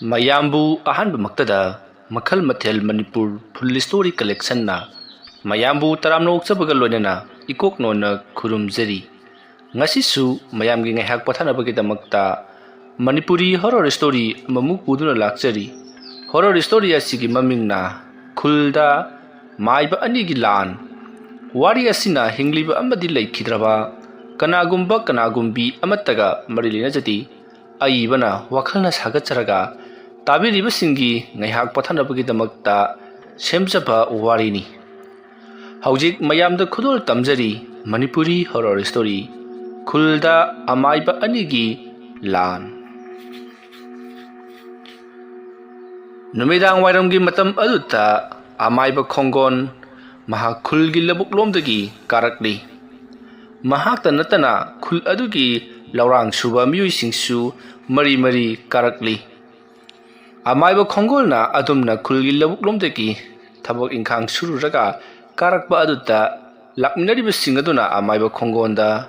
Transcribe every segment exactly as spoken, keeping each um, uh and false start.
ꯃꯌꯥꯝꯕꯨ ꯑꯍꯥꯟꯕꯃꯛꯇꯗ ꯃꯈꯜ ꯃꯊꯦꯜ ꯃꯅꯤꯄꯨꯔ ꯐꯨꯜ ꯁ꯭ꯇꯣꯔꯤ ꯀꯂꯦꯛꯁꯟꯅ ꯃꯌꯥꯝꯕꯨ ꯇꯔꯥꯝꯅ ꯑꯣꯛꯆꯕꯒ ꯂꯣꯏꯅꯅ ꯏꯀꯣꯛ ꯅꯣꯟꯅ ꯈꯨꯔꯨꯝꯖꯔꯤ꯫ ꯉꯁꯤꯁꯨ ꯃꯌꯥꯝꯒꯤ ꯉꯥꯏꯍꯥꯛ ꯄꯣꯊꯥꯅꯕꯒꯤꯗꯃꯛꯇ ꯃꯅꯤꯄꯨꯔꯤ ꯍꯣꯔꯣꯔ ꯁ꯭ꯇꯣꯔꯤ ꯑꯃꯃꯨꯛ ꯄꯨꯗꯨꯅ ꯂꯥꯛꯆꯔꯤ꯫ ꯍꯣꯔꯣꯔ ꯁ꯭ꯇꯣꯔꯤ ꯑꯁꯤꯒꯤ ꯃꯃꯤꯡꯅ ꯈꯨꯜꯗ ꯃꯥꯏꯕ ꯑꯅꯤꯒꯤ ꯂꯥꯟ꯫ ꯋꯥꯔꯤ ꯑꯁꯤꯅ ꯍꯤꯡꯂꯤꯕ ꯑꯃꯗꯤ ꯂꯩꯈꯤꯗ꯭ꯔꯕ ꯀꯅꯥꯒꯨꯝꯕ ꯀꯅꯥꯒꯨꯝꯕꯤ ꯑꯃꯠꯇꯒ ꯃꯔꯤ ꯂꯩꯅꯖꯗꯦ꯫ ꯑꯏꯕꯅ ꯋꯥꯈꯜꯅ ꯁꯥꯒꯠꯆꯔꯒ ꯇꯥꯕꯤꯔꯤꯕꯁꯤꯡꯒꯤ ꯉꯥꯏꯍꯥꯛ ꯄꯣꯊꯥꯅꯕꯒꯤꯗꯃꯛꯇ ꯁꯦꯝꯖꯕ ꯋꯥꯔꯤꯅꯤ꯫ ꯍꯧꯖꯤꯛ ꯃꯌꯥꯝꯗ ꯈꯨꯗꯣꯜ ꯇꯝꯖꯔꯤ ꯃꯅꯤꯄꯨꯔꯤ ꯍꯣꯔꯣꯔ ꯁ꯭ꯇꯣꯔꯤ ꯈꯨꯜꯗ ꯑꯃꯥꯏꯕ ꯑꯅꯤꯒꯤ ꯂꯥꯟ꯫ ꯅꯨꯃꯤꯗꯥꯡ ꯋꯥꯏꯔꯝꯒꯤ ꯃꯇꯝ ꯑꯗꯨꯗ ꯑꯃꯥꯏꯕ ꯈꯣꯡꯒꯣꯟ ꯃꯍꯥꯛ ꯈꯨꯜꯒꯤ ꯂꯧꯕꯨꯛꯂꯣꯝꯗꯒꯤ ꯀꯥꯔꯛꯂꯤ꯫ ꯃꯍꯥꯛꯇ ꯅꯠꯇꯅ ꯈꯨꯜ ꯑꯗꯨꯒꯤ ꯂꯧꯔꯥꯡ ꯁꯨꯕ ꯃꯤꯑꯣꯏꯁꯤꯡꯁꯨ ꯃꯔꯤ ꯃꯔꯤ ꯀꯥꯔꯛꯂꯤ꯫ ꯑꯃꯥꯏꯕ ꯈꯣꯡꯒꯣꯜꯅ ꯑꯗꯨꯝꯅ ꯈꯨꯜꯒꯤ ꯂꯧꯕꯨꯛꯂꯣꯝꯗꯒꯤ ꯊꯕꯛ ꯏꯪꯈꯥꯡ ꯁꯨꯔꯨꯔꯒ ꯀꯥꯔꯛꯄ ꯑꯗꯨꯗ ꯂꯥꯛꯃꯤꯟꯅꯔꯤꯕꯁꯤꯡ ꯑꯗꯨꯅ ꯑꯃꯥꯏꯕ ꯈꯣꯡꯒꯣꯟꯗ,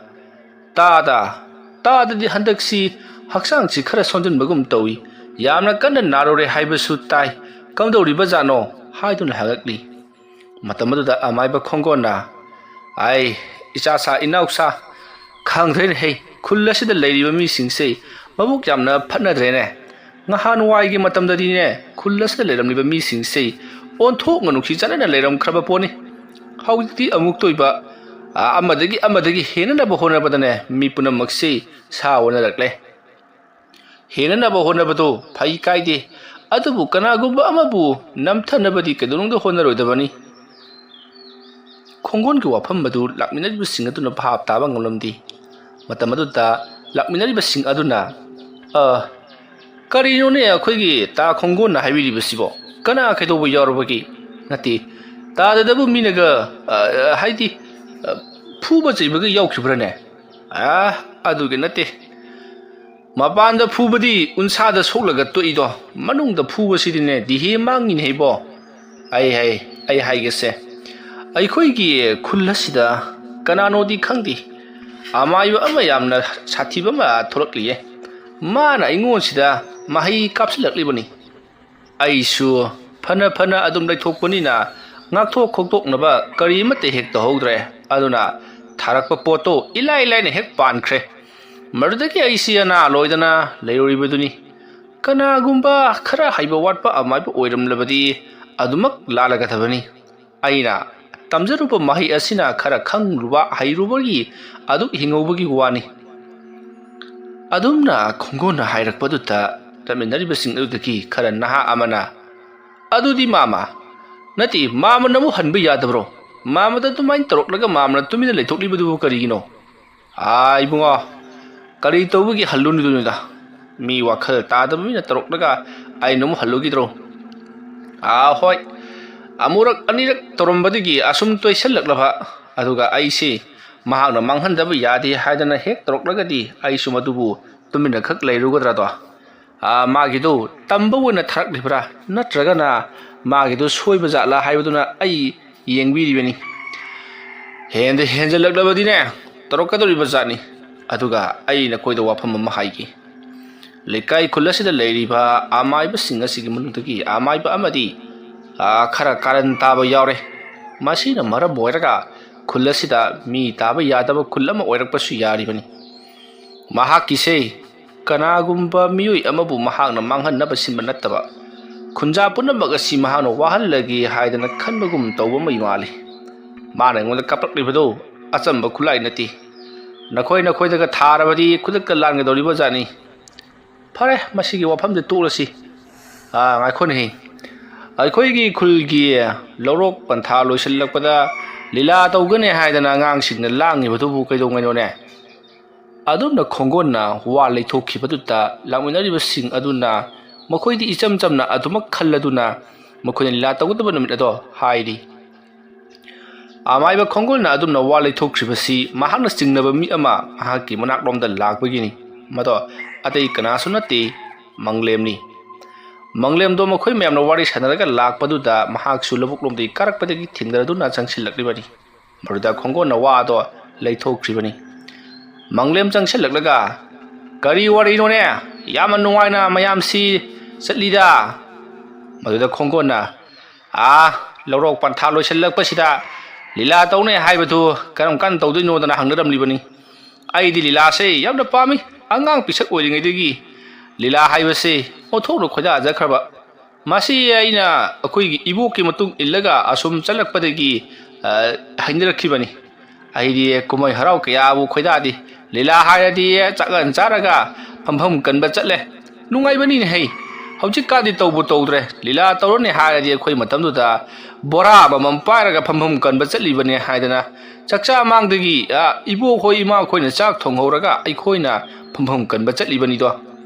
"ꯇꯥꯗ, ꯇꯥꯗꯗꯤ ꯍꯟꯗꯛꯁꯤ ꯍꯛꯆꯥꯡꯁꯤ ꯈꯔ ꯁꯣꯟꯖꯤꯟꯕꯒꯨꯝ ꯇꯧꯏ, ꯌꯥꯝꯅ ꯀꯟꯅ ꯅꯥꯔꯨꯔꯦ ꯍꯥꯏꯕꯁꯨ ꯇꯥꯏ, ꯀꯝꯗꯧꯔꯤꯕꯖꯥꯠꯅꯣ?" ꯍꯥꯏꯗꯨꯅ ꯍꯪꯉꯛꯂꯤ꯫ ꯃꯇꯝ ꯑꯗꯨꯗ ꯑꯃꯥꯏꯕ ꯈꯣꯡꯒꯣꯟꯅ, "ꯑꯥꯏ, ꯏꯆꯥꯁꯥ ꯏꯅꯥꯎꯁꯥ, ꯈꯪꯗ꯭ꯔꯦꯅꯦ ꯍꯩ, ꯈꯨꯜ ꯑꯁꯤꯗ ꯂꯩꯔꯤꯕ ꯃꯤꯁꯤꯡꯁꯦ ꯃꯕꯨꯛ ꯌꯥꯝꯅ ꯐꯠꯅꯗ꯭ꯔꯦꯅꯦ꯫ ꯉꯍꯥꯟꯋꯥꯏꯒꯤ ꯃꯇꯝꯗꯗꯤꯅꯦ, ꯈꯨꯜ ꯑꯁꯤꯗ ꯂꯩꯔꯝꯂꯤꯕ ꯃꯤꯁꯤꯡꯁꯦ ꯑꯣꯟꯊꯣꯛꯅ ꯅꯨꯡꯁꯤ ꯆꯥꯟꯅꯅ ꯂꯩꯔꯝꯈ꯭ꯔꯕ ꯄꯣꯠꯅꯤ꯫ ꯍꯧꯖꯤꯛꯇꯤ ꯑꯃꯨꯛꯇ ꯑꯣꯏꯕ, ꯑ, ꯑꯃꯗꯒꯤ ꯑꯃꯗꯒꯤ ꯍꯦꯟꯅꯅꯕ ꯍꯣꯠꯅꯕꯗꯅꯦ, ꯃꯤ ꯄꯨꯝꯅꯃꯛꯁꯤ ꯁꯥ ꯑꯣꯟꯅꯔꯛꯂꯦ꯫ ꯍꯦꯟꯅꯅꯕ ꯍꯣꯠꯅꯕꯗꯨ ꯐꯩ ꯀꯥꯏꯗꯦ, ꯑꯗꯨꯕꯨ ꯀꯅꯥꯒꯨꯝꯕ ꯑꯃꯕꯨ ꯅꯝꯊꯅꯕꯗꯤ ꯀꯩꯗꯧꯅꯨꯡꯗ ꯍꯣꯠꯅꯔꯣꯏꯗꯕꯅꯤ꯫" ꯈꯣꯡꯒꯣꯟꯒꯤ ꯋꯥꯐꯝ ꯑꯗꯨ ꯂꯥꯛꯃꯤꯟꯅꯔꯤꯕꯁꯤꯡ ꯑꯗꯨꯅ ꯚꯥꯞ ꯇꯥꯕ ꯉꯝꯂꯝꯗꯦ꯫ ꯃꯇꯝ ꯑꯗꯨꯗ ꯂꯥꯛꯃꯤꯟꯅꯔꯤꯕꯁꯤꯡ ꯑꯗꯨꯅ, "ꯑ, ꯀꯔꯤꯅꯣꯅꯦ ꯑꯩꯈꯣꯏꯒꯤ ꯇꯥ ꯈꯣꯡꯒꯣꯟꯅ ꯍꯥꯏꯕꯤꯔꯤꯕꯁꯤꯕꯣ? ꯀꯅꯥ ꯀꯩꯗꯧꯕ ꯌꯥꯎꯔꯕꯒꯦ? ꯅꯠꯇꯦ, ꯇꯥꯗꯗꯕꯨ ꯃꯤꯅꯒ, ꯑ, ꯍꯥꯏꯗꯤ, ꯑ, ꯐꯨꯕ ꯆꯩꯕꯒ ꯌꯥꯎꯈꯤꯕ꯭ꯔꯥꯅꯦ? ꯑ, ꯑꯗꯨꯒꯤ ꯅꯠꯇꯦ꯫ ꯃꯄꯥꯟꯗ ꯐꯨꯕꯗꯤ ꯎꯟꯁꯥꯗ ꯁꯣꯛꯂꯒ ꯇꯣꯛꯏꯗꯣ, ꯃꯅꯨꯡꯗ ꯐꯨꯕꯁꯤꯗꯤꯅꯦ ꯗꯤꯍꯦ ꯃꯥꯡꯉꯤꯅꯦ ꯏꯕꯣ꯫ ꯑꯩ ꯍꯥꯏ, ꯑꯩ ꯍꯥꯏꯒꯦꯁꯦ, ꯑꯩꯈꯣꯏꯒꯤ ꯈꯨꯜ ꯑꯁꯤꯗ ꯀꯅꯥꯅꯣꯗꯤ ꯈꯪꯗꯦ, ꯑꯃꯥꯏꯕ ꯑꯃ ꯌꯥꯝꯅ ꯁꯥꯊꯤꯕ ꯑꯃ ꯊꯣꯛꯂꯛꯂꯤꯌꯦ꯫ ꯃꯥꯅ ꯑꯩꯉꯣꯟꯁꯤꯗ ꯃꯍꯩ ꯀꯥꯞꯁꯤꯜꯂꯛꯂꯤꯕꯅꯤ꯫ ꯑꯩꯁꯨ ꯐꯅ ꯐꯅ ꯑꯗꯨꯝ ꯂꯩꯊꯣꯛꯄꯅꯤꯅ ꯉꯥꯛꯊꯣꯛ ꯈꯣꯛꯇꯣꯛꯅꯕ ꯀꯔꯤ ꯑꯃꯠꯇ ꯍꯦꯛ ꯇꯧꯍꯧꯗ꯭ꯔꯦ꯫ ꯑꯗꯨꯅ ꯊꯥꯔꯛꯄ ꯄꯣꯠꯇꯣ ꯏꯂꯥꯏ ꯂꯥꯏꯅ ꯍꯦꯛ ꯄꯥꯟꯈ꯭ꯔꯦ꯫ ꯃꯗꯨꯗꯒꯤ ꯑꯩꯁꯤ ꯑꯅꯥ ꯂꯣꯏꯗꯅ ꯂꯩꯔꯨꯔꯤꯕꯗꯨꯅꯤ꯫ ꯀꯅꯥꯒꯨꯝꯕ ꯈꯔ ꯍꯩꯕ ꯋꯥꯠꯄ ꯑꯃꯥꯏꯕ ꯑꯣꯏꯔꯝꯂꯕꯗꯤ ꯑꯗꯨꯃꯛ ꯂꯥꯜꯂꯒꯗꯕꯅꯤ꯫ ꯑꯩꯅ ꯇꯝꯖꯔꯨꯕ ꯃꯍꯩ ꯑꯁꯤꯅ ꯈꯔ ꯈꯪꯂꯨꯕ ꯍꯩꯔꯨꯕꯒꯤ ꯑꯗꯨꯛ ꯍꯤꯡꯍꯧꯕꯒꯤ ꯋꯥꯅꯤ꯫ ꯑꯗꯨꯝꯅ ꯈꯣꯡꯒꯣꯟꯅ ꯍꯥꯏꯔꯛꯄꯗꯨꯗ ꯂꯥꯛꯃꯤꯟꯅꯔꯤꯕꯁꯤꯡ ꯑꯗꯨꯗꯒꯤ ꯈꯔ ꯅꯍꯥ ꯑꯃꯅ, "ꯑꯗꯨꯗꯤ ꯃꯥꯃ, ꯅꯠꯇꯦ, ꯃꯥꯃꯅ ꯑꯃꯨꯛ ꯍꯟꯕ ꯌꯥꯗꯕ꯭ꯔꯣ? ꯃꯥꯃꯗ ꯑꯗꯨꯃꯥꯏꯅ ꯇꯧꯔꯛꯂꯒ ꯃꯥꯃꯅ ꯇꯨꯃꯤꯟꯅ ꯂꯩꯊꯣꯛꯂꯤꯕꯗꯨꯕꯨ ꯀꯔꯤꯒꯤꯅꯣ?" "ꯑꯥ, ꯏꯕꯨꯡꯉꯣ, ꯀꯔꯤ ꯇꯧꯕꯒꯤ ꯍꯜꯂꯨꯅꯤꯗꯣꯏꯅꯣꯗ? ꯃꯤ ꯋꯥꯈꯜ ꯇꯥꯗꯕ ꯃꯤꯅ ꯇꯧꯔꯛꯂꯒ ꯑꯩꯅ ꯑꯃꯨꯛ ꯍꯜꯂꯨꯈꯤꯗ꯭ꯔꯣ?" "ꯑꯥ, ꯍꯣꯏ, ꯑꯃꯨꯔꯛ ꯑꯅꯤꯔꯛ ꯇꯧꯔꯝꯕꯗꯒꯤ ꯑꯁꯨꯝ ꯇꯣꯏꯁꯜꯂꯛꯂꯕ, ꯑꯗꯨꯒ ꯑꯩꯁꯤ ꯃꯍꯥꯛꯅ ꯃꯥꯡꯍꯟꯗꯕ ꯌꯥꯗꯦ ꯍꯥꯏꯗꯅ ꯍꯦꯛ ꯇꯧꯔꯛꯂꯒꯗꯤ ꯑꯩꯁꯨ ꯃꯗꯨꯕꯨ ꯇꯨꯃꯤꯟꯅ ꯈꯛ ꯂꯩꯔꯨꯒꯗ꯭ꯔꯥꯗꯣ? ꯑꯥ, ꯃꯥꯒꯤꯗꯨ ꯇꯝꯕ ꯑꯣꯏꯅ ꯊꯥꯔꯛꯂꯤꯕ꯭ꯔꯥ, ꯅꯠꯇ꯭ꯔꯒꯅ ꯃꯥꯒꯤꯗꯨ ꯁꯣꯏꯕ ꯖꯥꯠꯂꯥ ꯍꯥꯏꯕꯗꯨꯅ ꯑꯩ ꯌꯦꯡꯕꯤꯔꯤꯕꯅꯤ꯫ ꯍꯦꯟꯗ ꯍꯦꯟꯖꯜꯂꯛꯂꯕꯗꯤꯅꯦ, ꯇꯧꯔꯛꯀꯗꯧꯔꯤꯕ ꯖꯥꯠꯅꯤ꯫ ꯑꯗꯨꯒ ꯑꯩ ꯅꯈꯣꯏꯗ ꯋꯥꯐꯝ ꯑꯃ ꯍꯥꯏꯒꯦ꯫ ꯂꯩꯀꯥꯏ ꯈꯨꯜ ꯑꯁꯤꯗ ꯂꯩꯔꯤꯕ ꯑꯃꯥꯏꯕꯁꯤꯡ ꯑꯁꯤꯒꯤ ꯃꯅꯨꯡꯗꯒꯤ ꯑꯃꯥꯏꯕ ꯑꯃꯗꯤ, ꯑꯥ, ꯈꯔ ꯀꯥꯔꯟ ꯇꯥꯕ ꯌꯥꯎꯔꯦ꯫ ꯃꯁꯤꯅ ꯃꯔꯝ ꯑꯣꯏꯔꯒ ꯈꯨꯜ ꯑꯁꯤꯗ ꯃꯤ ꯇꯥꯕ ꯌꯥꯗꯕ ꯈꯨꯜ ꯑꯃ ꯑꯣꯏꯔꯛꯄꯁꯨ ꯌꯥꯔꯤꯕꯅꯤ꯫ ꯃꯍꯥꯛꯀꯤꯁꯦ ꯀꯅꯥꯒꯨꯝꯕ ꯃꯤꯑꯣꯏ ꯑꯃꯕꯨ ꯃꯍꯥꯛꯅ ꯃꯥꯡꯍꯟꯅꯕ ꯁꯤꯟꯕ ꯅꯠꯇꯕ, ꯈꯨꯟꯖꯥ ꯄꯨꯝꯅꯃꯛ ꯑꯁꯤ ꯃꯍꯥꯛꯅ ꯋꯥꯍꯜꯂꯒꯦ ꯍꯥꯏꯗꯅ ꯈꯟꯕꯒꯨꯝ ꯇꯧꯕ ꯑꯃ ꯃꯥꯜꯂꯤ꯫ ꯃꯥꯅ ꯑꯩꯉꯣꯟꯗ ꯀꯥꯞꯂꯛꯂꯤꯕꯗꯨ ꯑꯆꯝꯕ ꯈꯨꯠꯂꯥꯏ ꯅꯠꯇꯦ꯫ ꯅꯈꯣꯏ ꯅꯈꯣꯏꯗꯒ ꯊꯥꯔꯕꯗꯤ ꯈꯨꯗꯛꯇ ꯂꯥꯟꯒꯗꯧꯔꯤꯕ ꯖꯥꯠꯅꯤ꯫ ꯐꯔꯦ, ꯃꯁꯤꯒꯤ ꯋꯥꯐꯝꯗ ꯇꯣꯛꯂꯁꯤ꯫ ꯑꯥ, ꯉꯥꯏꯈꯣꯅꯦꯍꯦ꯫ ꯑꯩꯈꯣꯏꯒꯤ ꯈꯨꯜꯒꯤ ꯂꯧꯔꯣꯛ ꯄꯟꯊꯥ ꯂꯣꯏꯁꯤꯜꯂꯛꯄꯗ ꯂꯤꯂꯥ ꯇꯧꯒꯅꯤ ꯍꯥꯏꯗꯅ ꯑꯉꯥꯡꯁꯤꯡꯅ ꯂꯥꯡꯉꯤꯕꯗꯨꯕꯨ ꯀꯩꯗꯧꯉꯩꯅꯣꯅꯦ?" ꯑꯗꯨꯝꯅ ꯈꯣꯡꯒꯣꯟꯅ ꯋꯥ ꯂꯩꯊꯣꯛꯈꯤꯕꯗꯨꯗ ꯂꯥꯛꯃꯤꯟꯅꯔꯤꯕꯁꯤꯡ ꯑꯗꯨꯅ ꯃꯈꯣꯏꯗꯤ ꯏꯆꯝ ꯆꯝꯅ ꯑꯗꯨꯃꯛ ꯈꯜꯂꯗꯨꯅ ꯃꯈꯣꯏꯅ ꯂꯤꯂꯥ ꯇꯧꯒꯗꯕ ꯅꯨꯃꯤꯠ ꯑꯗꯣ ꯍꯥꯏꯔꯤ꯫ ꯑꯃꯥꯏꯕ ꯈꯣꯡꯒꯣꯟꯅ ꯑꯗꯨꯝꯅ ꯋꯥ ꯂꯩꯊꯣꯛꯈ꯭ꯔꯤꯕꯁꯤ ꯃꯍꯥꯛꯅ ꯆꯤꯡꯅꯕ ꯃꯤ ꯑꯃ ꯃꯍꯥꯛꯀꯤ ꯃꯅꯥꯛꯂꯣꯝꯗ ꯂꯥꯛꯄꯒꯤꯅꯤ꯫ ꯃꯗꯣ ꯑꯇꯩ ꯀꯅꯥꯁꯨ ꯅꯠꯇꯦ, ꯃꯪꯂꯦꯝꯅꯤ꯫ ꯃꯪꯂꯦꯝꯗꯣ ꯃꯈꯣꯏ ꯃꯌꯥꯝꯅ ꯋꯥꯔꯤ ꯁꯥꯟꯅꯔꯒ ꯂꯥꯛꯄꯗꯨꯗ ꯃꯍꯥꯛꯁꯨ ꯂꯧꯕꯨꯛꯂꯣꯝꯗꯒꯤ ꯀꯥꯔꯛꯄꯗꯒꯤ ꯊꯦꯡꯅꯔꯗꯨꯅ ꯆꯪꯁꯤꯜꯂꯛꯂꯤꯕꯅꯤ꯫ ꯃꯗꯨꯗ ꯈꯣꯡꯒꯣꯟꯅ ꯋꯥꯗꯣ ꯂꯩꯊꯣꯛꯈ꯭ꯔꯤꯕꯅꯤ꯫ ꯃꯪꯂꯦꯝ ꯆꯪꯁꯤꯜꯂꯛꯂꯒ, "ꯀꯔꯤ ꯋꯥꯔꯤꯅꯣꯅꯦ? ꯌꯥꯝꯅ ꯅꯨꯡꯉꯥꯏꯅ ꯃꯌꯥꯝꯁꯤ ꯆꯠꯂꯤꯗ꯫ ꯃꯗꯨꯗ ꯈꯣꯡꯒꯣꯟꯅ, "ꯑꯥ, ꯂꯧꯔꯣꯛ ꯄꯟꯊꯥ ꯂꯣꯏꯁꯤꯜꯂꯛꯄꯁꯤꯗ ꯂꯤꯂꯥ ꯇꯧꯅꯤ ꯍꯥꯏꯕꯗꯨ ꯀꯔꯝ ꯀꯥꯟꯗ ꯇꯧꯗꯣꯏꯅꯣꯗꯅ ꯍꯪꯅꯔꯝꯂꯤꯕꯅꯤ꯫ ꯑꯩꯗꯤ ꯂꯤꯂꯥꯁꯦ ꯌꯥꯝꯅ ꯄꯥꯝꯃꯤ꯫ ꯑꯉꯥꯡ ꯄꯤꯁꯛ ꯑꯣꯏꯔꯤꯉꯩꯗꯒꯤ ꯂꯤꯂꯥ ꯍꯥꯏꯕꯁꯦ ꯑꯣꯟꯊꯣꯛꯅ ꯈꯣꯏꯗꯥꯖꯈ꯭ꯔꯕ꯫ ꯃꯁꯤ ꯑꯩꯅ ꯑꯩꯈꯣꯏꯒꯤ ꯏꯕꯣꯛꯀꯤ ꯃꯇꯨꯡ ꯏꯜꯂꯒ ꯑꯁꯨꯝ ꯆꯠꯂꯛꯄꯗꯒꯤ, ꯑ, ꯍꯩꯅꯔꯛꯈꯤꯕꯅꯤ꯫ ꯑꯩꯗꯤ ꯀꯨꯝꯍꯩ ꯍꯔꯥꯎ ꯀꯌꯥꯕꯨ ꯈꯣꯏꯗꯥꯗꯦ꯫ ꯂꯤꯂꯥ ꯍꯥꯏꯔꯗꯤ ꯆꯥꯛꯂꯟ ꯆꯥꯔꯒ ꯐꯝꯐꯝ ꯀꯟꯕ ꯆꯠꯂꯦ꯫ ꯅꯨꯡꯉꯥꯏꯕꯅꯤꯅꯦ ꯍꯩ꯫ ꯍꯧꯖꯤꯛꯀꯥꯟꯗꯤ ꯇꯧꯕꯨ ꯇꯧꯗ꯭ꯔꯦ꯫ ꯂꯤꯂꯥ ꯇꯧꯔꯅꯤ ꯍꯥꯏꯔꯗꯤ ꯑꯩꯈꯣꯏ ꯃꯇꯝꯗꯨꯗ ꯕꯣꯔꯥ ꯑꯃꯃꯝ ꯄꯥꯏꯔꯒ ꯐꯝꯐꯝ ꯀꯟꯕ ꯆꯠꯂꯤꯕꯅꯦ ꯍꯥꯏꯗꯅ ꯆꯥꯛꯆꯥ ꯃꯥꯡꯗꯒꯤ, ꯑ, ꯏꯕꯣꯛꯈꯣꯏ ꯏꯃꯥꯈꯣꯏꯅ ꯆꯥꯛ ꯊꯣꯡꯍꯧꯔꯒ ꯑꯩꯈꯣꯏꯅ ꯐꯝꯐꯝ ꯀꯟꯕ ꯆꯠꯂꯤꯕꯅꯤꯗꯣ꯫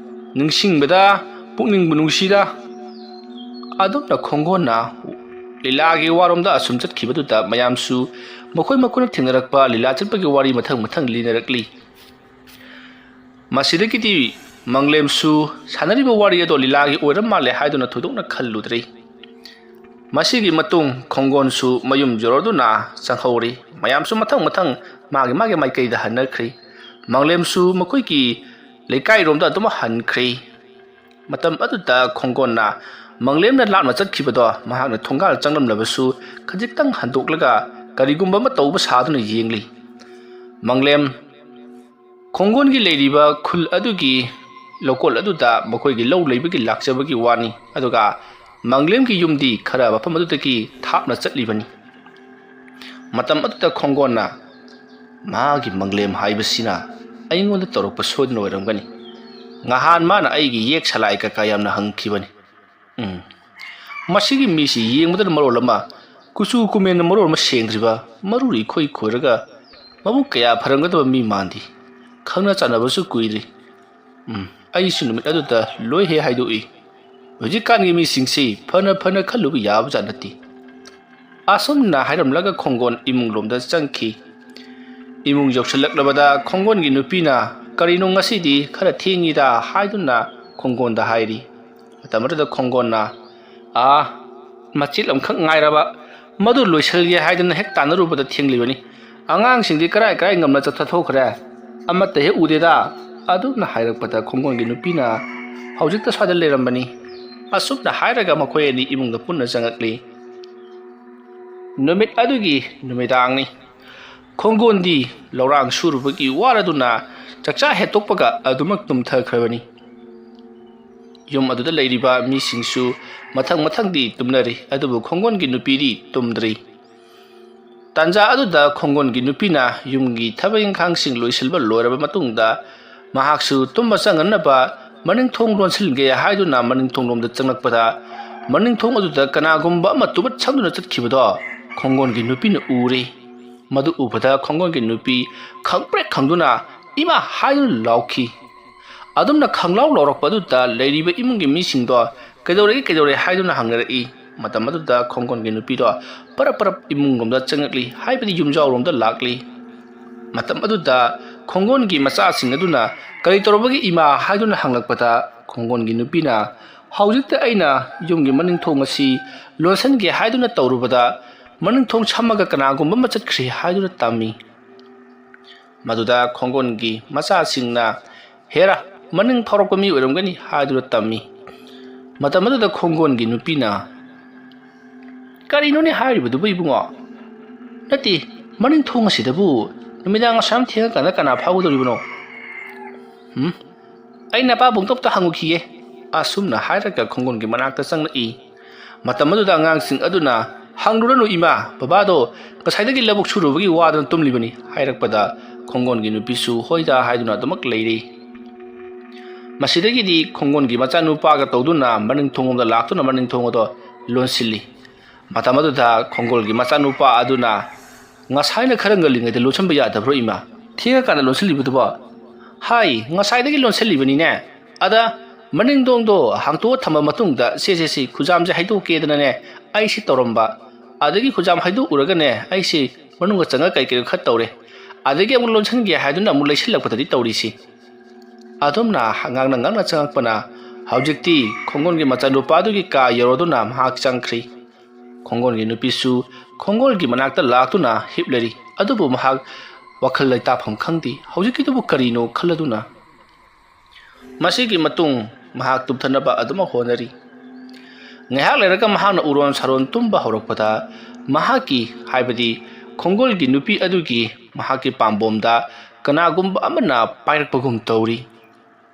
ꯅꯤꯡꯁꯤꯡꯕꯗ ꯄꯨꯛꯅꯤꯡꯕꯨ ꯅꯨꯡꯁꯤꯗ꯫" ꯑꯗꯨꯝꯅ ꯈꯣꯡꯒꯣꯟꯅ ꯂꯤꯂꯥꯒꯤ ꯋꯥꯔꯣꯝꯗ ꯑꯁꯨꯝ ꯆꯠꯈꯤꯕꯗꯨꯗ ꯃꯌꯥꯝꯁꯨ ꯃꯈꯣꯏ ꯃꯈꯣꯏꯅ ꯊꯦꯡꯅꯔꯛꯄ ꯂꯤꯂꯥ ꯆꯠꯄꯒꯤ ꯋꯥꯔꯤ ꯃꯊꯪ ꯃꯊꯪ ꯂꯤꯅꯔꯛꯂꯤ꯫ ꯃꯁꯤꯗꯒꯤꯗꯤ ꯃꯪꯂꯦꯝꯁꯨ ꯁꯥꯟꯅꯔꯤꯕ ꯋꯥꯔꯤ ꯑꯗꯣ ꯂꯤꯂꯥꯒꯤ ꯑꯣꯏꯔ ꯃꯥꯜꯂꯦ ꯍꯥꯏꯗꯨꯅ ꯊꯣꯏꯗꯣꯛꯅ ꯈꯜꯂꯨꯗ꯭ꯔꯦ꯫ ꯃꯁꯤꯒꯤ ꯃꯇꯨꯡ ꯈꯣꯡꯒꯣꯟꯁꯨ ꯃꯌꯨꯝ ꯌꯧꯔꯗꯨꯅ ꯆꯪꯍꯧꯔꯤ꯫ ꯃꯌꯥꯝꯁꯨ ꯃꯊꯪ ꯃꯊꯪ ꯃꯥꯒꯤ ꯃꯥꯒꯤ ꯃꯥꯏꯀꯩꯗ ꯍꯟꯅꯈ꯭ꯔꯤ꯫ ꯃꯪꯂꯦꯝꯁꯨ ꯃꯈꯣꯏꯒꯤ ꯂꯩꯀꯥꯏꯔꯣꯝꯗ ꯑꯗꯨꯝ ꯍꯟꯈ꯭ꯔꯤ꯫ ꯃꯇꯝ ꯑꯗꯨꯗ ꯈꯣꯡꯒꯣꯟꯅ ꯃꯪꯂꯦꯝꯅ ꯂꯥꯞꯅ ꯆꯠꯈꯤꯕꯗꯣ ꯃꯍꯥꯛꯅ ꯊꯣꯡꯒꯥꯜ ꯆꯪꯂꯝꯂꯕꯁꯨ ꯈꯖꯤꯛꯇꯪ ꯍꯟꯗꯣꯛꯂꯒ ꯀꯔꯤꯒꯨꯝꯕ ꯑꯃ ꯇꯧꯕ ꯁꯥꯗꯨꯅ ꯌꯦꯡꯂꯤ꯫ ꯃꯪꯂꯦꯝ ꯈꯣꯡꯒꯣꯟꯒꯤ ꯂꯩꯔꯤꯕ ꯈꯨꯜ ꯑꯗꯨꯒꯤ ꯂꯧꯀꯣꯜ ꯑꯗꯨꯗ ꯃꯈꯣꯏꯒꯤ ꯂꯧ ꯂꯩꯕꯒꯤ ꯂꯥꯛꯆꯕꯒꯤ ꯋꯥꯅꯤ꯫ ꯑꯗꯨꯒ ꯃꯪꯂꯦꯝꯒꯤ ꯌꯨꯝꯗꯤ ꯈꯔ ꯃꯐꯝ ꯑꯗꯨꯗꯒꯤ ꯊꯥꯞꯅ ꯆꯠꯂꯤꯕꯅꯤ꯫ ꯃꯇꯝ ꯑꯗꯨꯗ ꯈꯣꯡꯒꯣꯟꯅ ꯃꯥꯒꯤ ꯃꯪꯂꯦꯝ ꯍꯥꯏꯕꯁꯤꯅ ꯑꯩꯉꯣꯟꯗ ꯇꯧꯔꯛꯄ ꯁꯣꯏꯗꯅ ꯑꯣꯏꯔꯝꯒꯅꯤ꯫ ꯉꯍꯥꯟ ꯃꯥꯅ ꯑꯩꯒꯤ ꯌꯦꯛ ꯁꯂꯥꯏ ꯀꯀꯥ ꯌꯥꯝꯅ ꯍꯪꯈꯤꯕꯅꯤ꯫ ꯎꯝ꯫ ꯃꯁꯤꯒꯤ ꯃꯤꯁꯤ ꯌꯦꯡꯕꯗꯅ ꯃꯔꯣꯜ ꯑꯃ, ꯀꯨꯆꯨ ꯀꯨꯃꯦꯟꯅ ꯃꯔꯣꯜ ꯑꯃ ꯁꯦꯡꯗ꯭ꯔꯤꯕ, ꯃꯔꯨ ꯏꯈꯣꯏ ꯈꯣꯏꯔꯒ ꯃꯕꯨꯛ ꯀꯌꯥ ꯐꯔꯝꯒꯗꯕ ꯃꯤ ꯃꯥꯟꯗꯦ꯫ ꯈꯪꯅ ꯆꯥꯟꯅꯕꯁꯨ ꯀꯨꯏꯗ꯭ꯔꯤ꯫ ꯎꯝ, ꯑꯩꯁꯨ ꯅꯨꯃꯤꯠ ꯑꯗꯨꯗ ꯂꯣꯏ ꯍꯦꯛ ꯍꯥꯏꯗꯣꯛꯏ꯫ ꯍꯧꯖꯤꯛꯀꯥꯟꯒꯤ ꯃꯤꯁꯤꯡꯁꯤ ꯐꯅ ꯐꯅ ꯈꯜꯂꯨꯕ ꯌꯥꯕꯖꯥꯠ ꯅꯠꯇꯦ꯫ ꯑꯁꯨꯝꯅ ꯍꯥꯏꯔꯝꯂꯒ ꯈꯣꯡꯒꯣꯟ ꯏꯃꯨꯡꯂꯣꯝꯗ ꯆꯪꯈꯤ꯫ ꯏꯃꯨꯡ ꯌꯧꯁꯤꯜꯂꯛꯂꯕꯗ ꯈꯣꯡꯒꯣꯟꯒꯤ ꯅꯨꯄꯤꯅ, "ꯀꯔꯤꯅꯣ ꯉꯁꯤꯗꯤ ꯈꯔ ꯊꯦꯡꯉꯤꯗ?" ꯍꯥꯏꯗꯨꯅ ꯈꯣꯡꯒꯣꯟꯗ ꯍꯥꯏꯔꯤ꯫ ꯃꯇꯝ ꯑꯗꯨꯗ ꯈꯣꯡꯒꯣꯟꯅ, "ꯑꯥ, ꯃꯆꯦꯠ ꯑꯃꯈꯛ ꯉꯥꯏꯔꯕ, ꯃꯗꯨ ꯂꯣꯏꯁꯤꯜꯒꯦ ꯍꯥꯏꯗꯅ ꯍꯦꯛ ꯇꯥꯟꯅꯔꯨꯕꯗ ꯊꯦꯡꯂꯤꯕꯅꯤ꯫ ꯑꯉꯥꯡꯁꯤꯡꯗꯤ ꯀꯔꯥꯏ ꯀꯔꯥꯏ ꯉꯝꯅ ꯆꯠꯊꯣꯛꯈ꯭ꯔꯦ? ꯑꯃꯠꯇ ꯍꯦꯛ ꯎꯗꯦꯗ꯫ ꯑꯗꯨꯝꯅ ꯍꯥꯏꯔꯛꯄꯗ ꯈꯣꯡꯒꯣꯟꯒꯤ ꯅꯨꯄꯤꯅ, "ꯍꯧꯖꯤꯛꯇ ꯁ꯭ꯋꯥꯏꯗ ꯂꯩꯔꯝꯕꯅꯤ"꯫ ꯑꯁꯨꯝꯅ ꯍꯥꯏꯔꯒ ꯃꯈꯣꯏ ꯑꯅꯤ ꯏꯃꯨꯡꯗ ꯄꯨꯟꯅ ꯆꯪꯉꯛꯂꯤ꯫ ꯅꯨꯃꯤꯠ ꯑꯗꯨꯒꯤ ꯅꯨꯃꯤꯗꯥꯡꯅꯤ꯫ ꯈꯣꯡꯒꯣꯟꯗꯤ ꯂꯧꯔꯥꯡ ꯁꯨꯔꯨꯕꯒꯤ ꯋꯥꯔꯗꯨꯅ ꯆꯥꯛꯆꯥ ꯍꯦꯛꯇꯣꯛꯄꯒ ꯑꯗꯨꯃꯛ ꯇꯨꯝꯊꯈ꯭ꯔꯕꯅꯤ꯫ ꯌꯨꯝ ꯑꯗꯨꯗ ꯂꯩꯔꯤꯕ ꯃꯤꯁꯤꯡꯁꯨ ꯃꯊꯪ ꯃꯊꯪꯗꯤ ꯇꯨꯝꯅꯔꯤ, ꯑꯗꯨꯕꯨ ꯈꯣꯡꯒꯣꯟꯒꯤ ꯅꯨꯄꯤꯗꯤ ꯇꯨꯝꯗ꯭ꯔꯤ꯫ ꯇꯥꯟꯖꯥ ꯑꯗꯨꯗ ꯈꯣꯡꯒꯣꯟꯒꯤ ꯅꯨꯄꯤꯅ ꯌꯨꯝꯒꯤ ꯊꯕꯛ ꯏꯪꯈꯥꯡꯁꯤꯡ ꯂꯣꯏꯁꯤꯟꯕ ꯂꯣꯏꯔꯕ ꯃꯇꯨꯡꯗ, ꯃꯍꯥꯛꯁꯨ ꯇꯨꯝꯕ ꯆꯪꯉꯅꯕ ꯃꯅꯤꯡ ꯊꯣꯡ ꯂꯣꯟꯁꯤꯟꯒꯦ ꯍꯥꯏꯗꯨꯅ ꯃꯅꯤꯡ ꯊꯣꯡꯂꯣꯝꯗ ꯆꯪꯂꯛꯄꯗ, ꯃꯅꯤꯡ ꯊꯣꯡ ꯑꯗꯨꯗ ꯀꯅꯥꯒꯨꯝꯕ ꯑꯃ ꯇꯨꯕꯠ ꯁꯝꯗꯨꯅ ꯆꯠꯈꯤꯕꯗꯣ ꯈꯣꯡꯒꯣꯟꯒꯤ ꯅꯨꯄꯤꯅ ꯎꯔꯦ꯫ ꯃꯗꯨ ꯎꯕꯗ ꯈꯣꯡꯒꯣꯟꯒꯤ ꯅꯨꯄꯤ ꯈꯪꯄ꯭ꯔꯦꯛ ꯈꯪꯗꯨꯅ "ꯏꯃꯥ!" ꯍꯥꯏꯗꯨꯅ ꯂꯥꯎꯈꯤ꯫ ꯑꯗꯨꯝꯅ ꯈꯪꯂꯥꯎ ꯂꯥꯎꯔꯛꯄ ꯑꯗꯨꯗ ꯂꯩꯔꯤꯕ ꯏꯃꯨꯡꯒꯤ ꯃꯤꯁꯤꯡꯗꯣ "ꯀꯩꯗꯧꯔꯒꯦ, ꯀꯩꯗꯧꯔꯦ?" ꯍꯥꯏꯗꯨꯅ ꯍꯪꯅꯔꯛꯏ꯫ ꯃꯇꯝ ꯑꯗꯨꯗ ꯈꯣꯡꯒꯣꯟꯒꯤ ꯅꯨꯄꯤꯗꯣ ꯄꯔꯞ ꯄꯔꯞ ꯏꯃꯨꯡꯂꯣꯝꯗ ꯆꯪꯉꯛꯂꯤ, ꯍꯥꯏꯕꯗꯤ ꯌꯨꯝꯖꯥꯎꯔꯣꯝꯗ ꯂꯥꯛꯂꯤ꯫ ꯃꯇꯝ ꯑꯗꯨꯗ ꯈꯣꯡꯒꯣꯟꯒꯤ ꯃꯆꯥꯁꯤꯡ ꯑꯗꯨꯅ "ꯀꯔꯤ ꯇꯧꯔꯕꯒꯦ ꯏꯃꯥ?" ꯍꯥꯏꯗꯨꯅ ꯍꯪꯂꯛꯄꯗ, ꯈꯣꯡꯒꯣꯟꯒꯤ ꯅꯨꯄꯤꯅ, "ꯍꯧꯖꯤꯛꯇ ꯑꯩꯅ ꯌꯨꯝꯒꯤ ꯃꯅꯤꯡ ꯊꯣꯡ ꯑꯁꯤ ꯂꯣꯟꯁꯤꯟꯒꯦ ꯍꯥꯏꯗꯨꯅ ꯇꯧꯔꯨꯕꯗ, ꯃꯅꯤꯡ ꯊꯣꯡ ꯁꯝꯃꯒ ꯀꯅꯥꯒꯨꯝꯕ ꯑꯃ ꯆꯠꯈ꯭ꯔꯦ" ꯍꯥꯏꯗꯨꯅ ꯇꯝꯃꯤ꯫ ꯃꯗꯨꯗ ꯈꯣꯡꯒꯣꯟꯒꯤ ꯃꯆꯥꯁꯤꯡꯅ, "ꯍꯦꯔꯥ, ꯃꯅꯤꯡ ꯐꯥꯎꯔꯛꯄ ꯃꯤ ꯑꯣꯏꯔꯝꯒꯅꯤ" ꯍꯥꯏꯗꯨꯅ ꯇꯝꯃꯤ꯫ ꯃꯇꯝ ꯑꯗꯨꯗ ꯈꯣꯡꯒꯣꯟꯒꯤ ꯅꯨꯄꯤꯅ, "ꯀꯔꯤꯅꯣꯅꯦ ꯍꯥꯏꯔꯤꯕꯗꯨꯕꯨ, ꯏꯕꯨꯡꯉꯣ? ꯅꯠꯇꯦ, ꯃꯅꯤꯡ ꯊꯣꯡ ꯑꯁꯤꯗꯕꯨ ꯅꯨꯃꯤꯗꯥꯡ ꯑꯁꯨꯛ ꯌꯥꯝ ꯊꯦꯡꯉꯀꯥꯟꯗ ꯀꯅꯥ ꯐꯥꯎꯒꯗꯧꯔꯤꯕꯅꯣ? ꯎꯝ, ꯑꯩ ꯅꯄꯥꯕꯨꯡꯗꯣ ꯑꯝꯇ ꯍꯪꯉꯨꯈꯤꯒꯦ"꯫ ꯑꯁꯨꯝꯅ ꯍꯥꯏꯔꯒ ꯈꯣꯡꯒꯣꯟꯒꯤ ꯃꯅꯥꯛꯇ ꯆꯪꯂꯛꯏ꯫ ꯃꯇꯝ ꯑꯗꯨꯗ ꯑꯉꯥꯡꯁꯤꯡ ꯑꯗꯨꯅ, "ꯍꯪꯂꯨꯔꯅꯨ ꯏꯃꯥ, ꯕꯕꯥꯗꯣ ꯉꯁꯥꯏꯗꯒꯤ ꯂꯧꯕꯨꯛ ꯁꯨꯔꯨꯕꯒꯤ ꯋꯥꯗꯅ ꯇꯨꯝꯂꯤꯕꯅꯤ" ꯍꯥꯏꯔꯛꯄꯗ, ꯈꯣꯡꯒꯣꯟꯒꯤ ꯅꯨꯄꯤꯁꯨ ꯍꯣꯏꯗ ꯍꯥꯏꯗꯨꯅ ꯑꯗꯨꯃꯛ ꯂꯩꯔꯤ꯫ ꯃꯁꯤꯗꯒꯤꯗꯤ ꯈꯣꯡꯒꯣꯟꯒꯤ ꯃꯆꯥꯅꯨꯄꯥꯒ ꯇꯧꯗꯨꯅ ꯃꯅꯤꯡ ꯊꯣꯡꯂꯣꯝꯗ ꯂꯥꯛꯇꯨꯅ ꯃꯅꯤꯡ ꯊꯣꯡ ꯑꯗꯣ ꯂꯣꯟꯁꯤꯜꯂꯤ꯫ ꯃꯇꯝ ꯑꯗꯨꯗ ꯈꯣꯡꯒꯣꯜꯒꯤ ꯃꯆꯥꯅꯨꯄꯥ ꯑꯗꯨꯅ, "ꯉꯁꯥꯏꯅ ꯈꯔ ꯉꯜꯂꯤꯉꯩꯗ ꯂꯣꯟꯁꯤꯟꯕ ꯌꯥꯗꯕ꯭ꯔꯣ ꯏꯃꯥ? ꯊꯦꯡꯉꯀꯥꯟꯗ ꯂꯣꯟꯁꯤꯜꯂꯤꯕꯗꯨꯕꯣ?" "ꯍꯥꯏ, ꯉꯁꯥꯏꯗꯒꯤ ꯂꯣꯟꯁꯤꯜꯂꯤꯕꯅꯤꯅꯦ꯫ ꯑꯗ ꯃꯅꯤꯡ ꯊꯣꯡꯗꯣ ꯍꯥꯡꯇꯣꯛꯑ ꯊꯝꯃ ꯃꯇꯨꯡꯗ, ꯁꯦ, ꯁꯦ, ꯁꯤ ꯈꯨꯖꯥꯝꯁꯦ ꯍꯩꯗꯣꯛꯀꯦꯗꯅꯅꯦ ꯑꯩꯁꯤ ꯇꯧꯔꯝꯕ꯫ ꯑꯗꯒꯤ ꯈꯨꯖꯥꯝ ꯍꯩꯗꯣꯛꯎꯔꯒꯅꯦ ꯑꯩꯁꯤ ꯃꯅꯨꯡꯗ ꯆꯪꯉ ꯀꯩ ꯀꯩꯅꯣ ꯈꯔ ꯇꯧꯔꯦ꯫ ꯑꯗꯒꯤ ꯑꯃꯨꯛ ꯂꯣꯟꯁꯤꯟꯒꯦ ꯍꯥꯏꯗꯨꯅ ꯑꯃꯨꯛ ꯂꯩꯁꯤꯜꯂꯛꯄꯗꯗꯤ ꯇꯧꯔꯤꯁꯤ"꯫ ꯑꯗꯨꯝꯅ ꯉꯥꯡꯅ ꯉꯥꯡꯅ ꯆꯪꯉꯛꯄꯅ ꯍꯧꯖꯤꯛꯇꯤ ꯈꯣꯡꯒꯣꯟꯒꯤ ꯃꯆꯥꯅꯨꯄꯥꯗꯨꯒꯤ ꯀꯥ ꯌꯧꯔꯗꯨꯅ ꯃꯍꯥꯛ ꯆꯪꯈ꯭ꯔꯤ꯫ ꯈꯣꯡꯒꯣꯟꯒꯤ ꯅꯨꯄꯤꯁꯨ ꯈꯣꯡꯒꯣꯜꯒꯤ ꯃꯅꯥꯛꯇ ꯂꯥꯛꯇꯨꯅ ꯍꯤꯞꯂꯔꯤ꯫ ꯑꯗꯨꯕꯨ ꯃꯍꯥꯛ ꯋꯥꯈꯜ ꯂꯩꯇꯥꯐꯝ ꯈꯪꯗꯦ꯫ ꯍꯧꯖꯤꯛꯀꯤꯗꯨꯕꯨ ꯀꯔꯤꯅꯣ ꯈꯜꯂꯗꯨꯅ, ꯃꯁꯤꯒꯤ ꯃꯇꯨꯡ ꯃꯍꯥꯛ ꯇꯨꯝꯊꯅꯕ ꯑꯗꯨꯃꯛ ꯍꯣꯠꯅꯔꯤ꯫ ꯉꯥꯏꯍꯥꯛ ꯂꯩꯔꯒ ꯃꯍꯥꯛꯅ ꯎꯔꯣꯟ ꯁꯥꯔꯣꯟ ꯇꯨꯝꯕ ꯍꯧꯔꯛꯄꯗ, ꯃꯍꯥꯛꯀꯤ, ꯍꯥꯏꯕꯗꯤ ꯈꯣꯡꯒꯣꯜꯒꯤ ꯅꯨꯄꯤ ꯑꯗꯨꯒꯤ ꯃꯍꯥꯛꯀꯤ ꯄꯥꯝꯕꯣꯝꯗ ꯀꯅꯥꯒꯨꯝꯕ ꯑꯃꯅ ꯄꯥꯏꯔꯛꯄꯒꯨꯝ ꯇꯧꯔꯤ꯫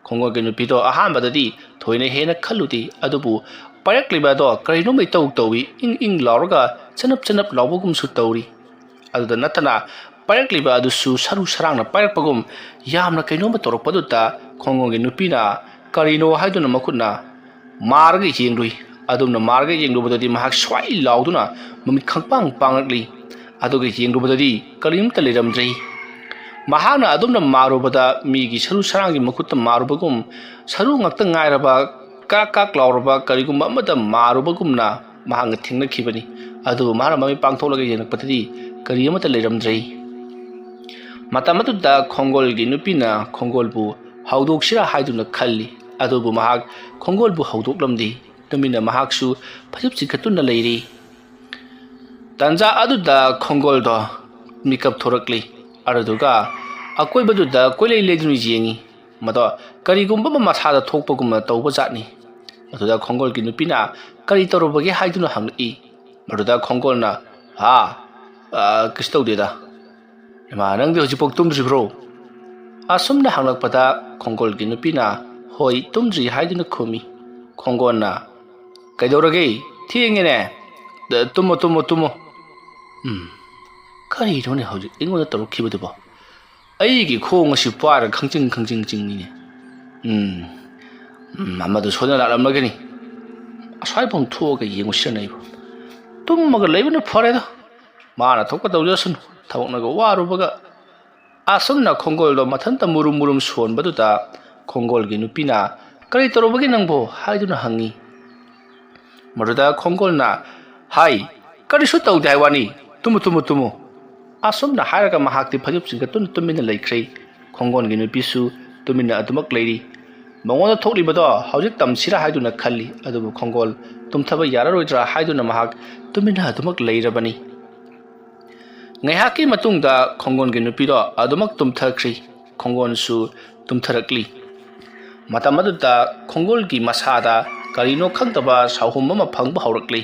ꯈꯣꯡꯒꯣꯜꯒꯤ ꯅꯨꯄꯤꯗꯣ ꯑꯍꯥꯟꯕꯗꯗꯤ ꯊꯣꯏꯅ ꯍꯦꯟꯅ ꯈꯜꯂꯨꯗꯦ, ꯑꯗꯨꯕꯨ ꯄꯥꯏꯔꯛꯂꯤꯕ ꯑꯗꯣ ꯀꯔꯤꯅꯣꯝ ꯏꯇꯧ ꯇꯧꯏ, ꯏꯪ ꯏꯪ ꯂꯥꯎꯔꯒ ꯆꯅꯞ ꯆꯅꯞ ꯂꯥꯎꯕꯒꯨꯝꯁꯨ ꯇꯧꯔꯤ꯫ ꯑꯗꯨꯗ ꯅꯠꯇꯅ ꯄꯥꯏꯔꯛꯂꯤꯕ ꯑꯗꯨꯁꯨ ꯁꯔꯨ ꯁꯔꯥꯡꯅ ꯄꯥꯏꯔꯛꯄꯒꯨꯝ ꯌꯥꯝꯅ ꯀꯩꯅꯣꯝꯃ ꯇꯧꯔꯛꯄꯗꯨꯗ ꯈꯣꯡꯒꯣꯜꯒꯤ ꯅꯨꯄꯤꯅ ꯀꯔꯤꯅꯣ ꯍꯥꯏꯗꯨꯅ ꯃꯈꯨꯠꯅ ꯃꯥꯔꯒ ꯌꯦꯡꯂꯨꯏ꯫ ꯑꯗꯨꯝꯅ ꯃꯥꯔꯒ ꯌꯦꯡꯂꯨꯕꯗꯗꯤ ꯃꯍꯥꯛ ꯁ꯭ꯋꯥꯏ ꯂꯥꯎꯗꯨꯅ ꯃꯃꯤꯠ ꯈꯪꯄꯥꯡ ꯄꯥꯡꯂꯛꯂꯤ꯫ ꯑꯗꯨꯒ ꯌꯦꯡꯂꯨꯕꯗꯗꯤ ꯀꯔꯤꯝꯇ ꯂꯩꯔꯝꯗ꯭ꯔꯦ꯫ ꯃꯍꯥꯛꯅ ꯑꯗꯨꯝꯅ ꯃꯥꯔꯨꯕꯗ ꯃꯤꯒꯤ ꯁꯔꯨ ꯁꯔꯥꯡꯒꯤ ꯃꯈꯨꯠꯇ ꯃꯥꯔꯨꯕꯒꯨꯝ, ꯁꯔꯨ ꯉꯥꯛꯇ ꯉꯥꯏꯔꯕ ꯀꯥꯛ ꯀꯥꯛ ꯂꯥꯎꯔꯕ ꯀꯔꯤꯒꯨꯝꯕ ꯑꯃꯗ ꯃꯥꯔꯨꯕꯒꯨꯝꯅ ꯃꯍꯥꯛꯅ ꯊꯦꯡꯅꯈꯤꯕꯅꯤ꯫ ꯑꯗꯨꯕꯨ ꯃꯍꯥꯛꯅ ꯃꯃꯤꯠ ꯄꯥꯡꯊꯣꯛꯂꯒ ꯌꯦꯡꯂꯛꯄꯗꯗꯤ ꯀꯔꯤ ꯑꯃꯠꯇ ꯂꯩꯔꯝꯗ꯭ꯔꯦ꯫ ꯃꯇꯝ ꯑꯗꯨꯗ ꯈꯣꯡꯒꯣꯜꯒꯤ ꯅꯨꯄꯤꯅ ꯈꯣꯡꯒꯣꯜꯕꯨ ꯍꯧꯗꯣꯛꯁꯤꯔꯥ ꯍꯥꯏꯗꯨꯅ ꯈꯜꯂꯤ꯫ ꯑꯗꯨꯕꯨ ꯃꯍꯥꯛ ꯈꯣꯡꯒꯣꯜꯕꯨ ꯍꯧꯗꯣꯛꯂꯝꯗꯦ꯫ ꯇꯨꯃꯤꯟꯅ ꯃꯍꯥꯛꯁꯨ ꯐꯩꯖꯨꯞ ꯆꯤꯡꯈꯠꯇꯨꯅ ꯂꯩꯔꯤ꯫ ꯇꯥꯟꯖꯥ ꯑꯗꯨꯗ ꯈꯣꯡꯒꯣꯜꯗꯣ ꯃꯤꯀꯞ ꯊꯣꯔꯛꯂꯤ꯫ ꯑꯗꯨꯗꯨꯒ ꯑꯀꯣꯏꯕꯗꯨꯗ ꯀꯣꯏꯂꯩ ꯂꯩꯗꯨꯅ ꯌꯦꯡꯉꯤ꯫ ꯃꯗꯣ ꯀꯔꯤꯒꯨꯝꯕ ꯑꯃ ꯃꯁꯥꯗ ꯊꯣꯛꯄꯒꯨꯝꯅ ꯇꯧꯕ ꯖꯥꯠꯅꯤ꯫ ꯑꯗꯨꯗ ꯈꯣꯡꯒꯣꯜꯒꯤ ꯅꯨꯄꯤꯅ ꯀꯔꯤ ꯇꯧꯔꯨꯕꯒꯦ ꯍꯥꯏꯗꯨꯅ ꯍꯪꯂꯛꯏ꯫ ꯃꯗꯨꯗ ꯈꯣꯡꯒꯣꯜꯅ, "ꯍꯥ? ꯑ, ꯀꯩꯁꯨ ꯇꯧꯗꯦꯗ꯫ ꯏꯃꯥ, ꯅꯪꯗꯤ ꯍꯧꯖꯤꯛꯐꯥꯎ ꯇꯨꯝꯗ꯭ꯔꯤꯕ꯭ꯔꯣ?" ꯑꯁꯨꯝꯅ ꯍꯪꯂꯛꯄꯗ ꯈꯣꯡꯒꯣꯜꯒꯤ ꯅꯨꯄꯤꯅ, "ꯍꯣꯏ, ꯇꯨꯝꯗ꯭ꯔꯤ" ꯍꯥꯏꯗꯨꯅ ꯈꯨꯝꯃꯤ꯫ ꯈꯣꯡꯒꯣꯜꯅ, "ꯀꯩꯗꯧꯔꯒꯦ? ꯊꯦꯡꯉꯦꯅꯦ꯫ ꯇꯨꯝꯃꯣ, ꯇꯨꯝꯃꯣ, ꯇꯨꯝꯃꯣ꯫" ꯎꯝ, ꯀꯔꯤꯅꯣꯅꯦ ꯍꯧꯖꯤꯛ ꯑꯩꯉꯣꯟꯗ ꯇꯧꯔꯛꯈꯤꯕꯗꯨꯕꯣ? ꯑꯩꯒꯤ ꯈꯣꯡ ꯑꯁꯤ ꯄꯥꯏꯔꯒ ꯈꯪꯆꯤꯡ ꯈꯪꯆꯤꯡ ꯆꯤꯡꯉꯤꯅꯦ꯫ ꯎꯝ, ꯎꯝ, ꯑꯃꯗꯨ ꯁꯣꯏꯗꯅ ꯂꯥꯛꯂꯝꯂꯒꯅꯤ꯫ ꯑꯁ꯭ꯋꯥꯏꯐꯥꯎ ꯊꯣꯛꯑꯒ ꯌꯦꯡꯉꯨꯁꯤꯔꯅꯦ ꯑꯩꯕꯨ꯫ ꯇꯨꯝꯃꯒ ꯂꯩꯕꯅ ꯐꯔꯦꯗ꯫ ꯃꯥꯅ ꯊꯣꯛꯄ ꯇꯧꯖꯁꯅꯨ꯫ ꯊꯕꯛꯅꯒ ꯋꯥꯔꯨꯕꯒ꯫ ꯑꯁꯨꯝꯅ ꯈꯣꯡꯒꯣꯜꯗꯣ ꯃꯊꯟꯇ ꯃꯨꯔꯨꯝ ꯃꯨꯔꯨꯝ ꯁꯣꯟꯕꯗꯨꯗ ꯈꯣꯡꯒꯣꯜꯒꯤ ꯅꯨꯄꯤꯅ, "ꯀꯔꯤ ꯇꯧꯔꯨꯕꯒꯦ ꯅꯪꯕꯣ?" ꯍꯥꯏꯗꯨꯅ ꯍꯪꯉꯤ꯫ ꯃꯗꯨꯗ ꯈꯣꯡꯒꯣꯜꯅ, "ꯍꯥꯏ, ꯀꯔꯤꯁꯨ ꯇꯧꯗꯦ ꯍꯥꯏ ꯋꯥꯅꯤ, ꯇꯨꯝꯃꯨ, ꯇꯨꯝꯃꯨ, ꯇꯨꯝꯃꯨ꯫" ꯑꯁꯨꯝꯅ ꯍꯥꯏꯔꯒ ꯃꯍꯥꯛꯇꯤ ꯐꯩꯖꯨꯞ ꯆꯤꯡꯈꯠꯇꯨꯅ ꯇꯨꯃꯤꯟꯅ ꯂꯩꯈ꯭ꯔꯦ꯫ ꯈꯣꯡꯒꯣꯜꯒꯤ ꯅꯨꯄꯤꯁꯨ ꯇꯨꯃꯤꯟꯅ ꯑꯗꯨꯃꯛ ꯂꯩꯔꯤ꯫ ꯃꯉꯣꯟꯗ ꯊꯣꯛꯂꯤꯕꯗꯣ ꯍꯧꯖꯤꯛ ꯇꯝꯁꯤꯔꯥ ꯍꯥꯏꯗꯨꯅ ꯈꯜꯂꯤ, ꯑꯗꯨꯕꯨ ꯈꯣꯡꯒꯣꯜ ꯇꯨꯝꯊꯕ ꯌꯥꯔꯔꯣꯏꯗ꯭ꯔꯥ ꯍꯥꯏꯗꯨꯅ ꯃꯍꯥꯛ ꯇꯨꯃꯤꯟꯅ ꯑꯗꯨꯃꯛ ꯂꯩꯔꯕꯅꯤ꯫ ꯉꯥꯏꯍꯥꯛꯀꯤ ꯃꯇꯨꯡꯗ ꯈꯣꯡꯒꯣꯜꯒꯤ ꯅꯨꯄꯤꯗꯣ ꯑꯗꯨꯃꯛ ꯇꯨꯝꯊꯈ꯭ꯔꯤ꯫ ꯈꯣꯡꯒꯣꯜꯁꯨ ꯇꯨꯝꯊꯔꯛꯂꯤ꯫ ꯃꯇꯝ ꯑꯗꯨꯗ ꯈꯣꯡꯒꯣꯜꯒꯤ ꯃꯁꯥꯗ ꯀꯔꯤꯅꯣ ꯈꯪꯗꯕ ꯁꯥꯎꯍꯨꯝ ꯑꯃ ꯐꯪꯕ ꯍꯧꯔꯛꯂꯤ꯫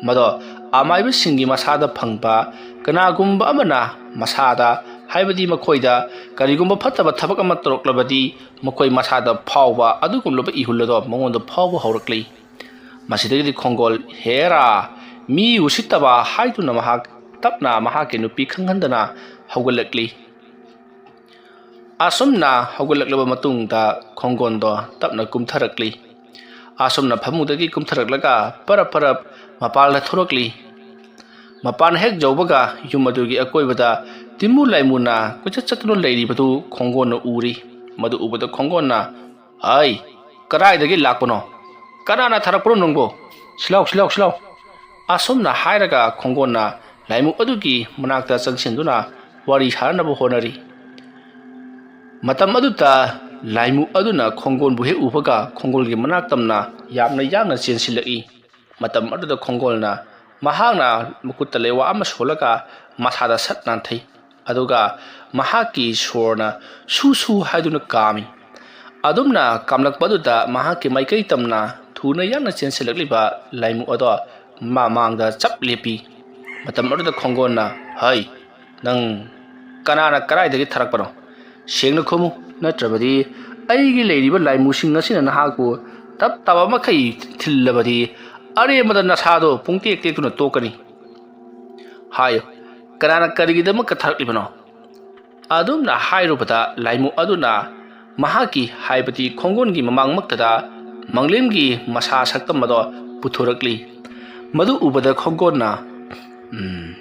ꯃꯗꯣ ꯑꯃꯥꯏꯕꯁꯤꯡꯒꯤ ꯃꯁꯥꯗ ꯐꯪꯕ ꯀꯅꯥꯒꯨꯝꯕ ꯑꯃꯅ ꯃꯁꯥꯗ, ꯍꯥꯏꯕꯗꯤ ꯃꯈꯣꯏꯗ ꯀꯔꯤꯒꯨꯝꯕ ꯐꯠꯇꯕ ꯊꯕꯛ ꯑꯃ ꯇꯧꯔꯛꯂꯕꯗꯤ ꯃꯈꯣꯏ ꯃꯁꯥꯗ ꯐꯥꯎꯕ ꯑꯗꯨꯒꯨꯝꯂꯕ ꯏꯍꯨꯜ ꯑꯗꯣ ꯃꯉꯣꯟꯗ ꯐꯥꯎꯕ ꯍꯧꯔꯛꯂꯤ꯫ ꯃꯁꯤꯗꯒꯤꯗꯤ ꯈꯣꯡꯒꯣꯜ, "ꯍꯦꯔꯥ, ꯃꯤ ꯎꯁꯤꯠꯇꯕ" ꯍꯥꯏꯗꯨꯅ ꯃꯍꯥꯛ ꯇꯞꯅ ꯃꯍꯥꯛꯀꯤ ꯅꯨꯄꯤ ꯈꯪꯍꯟꯗꯅ ꯍꯧꯒꯠꯂꯛꯂꯤ꯫ ꯑꯁꯨꯝꯅ ꯍꯧꯒꯠꯂꯛꯂꯕ ꯃꯇꯨꯡꯗ ꯈꯣꯡꯒꯣꯟꯗꯣ ꯇꯞꯅ ꯀꯨꯝꯊꯔꯛꯂꯤ꯫ ꯑꯁꯨꯝꯅ ꯐꯃꯨꯡꯗꯒꯤ ꯀꯨꯝꯊꯔꯛꯂꯒ ꯄꯔꯞ ꯄꯔꯞ ꯃꯄꯥꯟꯗ ꯊꯣꯔꯛꯂꯤ꯫ ꯃꯄꯥꯟ ꯍꯦꯛ ꯌꯧꯕꯒ ꯌꯨꯝ ꯑꯗꯨꯒꯤ ꯑꯀꯣꯏꯕꯗ ꯇꯤꯟꯃꯨ ꯂꯥꯏꯃꯨꯅ ꯀꯣꯏꯆꯠ ꯆꯠꯇꯨꯅ ꯂꯩꯔꯤꯕꯗꯨ ꯈꯣꯡꯒꯣꯟꯅ ꯎꯔꯤ꯫ ꯃꯗꯨ ꯎꯕꯗ ꯈꯣꯡꯒꯣꯟꯅ, "ꯑꯩ, ꯀꯗꯥꯏꯗꯒꯤ ꯂꯥꯛꯄꯅꯣ? ꯀꯅꯥꯅ ꯊꯥꯔꯛꯄꯅꯣ ꯅꯪꯕꯨ? ꯁꯤꯂꯥꯎ, ꯁꯤꯂꯥꯎ, ꯁꯤꯂꯥꯎ!" ꯑꯁꯨꯝꯅ ꯍꯥꯏꯔꯒ ꯈꯣꯡꯒꯣꯟꯅ ꯂꯥꯏꯃꯨ ꯑꯗꯨꯒꯤ ꯃꯅꯥꯛꯇ ꯆꯪꯁꯤꯟꯗꯨꯅ ꯋꯥꯔꯤ ꯁꯥꯅꯅꯕ ꯍꯣꯠꯅꯔꯤ꯫ ꯃꯇꯝ ꯑꯗꯨꯗ ꯂꯥꯏꯃꯨ ꯑꯗꯨꯅ ꯈꯣꯡꯒꯣꯟꯕꯨ ꯍꯦꯛ ꯎꯕꯒ ꯈꯣꯡꯒꯣꯜꯒꯤ ꯃꯅꯥꯛ ꯇꯝꯅ ꯌꯥꯝꯅ ꯌꯥꯡꯅ ꯆꯦꯟꯁꯤꯜꯂꯛꯏ꯫ ꯃꯇꯝ ꯑꯗꯨꯗ ꯈꯣꯡꯒꯣꯜꯅ ꯃꯍꯥꯛꯅ ꯃꯈꯨꯠꯇ ꯂꯩꯋꯥ ꯑꯃ ꯁꯣꯜꯂꯒ ꯃꯁꯥꯗ ꯁꯠ ꯅꯥꯟꯊꯩ꯫ ꯑꯗꯨꯒ ꯃꯍꯥꯛꯀꯤ ꯁꯣꯔꯅ ꯁꯨ ꯁꯨ ꯍꯥꯏꯗꯨꯅ ꯀꯥꯝꯃꯤ꯫ ꯑꯗꯨꯝꯅ ꯀꯥꯝꯂꯛꯄ ꯑꯗꯨꯗ ꯃꯍꯥꯛꯀꯤ ꯃꯥꯏꯀꯩ ꯇꯝꯅ ꯊꯨꯅ ꯌꯥꯡꯅ ꯆꯦꯟꯁꯤꯜꯂꯛꯂꯤꯕ ꯂꯥꯏꯃꯨ ꯑꯗꯣ ꯃꯃꯥꯡꯗ ꯆꯞ ꯂꯦꯞꯄꯤ꯫ ꯃꯇꯝ ꯑꯗꯨꯗ ꯈꯣꯡꯒꯣꯟꯅ, "ꯍꯩ, ꯅꯪ ꯀꯅꯥꯅ ꯀꯗꯥꯏꯗꯒꯤ ꯊꯥꯔꯛꯄꯅꯣ? ꯁꯦꯡꯅ ꯈꯨꯝꯃꯨ, ꯅꯠꯇ꯭ꯔꯕꯗꯤ ꯑꯩꯒꯤ ꯂꯩꯔꯤꯕ ꯂꯥꯏꯃꯨꯁꯤꯡ ꯑꯁꯤꯅ ꯅꯍꯥꯛꯄꯨ ꯇꯞ ꯇꯥꯕ ꯃꯈꯩ ꯊꯤꯜꯂꯕꯗꯤ ꯑꯔꯦꯝꯕꯗ ꯅꯁꯥꯗꯣ ꯄꯨꯡꯇꯦꯛ ꯇꯦꯛꯇꯨꯅ ꯇꯣꯛꯀꯅꯤ꯫ ꯍꯥꯏꯌꯨ, ꯀꯅꯥꯅ ꯀꯔꯤꯒꯤꯗꯃꯛꯇ ꯊꯥꯔꯛꯂꯤꯕꯅꯣ?" ꯑꯗꯨꯝꯅ ꯍꯥꯏꯔꯨꯕꯗ ꯂꯥꯏꯃꯨ ꯑꯗꯨꯅ ꯃꯍꯥꯛꯀꯤ, ꯍꯥꯏꯕꯗꯤ ꯈꯣꯡꯒꯣꯟꯒꯤ ꯃꯃꯥꯡꯃꯛꯇꯗ ꯃꯪꯂꯦꯝꯒꯤ ꯃꯁꯥ ꯁꯛꯇꯝ ꯑꯗꯣ ꯄꯨꯊꯣꯔꯛꯂꯤ꯫ ꯃꯗꯨ ꯎꯕꯗ ꯈꯣꯡꯒꯣꯟꯅ, "ꯎꯝ,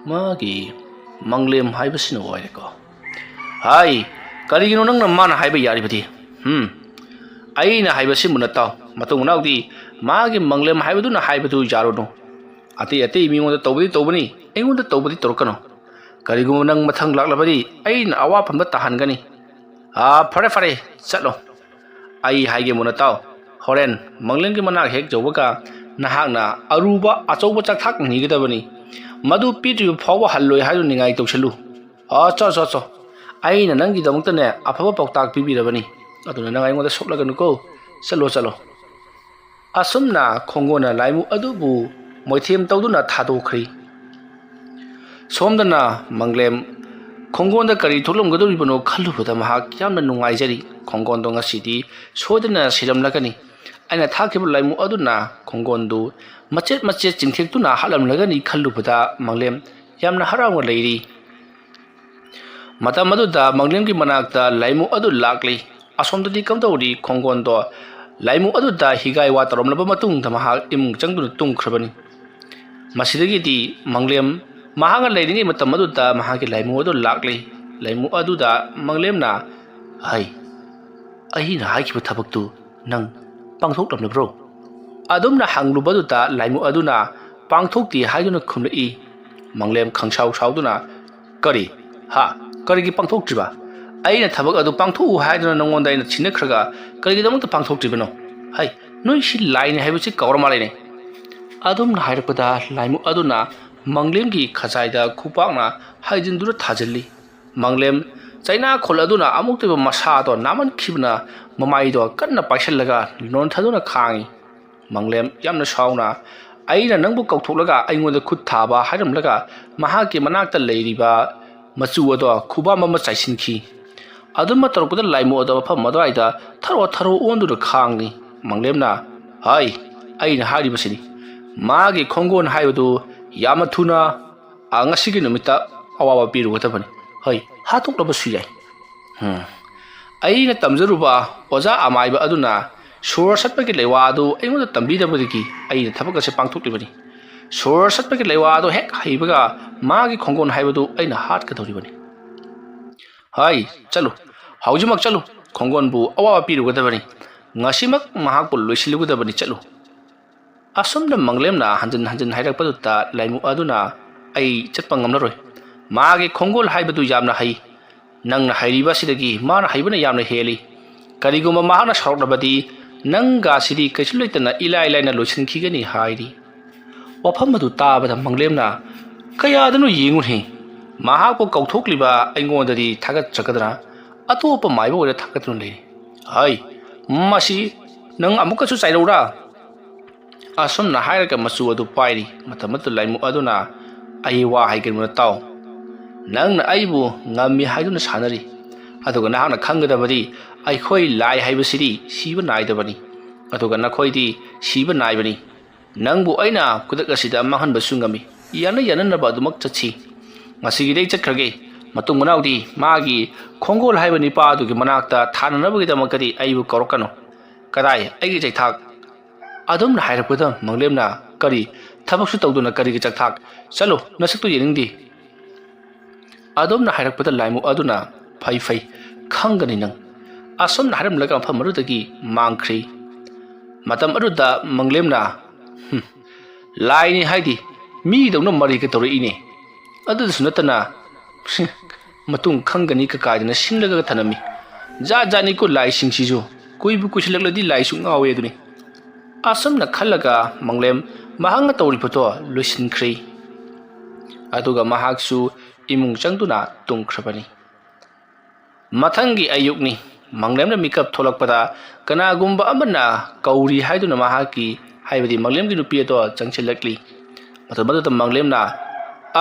ꯃꯥꯒꯤ ꯃꯪꯂꯦꯝ ꯍꯥꯏꯕꯁꯤꯅ ꯑꯣꯏꯔꯦꯀꯣ꯫ ꯍꯥꯏ, ꯀꯔꯤꯒꯤꯅꯣ ꯅꯪꯅ ꯃꯥꯅ ꯍꯥꯏꯕ ꯌꯥꯔꯤꯕꯗꯤ? ꯎꯝ, ꯑꯩꯅ ꯍꯥꯏꯕꯁꯤꯃꯨꯟꯅ ꯇꯥꯎ꯫ ꯃꯇꯨꯡ ꯃꯅꯥꯎꯗꯤ ꯃꯥꯒꯤ ꯃꯪꯂꯦꯝ ꯍꯥꯏꯕꯗꯨꯅ ꯍꯥꯏꯕꯗꯨ ꯌꯥꯔꯨꯅꯨ꯫ ꯑꯇꯩ ꯑꯇꯩ ꯃꯤꯉꯣꯟꯗ ꯇꯧꯕꯗꯤ ꯇꯧꯕꯅꯤ, ꯑꯩꯉꯣꯟꯗ ꯇꯧꯕꯗꯤ ꯇꯧꯔꯛꯀꯅꯨ꯫ ꯀꯔꯤꯒꯨꯝꯕ ꯅꯪ ꯃꯊꯪ ꯂꯥꯛꯂꯕꯗꯤ ꯑꯩꯅ ꯑꯋꯥꯐꯝꯗ ꯇꯥꯍꯟꯒꯅꯤ꯫ ꯑꯥ, ꯐꯔꯦ, ꯐꯔꯦ, ꯆꯠꯂꯣ꯫ ꯑꯩ ꯍꯥꯏꯒꯦ ꯃꯨꯟꯅ ꯇꯥꯎ꯫ ꯍꯣꯔꯦꯟ ꯃꯪꯂꯦꯝꯒꯤ ꯃꯅꯥꯛ ꯍꯦꯛ ꯌꯧꯕꯒ ꯅꯍꯥꯛꯅ ꯑꯔꯨꯕ ꯑꯆꯧꯕ ꯆꯥꯛꯊꯥꯛ ꯅꯤꯒꯗꯕꯅꯤ꯫ ꯃꯗꯨ ꯄꯤꯗ꯭ꯔꯤꯕ ꯐꯥꯎꯕ ꯍꯜꯂꯣꯏ ꯍꯥꯏꯗꯨꯅ ꯅꯤꯡꯉꯥꯏ ꯇꯧꯁꯤꯜꯂꯨ꯫ ꯑꯆꯣ, ꯑꯆꯣ, ꯑꯆꯣ꯫ ꯑꯩꯅ ꯅꯪꯒꯤꯗꯃꯛꯇꯅꯦ ꯑꯐꯕ ꯄꯥꯎꯇꯥꯛ ꯄꯤꯕꯤꯔꯕꯅꯤ꯫ ꯑꯗꯨꯅ ꯅꯪ ꯑꯩꯉꯣꯟꯗ ꯁꯣꯛꯂꯒꯅꯨꯀꯣ꯫ ꯆꯠꯂꯣ, ꯆꯠꯂꯣ꯫ ꯑꯁꯨꯝꯅ ꯈꯣꯡꯒꯣꯟꯅ ꯂꯥꯏꯃꯨ ꯑꯗꯨꯕꯨ ꯃꯣꯏꯊꯦꯝ ꯇꯧꯗꯨꯅ ꯊꯥꯗꯣꯛꯈ꯭ꯔꯤ꯫ ꯁꯣꯝꯗꯅ ꯃꯪꯂꯦꯝ ꯈꯣꯡꯒꯣꯟꯗ ꯀꯔꯤ ꯊꯣꯛꯂꯝꯒꯗꯧꯔꯤꯕꯅꯣ ꯈꯜꯂꯨꯕꯗ ꯃꯍꯥꯛ ꯌꯥꯝꯅ ꯅꯨꯡꯉꯥꯏꯖꯔꯤ꯫ ꯈꯣꯡꯒꯣꯟꯗꯣ ꯉꯁꯤꯗꯤ ꯁꯣꯏꯗꯅ ꯁꯤꯔꯝꯂꯒꯅꯤ꯫ ꯑꯩꯅ ꯊꯥꯈꯤꯕ ꯂꯥꯏꯃꯨ ꯑꯗꯨꯅ ꯈꯣꯡꯒꯣꯟꯗꯨ ꯃꯆꯦꯠ ꯃꯆꯦꯠ ꯆꯤꯡꯊꯦꯛꯇꯨꯅ ꯍꯥꯠꯂꯝꯂꯒꯅꯤ ꯈꯜꯂꯨꯕꯗ ꯃꯪꯂꯦꯝ ꯌꯥꯝꯅ ꯍꯔꯥꯎꯅ ꯂꯩꯔꯤ꯫ ꯃꯇꯝ ꯑꯗꯨꯗ ꯃꯪꯂꯦꯝꯒꯤ ꯃꯅꯥꯛꯇ ꯂꯥꯏꯃꯨ ꯑꯗꯨ ꯂꯥꯛꯂꯤ꯫ ꯑꯁꯣꯝꯗꯗꯤ ꯀꯝꯗꯧꯔꯤ? ꯈꯣꯡꯒꯣꯟꯗꯣ ꯂꯥꯏꯃꯨ ꯑꯗꯨꯗ ꯍꯤꯒꯥꯏ ꯋꯥ ꯇꯧꯔꯝꯂꯕ ꯃꯇꯨꯡꯗ ꯃꯍꯥꯛ ꯏꯃꯨꯡ ꯆꯪꯗꯨꯅ ꯇꯨꯝꯈ꯭ꯔꯕꯅꯤ꯫ ꯃꯁꯤꯗꯒꯤꯗꯤ ꯃꯪꯂꯦꯝ ꯃꯍꯥꯛꯅ ꯂꯩꯔꯤꯉꯩ ꯃꯇꯝ ꯑꯗꯨꯗ ꯃꯍꯥꯛꯀꯤ ꯂꯥꯏꯃꯨ ꯑꯗꯨ ꯂꯥꯛꯂꯤ꯫ ꯂꯥꯏꯃꯨ ꯑꯗꯨꯗ ꯃꯪꯂꯦꯝꯅ, "ꯍꯩ, ꯑꯩꯅ ꯍꯥꯏꯈꯤꯕ ꯊꯕꯛꯇꯨ ꯅꯪ ꯄꯥꯡꯊꯣꯛꯂꯝꯂꯕ꯭ꯔꯣ?" ꯑꯗꯨꯝꯅ ꯍꯪꯂꯨꯕꯗꯨꯗ ꯂꯥꯏꯃꯨ ꯑꯗꯨꯅ, "ꯄꯥꯡꯊꯣꯛꯇꯦ" ꯍꯥꯏꯗꯨꯅ ꯈꯨꯝꯂꯛꯏ꯫ ꯃꯪꯂꯦꯝ ꯈꯪꯁꯥꯎ ꯁꯥꯎꯗꯨꯅ, "ꯀꯔꯤ? ꯍꯥ? ꯀꯔꯤꯒꯤ ꯄꯥꯡꯊꯣꯛꯇ꯭ꯔꯤꯕ? ꯑꯩꯅ ꯊꯕꯛ ꯑꯗꯨ ꯄꯥꯡꯊꯣꯛꯎ ꯍꯥꯏꯗꯨꯅ ꯅꯉꯣꯟꯗ ꯑꯩꯅ ꯁꯤꯟꯅꯈ꯭ꯔꯒ ꯀꯔꯤꯒꯤꯗꯃꯛꯇ ꯄꯥꯡꯊꯣꯛꯇ꯭ꯔꯤꯕꯅꯣ? ꯍꯩ, ꯅꯣꯏꯁꯤ ꯂꯥꯏꯅꯤ ꯍꯥꯏꯕꯁꯤ ꯀꯥꯎꯔ ꯃꯥꯜꯂꯦꯅꯦ!" ꯑꯗꯨꯝꯅ ꯍꯥꯏꯔꯛꯄꯗ ꯂꯥꯏꯃꯨ ꯑꯗꯨꯅ ꯃꯪꯂꯦꯝꯒꯤ ꯈꯖꯥꯏꯗ ꯈꯨꯄꯥꯛꯅ ꯍꯥꯏꯖꯤꯟꯗꯨꯅ ꯊꯥꯖꯤꯜꯂꯤ꯫ ꯃꯪꯂꯦꯝ ꯆꯩꯅꯥꯈꯣꯜ ꯑꯗꯨꯅ ꯑꯃꯨꯛꯇꯣꯏꯕ ꯃꯁꯥꯗꯣ ꯅꯥꯃꯟꯈꯤꯕꯅ ꯃꯃꯥꯏꯗꯣ ꯀꯟꯅ ꯄꯥꯏꯁꯤꯜꯂꯒ ꯅꯣꯟꯊꯗꯨꯅ ꯈꯥꯡꯉꯤ꯫ ꯃꯪꯂꯦꯝ ꯌꯥꯝꯅ ꯁꯥꯎꯅ, "ꯑꯩꯅ ꯅꯪꯕꯨ ꯀꯧꯊꯣꯛꯂꯒ ꯑꯩꯉꯣꯟꯗ ꯈꯨꯠ ꯊꯥꯕ ꯍꯥꯏꯔꯝꯂꯒ ꯃꯍꯥꯛꯀꯤ ꯃꯅꯥꯛꯇ ꯂꯩꯔꯤꯕ ꯃꯆꯨ ꯑꯗꯣ ꯈꯨꯕꯥꯝ ꯑꯃ ꯆꯥꯏꯁꯤꯟꯈꯤ꯫ ꯑꯗꯨꯝꯅ ꯇꯧꯔꯛꯄꯗ ꯂꯥꯏꯃꯨ ꯑꯗꯣ ꯃꯐꯝ ꯑꯗꯨꯋꯥꯏꯗ ꯊꯔꯣ ꯊꯔꯣ ꯑꯣꯟꯗꯨꯅ ꯈꯥꯡꯂꯤ꯫" ꯃꯪꯂꯦꯝꯅ, "ꯍꯥꯏ, ꯑꯩꯅ ꯍꯥꯏꯔꯤꯕꯁꯤꯅꯤ, ꯃꯥꯒꯤ ꯈꯣꯡꯒꯣꯟ ꯍꯥꯏꯕꯗꯨ ꯌꯥꯝꯅ ꯊꯨꯅ, ꯑ, ꯉꯁꯤꯒꯤ ꯅꯨꯃꯤꯠꯇ ꯑꯋꯥꯕ ꯄꯤꯔꯨꯒꯗꯕꯅꯤ꯫ ꯍꯣꯏ, ꯍꯥꯠꯇꯣꯛꯂꯕꯁꯨ ꯌꯥꯏ꯫ ꯎꯝ꯫ ꯑꯩꯅ ꯇꯝꯖꯔꯨꯕ ꯑꯣꯖꯥ ꯑꯃꯥꯏꯕ ꯑꯗꯨꯅ ꯁꯣꯔ ꯁꯠꯄꯒꯤ ꯂꯩꯋꯥ ꯑꯗꯨ ꯑꯩꯉꯣꯟꯗ ꯇꯝꯕꯤꯗꯕꯗꯒꯤ ꯑꯩꯅ ꯊꯕꯛ ꯑꯁꯤ ꯄꯥꯡꯊꯣꯛꯂꯤꯕꯅꯤ꯫ ꯁꯣꯔ ꯁꯠꯄꯒꯤ ꯂꯩꯋꯥ ꯑꯗꯨ ꯍꯦꯛ ꯍꯩꯕꯒ ꯃꯥꯒꯤ ꯈꯣꯡꯒꯣꯟ ꯍꯥꯏꯕꯗꯨ ꯑꯩꯅ ꯍꯥꯠꯀꯗꯧꯔꯤꯕꯅꯤ꯫ ꯍꯥꯏ, ꯆꯠꯂꯨ, ꯍꯧꯖꯤꯛꯃꯛ ꯆꯠꯂꯨ, ꯈꯣꯡꯒꯣꯟꯕꯨ ꯑꯋꯥꯕ ꯄꯤꯔꯨꯒꯗꯕꯅꯤ꯫ ꯉꯁꯤꯃꯛ ꯃꯍꯥꯛꯄꯨ ꯂꯣꯏꯁꯤꯜꯂꯨꯒꯗꯕꯅꯤ, ꯆꯠꯂꯨ꯫" ꯑꯁꯨꯝꯅ ꯃꯪꯂꯦꯝꯅ ꯍꯟꯖꯤꯟ ꯍꯟꯖꯤꯟ ꯍꯥꯏꯔꯛꯄꯗꯨꯗ ꯂꯥꯏꯃꯨ ꯑꯗꯨꯅ, "ꯑꯩ ꯆꯠꯄ ꯉꯝꯂꯔꯣꯏ꯫ ꯃꯥꯒꯤ ꯈꯣꯡꯒꯣꯜ ꯍꯥꯏꯕꯗꯨ ꯌꯥꯝꯅ ꯍꯩ꯫ ꯅꯪꯅ ꯍꯩꯔꯤꯕ ꯑꯁꯤꯗꯒꯤ ꯃꯥꯅ ꯍꯩꯕꯅ ꯌꯥꯝꯅ ꯍꯦꯜꯂꯤ꯫ ꯀꯔꯤꯒꯨꯝꯕ ꯃꯍꯥꯛꯅ ꯁꯥꯎꯔꯛꯂꯕꯗꯤ ꯅꯪꯒ ꯑꯁꯤꯗꯤ ꯀꯩꯁꯨ ꯂꯩꯇꯅ ꯏꯂꯥꯏ ꯂꯥꯏꯅ ꯂꯣꯏꯁꯤꯟꯈꯤꯒꯅꯤ" ꯍꯥꯏꯔꯤ꯫ ꯋꯥꯐꯝ ꯑꯗꯨ ꯇꯥꯕꯗ ꯃꯪꯂꯦꯝꯅ, "ꯀꯌꯥꯗꯅꯣ ꯌꯦꯡꯉꯨꯅꯦ, ꯃꯍꯥꯛꯄꯨ ꯀꯧꯊꯣꯛꯂꯤꯕ ꯑꯩꯉꯣꯟꯗꯗꯤ ꯊꯥꯒꯠꯆꯒꯗ꯭ꯔꯥ? ꯑꯇꯣꯞꯄ ꯃꯥꯏꯕ ꯑꯣꯏꯅ ꯊꯥꯒꯠꯇꯨꯅ ꯂꯩꯔꯤ꯫ "ꯍꯩ, ꯃꯁꯤ ꯅꯪ ꯑꯃꯨꯛꯀꯁꯨ ꯆꯥꯏꯔꯧꯔꯥ?" ꯑꯁꯨꯝꯅ ꯍꯥꯏꯔꯒ ꯃꯆꯨ ꯑꯗꯨ ꯄꯥꯏꯔꯤ꯫ ꯃꯇꯝ ꯑꯗꯨꯗ ꯂꯥꯏꯃꯨ ꯑꯗꯨꯅ, "ꯑꯩ ꯋꯥ ꯍꯥꯏꯒꯦ, ꯃꯨꯟꯅ ꯇꯥꯎ꯫ ꯅꯪꯅ ꯑꯩꯕꯨ ꯉꯝꯃꯤ ꯍꯥꯏꯗꯨꯅ ꯁꯥꯟꯅꯔꯤ, ꯑꯗꯨꯒ ꯅꯍꯥꯛꯅ ꯈꯪꯒꯗꯕꯗꯤ, ꯑꯩꯈꯣꯏ ꯂꯥꯏ ꯍꯥꯏꯕꯁꯤꯗꯤ ꯁꯤꯕ ꯅꯥꯏꯗꯕꯅꯤ, ꯑꯗꯨꯒ ꯅꯈꯣꯏꯗꯤ ꯁꯤꯕ ꯅꯥꯏꯕꯅꯤ꯫ ꯅꯪꯕꯨ ꯑꯩꯅ ꯈꯨꯗꯛ ꯑꯁꯤꯗ ꯃꯥꯡꯍꯟꯕꯁꯨ ꯉꯝꯃꯤ꯫ ꯌꯥꯅ ꯌꯥꯅꯅꯕ ꯑꯗꯨꯃꯛ ꯆꯠꯁꯤ꯫ ꯉꯁꯤꯒꯤꯗꯤ ꯑꯩ ꯆꯠꯈ꯭ꯔꯒꯦ꯫ ꯃꯇꯨꯡ ꯃꯅꯥꯎꯗꯤ ꯃꯥꯒꯤ ꯈꯣꯡꯒꯣꯜ ꯍꯥꯏꯕ ꯅꯤꯄꯥ ꯑꯗꯨꯒꯤ ꯃꯅꯥꯛꯇ ꯊꯥꯅꯅꯕꯒꯤꯗꯃꯛꯇꯗꯤ ꯑꯩꯕꯨ ꯀꯧꯔꯛꯀꯅꯨ꯫ ꯀꯗꯥꯏ ꯑꯩꯒꯤ ꯆꯩꯊꯥꯛ?" ꯑꯗꯨꯝꯅ ꯍꯥꯏꯔꯛꯄꯗ ꯃꯪꯂꯦꯝꯅ, "ꯀꯔꯤ ꯊꯕꯛꯁꯨ ꯇꯧꯗꯅ ꯀꯔꯤꯒꯤ ꯆꯩꯊꯥꯛ? ꯆꯠꯂꯣ, ꯅꯁꯛꯇꯨ ꯌꯦꯡꯅꯤꯡꯗꯦ꯫" ꯑꯗꯨꯝꯅ ꯍꯥꯏꯔꯛꯄꯗ ꯂꯥꯏꯃꯨ ꯑꯗꯨꯅ, "ꯐꯩ, ꯐꯩ, ꯈꯪꯒꯅꯤ ꯅꯪ꯫" ꯑꯁꯨꯝꯅ ꯍꯥꯏꯔꯝꯂꯒ ꯃꯐꯝ ꯑꯗꯨꯗꯒꯤ ꯃꯥꯡꯈ꯭ꯔꯤ꯫ ꯃꯇꯝ ꯑꯗꯨꯗ ꯃꯪꯂꯦꯝꯅ, "ꯍꯨꯝ, ꯂꯥꯏꯅꯤ ꯍꯥꯏꯗꯤ ꯃꯤꯗꯧꯅ ꯃꯔꯩꯒ ꯇꯧꯔꯛꯏꯅꯦ꯫ ꯑꯗꯨꯗꯁꯨ ꯅꯠꯇꯅ, ꯃꯇꯨꯡ ꯈꯪꯒꯅꯤ ꯀꯀꯥꯏꯗꯅ ꯁꯤꯡꯂꯒ ꯊꯅꯝꯃꯤ꯫ ꯖꯥꯠ ꯖꯥꯠꯅꯤꯀꯣ ꯂꯥꯏꯁꯤꯡꯁꯤꯁꯨ꯫ ꯀꯨꯏꯕꯨ ꯀꯨꯏꯁꯤꯜꯂꯛꯂꯗꯤ ꯂꯥꯏꯁꯨ ꯉꯥꯎꯋꯦ ꯑꯗꯨꯅꯤ꯫" ꯑꯁꯨꯝꯅ ꯈꯜꯂꯒ ꯃꯪꯂꯦꯝ ꯃꯍꯥꯛꯅ ꯇꯧꯔꯤꯕꯗꯣ ꯂꯣꯏꯁꯤꯟꯈ꯭ꯔꯦ꯫ ꯑꯗꯨꯒ ꯃꯍꯥꯛꯁꯨ ꯏꯃꯨꯡ ꯆꯪꯗꯨꯅ ꯇꯨꯝꯈ꯭ꯔꯕꯅꯤ꯫ ꯃꯊꯪꯒꯤ ꯑꯌꯨꯛꯅꯤ꯫ ꯃꯪꯂꯦꯝꯅ ꯃꯤꯀꯞ ꯊꯣꯛꯂꯛꯄꯗ ꯀꯅꯥꯒꯨꯝꯕ ꯑꯃꯅ ꯀꯧꯔꯤ ꯍꯥꯏꯗꯨꯅ ꯃꯍꯥꯛꯀꯤ, ꯍꯥꯏꯕꯗꯤ ꯃꯪꯂꯦꯝꯒꯤ ꯅꯨꯄꯤ ꯑꯗꯣ ꯆꯪꯁꯤꯜꯂꯛꯂꯤ꯫ ꯃꯇꯝ ꯑꯗꯨꯗ ꯃꯪꯂꯦꯝꯅ,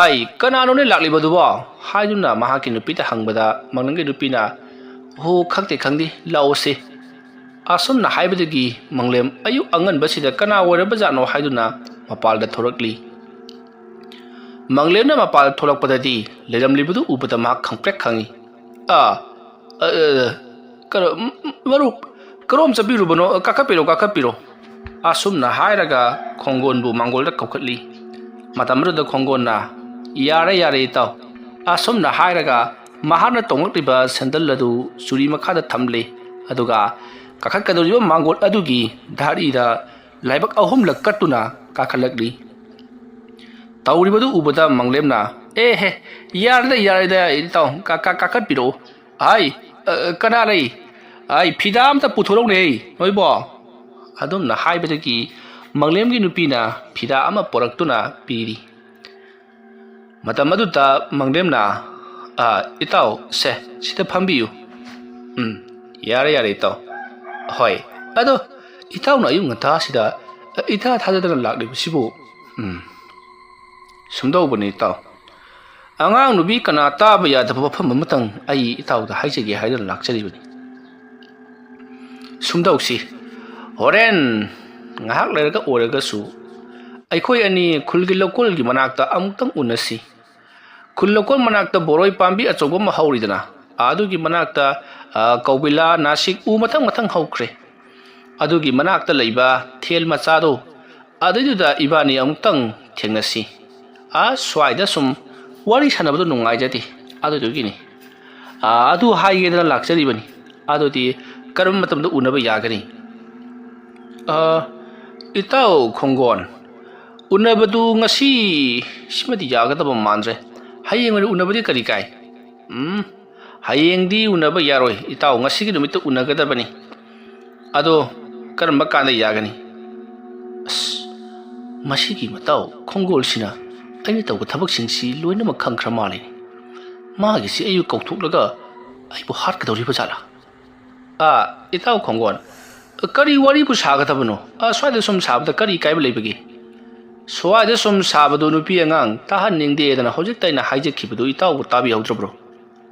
"ꯑꯩ, ꯀꯅꯥꯅꯣꯅꯦ ꯂꯥꯛꯂꯤꯕꯗꯨꯕꯣ?" ꯍꯥꯏꯗꯨꯅ ꯃꯍꯥꯛꯀꯤ ꯅꯨꯄꯤꯗ ꯍꯪꯕꯗ ꯃꯪꯂꯦꯝꯒꯤ ꯅꯨꯄꯤꯅ, "ꯍꯣ, ꯈꯪꯗꯦ, ꯈꯪꯗꯦ, ꯂꯥꯛꯑꯣꯁꯦ꯫" ꯑꯁꯨꯝꯅ ꯍꯥꯏꯕꯗꯒꯤ ꯃꯪꯂꯦꯝ ꯑꯌꯨꯛ ꯑꯉꯟꯕꯁꯤꯗ ꯀꯅꯥ ꯑꯣꯏꯔꯕꯖꯥꯠꯅꯣ ꯍꯥꯏꯗꯨꯅ ꯃꯄꯥꯜꯗ ꯊꯣꯔꯛꯂꯤ꯫ ꯃꯪꯂꯦꯝꯅ ꯃꯄꯥꯜ ꯊꯣꯛꯂꯛꯄꯗꯗꯤ ꯂꯩꯔꯝꯂꯤꯕꯗꯨ ꯎꯕꯗ ꯃꯍꯥꯛ ꯈꯪꯄ꯭ꯔꯦꯛ ꯈꯪꯉꯤ꯫ "ꯑ, ꯑ, ꯑ, ꯀꯔ-, ꯃꯔꯨꯞ, ꯀꯔꯣꯝ ꯆꯠꯄꯤꯔꯨꯕꯅꯣ? ꯀꯥꯈꯠꯄꯤꯔꯣ, ꯀꯥꯈꯠꯄꯤꯔꯣ꯫" ꯑꯁꯨꯝꯅ ꯍꯥꯏꯔꯒ ꯈꯣꯡꯒꯣꯟꯕꯨ ꯃꯥꯡꯒꯣꯜꯗ ꯀꯧꯈꯠꯂꯤ꯫ ꯃꯇꯝ ꯑꯗꯨꯗ ꯈꯣꯡꯒꯣꯟꯅ, "ꯌꯥꯔꯦ, ꯌꯥꯔꯦ, ꯏꯇꯥꯎ꯫" ꯑꯁꯨꯝꯅ ꯍꯥꯏꯔꯒ ꯃꯍꯥꯛꯅ ꯇꯣꯡꯂꯛꯂꯤꯕ ꯁꯦꯟꯗꯜ ꯑꯗꯨ ꯆꯨꯔꯤ ꯃꯈꯥꯗ ꯊꯝꯂꯦ꯫ ꯑꯗꯨꯒ ꯀꯥꯈꯠꯀꯗꯧꯔꯤꯕ ꯃꯥꯡꯒꯣꯜ ꯑꯗꯨꯒꯤ ꯙꯥꯔꯤꯗ ꯂꯥꯏꯕꯛ ꯑꯍꯨꯝꯂꯛ ꯀꯠꯇꯨꯅ ꯀꯥꯈꯠꯂꯛꯂꯤ꯫ ꯇꯧꯔꯤꯕꯗꯨ ꯎꯕꯗ ꯃꯪꯂꯦꯝꯅ, "ꯑꯦ ꯍꯦ, ꯌꯥꯔꯦꯗ, ꯌꯥꯔꯦꯗ, ꯏꯇꯥꯎ, ꯀꯥ-, ꯀꯥ-, ꯀꯥꯈꯠꯄꯤꯔꯛꯑꯣ꯫ ꯍꯥꯏ, ꯑ, ꯑ, ꯀꯅꯥ ꯂꯩ? ꯍꯥꯏ, ꯐꯤꯗꯥ ꯑꯝꯇ ꯄꯨꯊꯣꯔꯛꯎꯅꯦ, ꯅꯣꯏꯕꯣ꯫" ꯑꯗꯨꯝꯅ ꯍꯥꯏꯕꯗꯒꯤ ꯃꯪꯂꯦꯝꯒꯤ ꯅꯨꯄꯤꯅ ꯐꯤꯗꯥ ꯑꯃ ꯄꯨꯔꯛꯇꯨꯅ ꯄꯤꯔꯤ꯫ ꯃꯇꯝ ꯑꯗꯨꯗ ꯃꯪꯂꯦꯝꯅ, "ꯑ, ꯏꯇꯥꯎ, ꯁꯦ, ꯁꯤꯗ ꯐꯝꯕꯤꯌꯨ꯫" "ꯎꯝ, ꯌꯥꯔꯦ, ꯌꯥꯔꯦ, ꯏꯇꯥꯎ꯫ ꯍꯣꯏ, ꯑꯗꯣ ꯏꯇꯥꯎꯅ ꯑꯌꯨꯛ ꯉꯟꯇꯥꯁꯤꯗ ꯏꯊꯥ ꯊꯥꯖꯗꯅ ꯂꯥꯛꯂꯤꯕꯁꯤꯕꯨ? ꯎꯝ, ꯁꯨꯝꯗꯧꯕꯅꯤ, ꯏꯇꯥꯎ꯫ ꯑꯉꯥꯡ ꯅꯨꯄꯤ ꯀꯅꯥ ꯇꯥꯕ ꯌꯥꯗꯕ ꯋꯥꯐꯝ ꯑꯃꯇꯪ ꯑꯩ ꯏꯇꯥꯎꯗ ꯍꯥꯏꯖꯒꯦ ꯍꯥꯏꯗꯨꯅ ꯂꯥꯛꯆꯔꯤꯕꯅꯤ꯫ ꯁꯨꯝꯗꯧꯁꯤ, ꯍꯣꯔꯦꯟ ꯉꯥꯏꯍꯥꯛ ꯂꯩꯔꯒ ꯑꯣꯏꯔꯒꯁꯨ ꯑꯩꯈꯣꯏ ꯑꯅꯤ ꯈꯨꯜꯒꯤ ꯂꯧꯀꯣꯜꯒꯤ ꯃꯅꯥꯛꯇ ꯑꯃꯨꯛꯇꯪ ꯎꯅꯁꯤ꯫ ꯈꯨꯜ ꯂꯧꯀꯣꯜ ꯃꯅꯥꯛꯇ ꯕꯣꯔꯣꯏ ꯄꯥꯝꯕꯤ ꯑꯆꯧꯕ ꯑꯃ ꯍꯧꯔꯤꯗꯅ, ꯑꯗꯨꯒꯤ ꯃꯅꯥꯛꯇ, ꯑ, ꯀꯧꯕꯤꯂꯥ, ꯅꯥꯁꯤꯛ, ꯎ ꯃꯊꯪ ꯃꯊꯪ ꯍꯧꯈ꯭ꯔꯦ꯫ ꯑꯗꯨꯒꯤ ꯃꯅꯥꯛꯇ ꯂꯩꯕ ꯊꯦꯜ ꯃꯆꯥꯗꯣ, ꯑꯗꯨꯏꯗꯨꯗ ꯏꯕꯥꯅꯤ ꯑꯃꯨꯛꯇꯪ ꯊꯦꯡꯅꯁꯤ꯫ ꯑ, ꯁ꯭ꯋꯥꯏꯗ ꯁꯨꯝ ꯋꯥꯔꯤ ꯁꯥꯟꯅꯕꯗꯣ ꯅꯨꯡꯉꯥꯏꯖꯗꯦ, ꯑꯗꯨꯗꯨꯒꯤꯅꯤ꯫ ꯑ, ꯑꯗꯨ ꯍꯥꯏꯒꯦꯗꯅ ꯂꯥꯛꯆꯔꯤꯕꯅꯤ꯫ ꯑꯗꯨꯗꯤ ꯀꯔꯝꯕ ꯃꯇꯝꯗ ꯎꯅꯕ ꯌꯥꯒꯅꯤ? ꯑ, ꯏꯇꯥꯎ ꯈꯣꯡꯒꯣꯟ, ꯎꯅꯕꯗꯨ ꯉꯁꯤ ꯁꯤꯃꯗꯤ ꯌꯥꯒꯗꯕ ꯃꯥꯟꯗ꯭ꯔꯦ꯫ ꯍꯌꯦꯡ ꯑꯣꯏꯅ ꯎꯅꯕꯗꯤ ꯀꯔꯤ ꯀꯥꯏ? ꯎꯝ, ꯍꯌꯦꯡꯗꯤ ꯎꯅꯕ ꯌꯥꯔꯣꯏ, ꯏꯇꯥꯎ꯫ ꯉꯁꯤꯒꯤ ꯅꯨꯃꯤꯠꯇ ꯎꯅꯒꯗꯕꯅꯤ꯫ ꯑꯗꯣ ꯀꯔꯝꯕ ꯀꯥꯟꯗ ꯌꯥꯒꯅꯤ? ꯑꯁ, ꯃꯁꯤꯒꯤ ꯃꯇꯥꯎ ꯈꯣꯡꯒꯣꯜꯁꯤꯅ ꯑꯩꯅ ꯇꯧꯕ ꯊꯕꯛꯁꯤꯡꯁꯤ ꯂꯣꯏꯅꯃꯛ ꯈꯪꯈ꯭ꯔ ꯃꯥꯜꯂꯦ꯫ ꯃꯥꯒꯤꯁꯤ ꯑꯩꯕꯨ ꯀꯧꯊꯣꯛꯂꯒ ꯑꯩꯕꯨ ꯍꯥꯠꯀꯗꯧꯔꯤꯕ ꯖꯥꯠꯂꯥ? ꯑꯥ, ꯏꯇꯥꯎ ꯈꯣꯡꯒꯣꯟ, ꯀꯔꯤ ꯋꯥꯔꯤꯕꯨ ꯁꯥꯒꯗꯕꯅꯣ? ꯑꯥ, ꯁ꯭ꯋꯥꯏꯗ ꯁꯨꯝ ꯁꯥꯕꯗ ꯀꯔꯤ ꯀꯥꯏꯕ ꯂꯩꯕꯒꯦ? ꯁ꯭ꯋꯥꯏꯗ ꯁꯨꯝ ꯁꯥꯕꯗꯨ ꯅꯨꯄꯤ ꯑꯉꯥꯡ ꯇꯥꯍꯟꯅꯤꯡꯗꯦꯗꯅ ꯍꯧꯖꯤꯛꯇ ꯑꯩꯅ ꯍꯥꯏꯖꯈꯤꯕꯗꯨ ꯏꯇꯥꯎꯕꯨ ꯇꯥꯕꯤꯍꯧꯗ꯭ꯔꯕ꯭ꯔꯣ?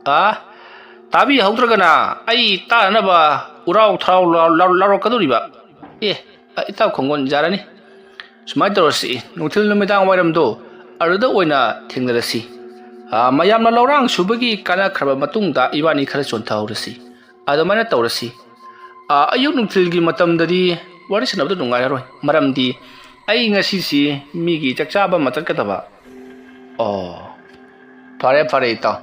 ꯑꯥ, ꯇꯥꯕꯤꯍꯧꯗ꯭ꯔꯒꯅ ꯑꯩ ꯇꯥꯅꯅꯕ ꯎꯔꯥꯎ ꯊꯔꯥꯎ ꯂꯥꯎ-, ꯂꯥꯎ-, ꯂꯥꯎꯔꯛꯀꯗꯧꯔꯤꯕ꯫ ꯑꯦ, ꯑ, ꯏꯇꯥꯎ ꯈꯣꯡꯒꯣꯟ, ꯌꯥꯔꯅꯤ꯫ ꯁꯨꯃꯥꯏꯅ ꯇꯧꯔꯁꯤ, ꯅꯨꯡꯊꯤꯜ ꯅꯨꯃꯤꯗꯥꯡ ꯋꯥꯏꯔꯝꯗꯣ ꯑꯗꯨꯗ ꯑꯣꯏꯅ ꯊꯦꯡꯅꯔꯁꯤ꯫ ꯑꯥ, ꯃꯌꯥꯝꯅ ꯂꯧꯔꯥꯡ ꯁꯨꯕꯒꯤ ꯀꯥꯟꯅꯈ꯭ꯔꯕ ꯃꯇꯨꯡꯗ ꯏꯕꯥꯅꯤ ꯈꯔ ꯆꯣꯟꯊꯍꯧꯔꯁꯤ꯫ ꯑꯗꯨꯃꯥꯏꯅ ꯇꯧꯔꯁꯤ꯫ ꯑꯥ, ꯑꯌꯨꯛ ꯅꯨꯡꯊꯤꯜꯒꯤ ꯃꯇꯝꯗꯗꯤ ꯋꯥꯔꯤ ꯁꯥꯟꯅꯕꯗ ꯅꯨꯡꯉꯥꯏꯔꯔꯣꯏ, ꯃꯔꯝꯗꯤ ꯑꯩ ꯉꯁꯤꯁꯤ ꯃꯤꯒꯤ ꯆꯥꯛ ꯆꯥꯕ ꯑꯃ ꯆꯠꯀꯗꯕ꯫ ꯑꯣ, ꯐꯔꯦ, ꯐꯔꯦ, ꯏꯇꯥꯎ꯫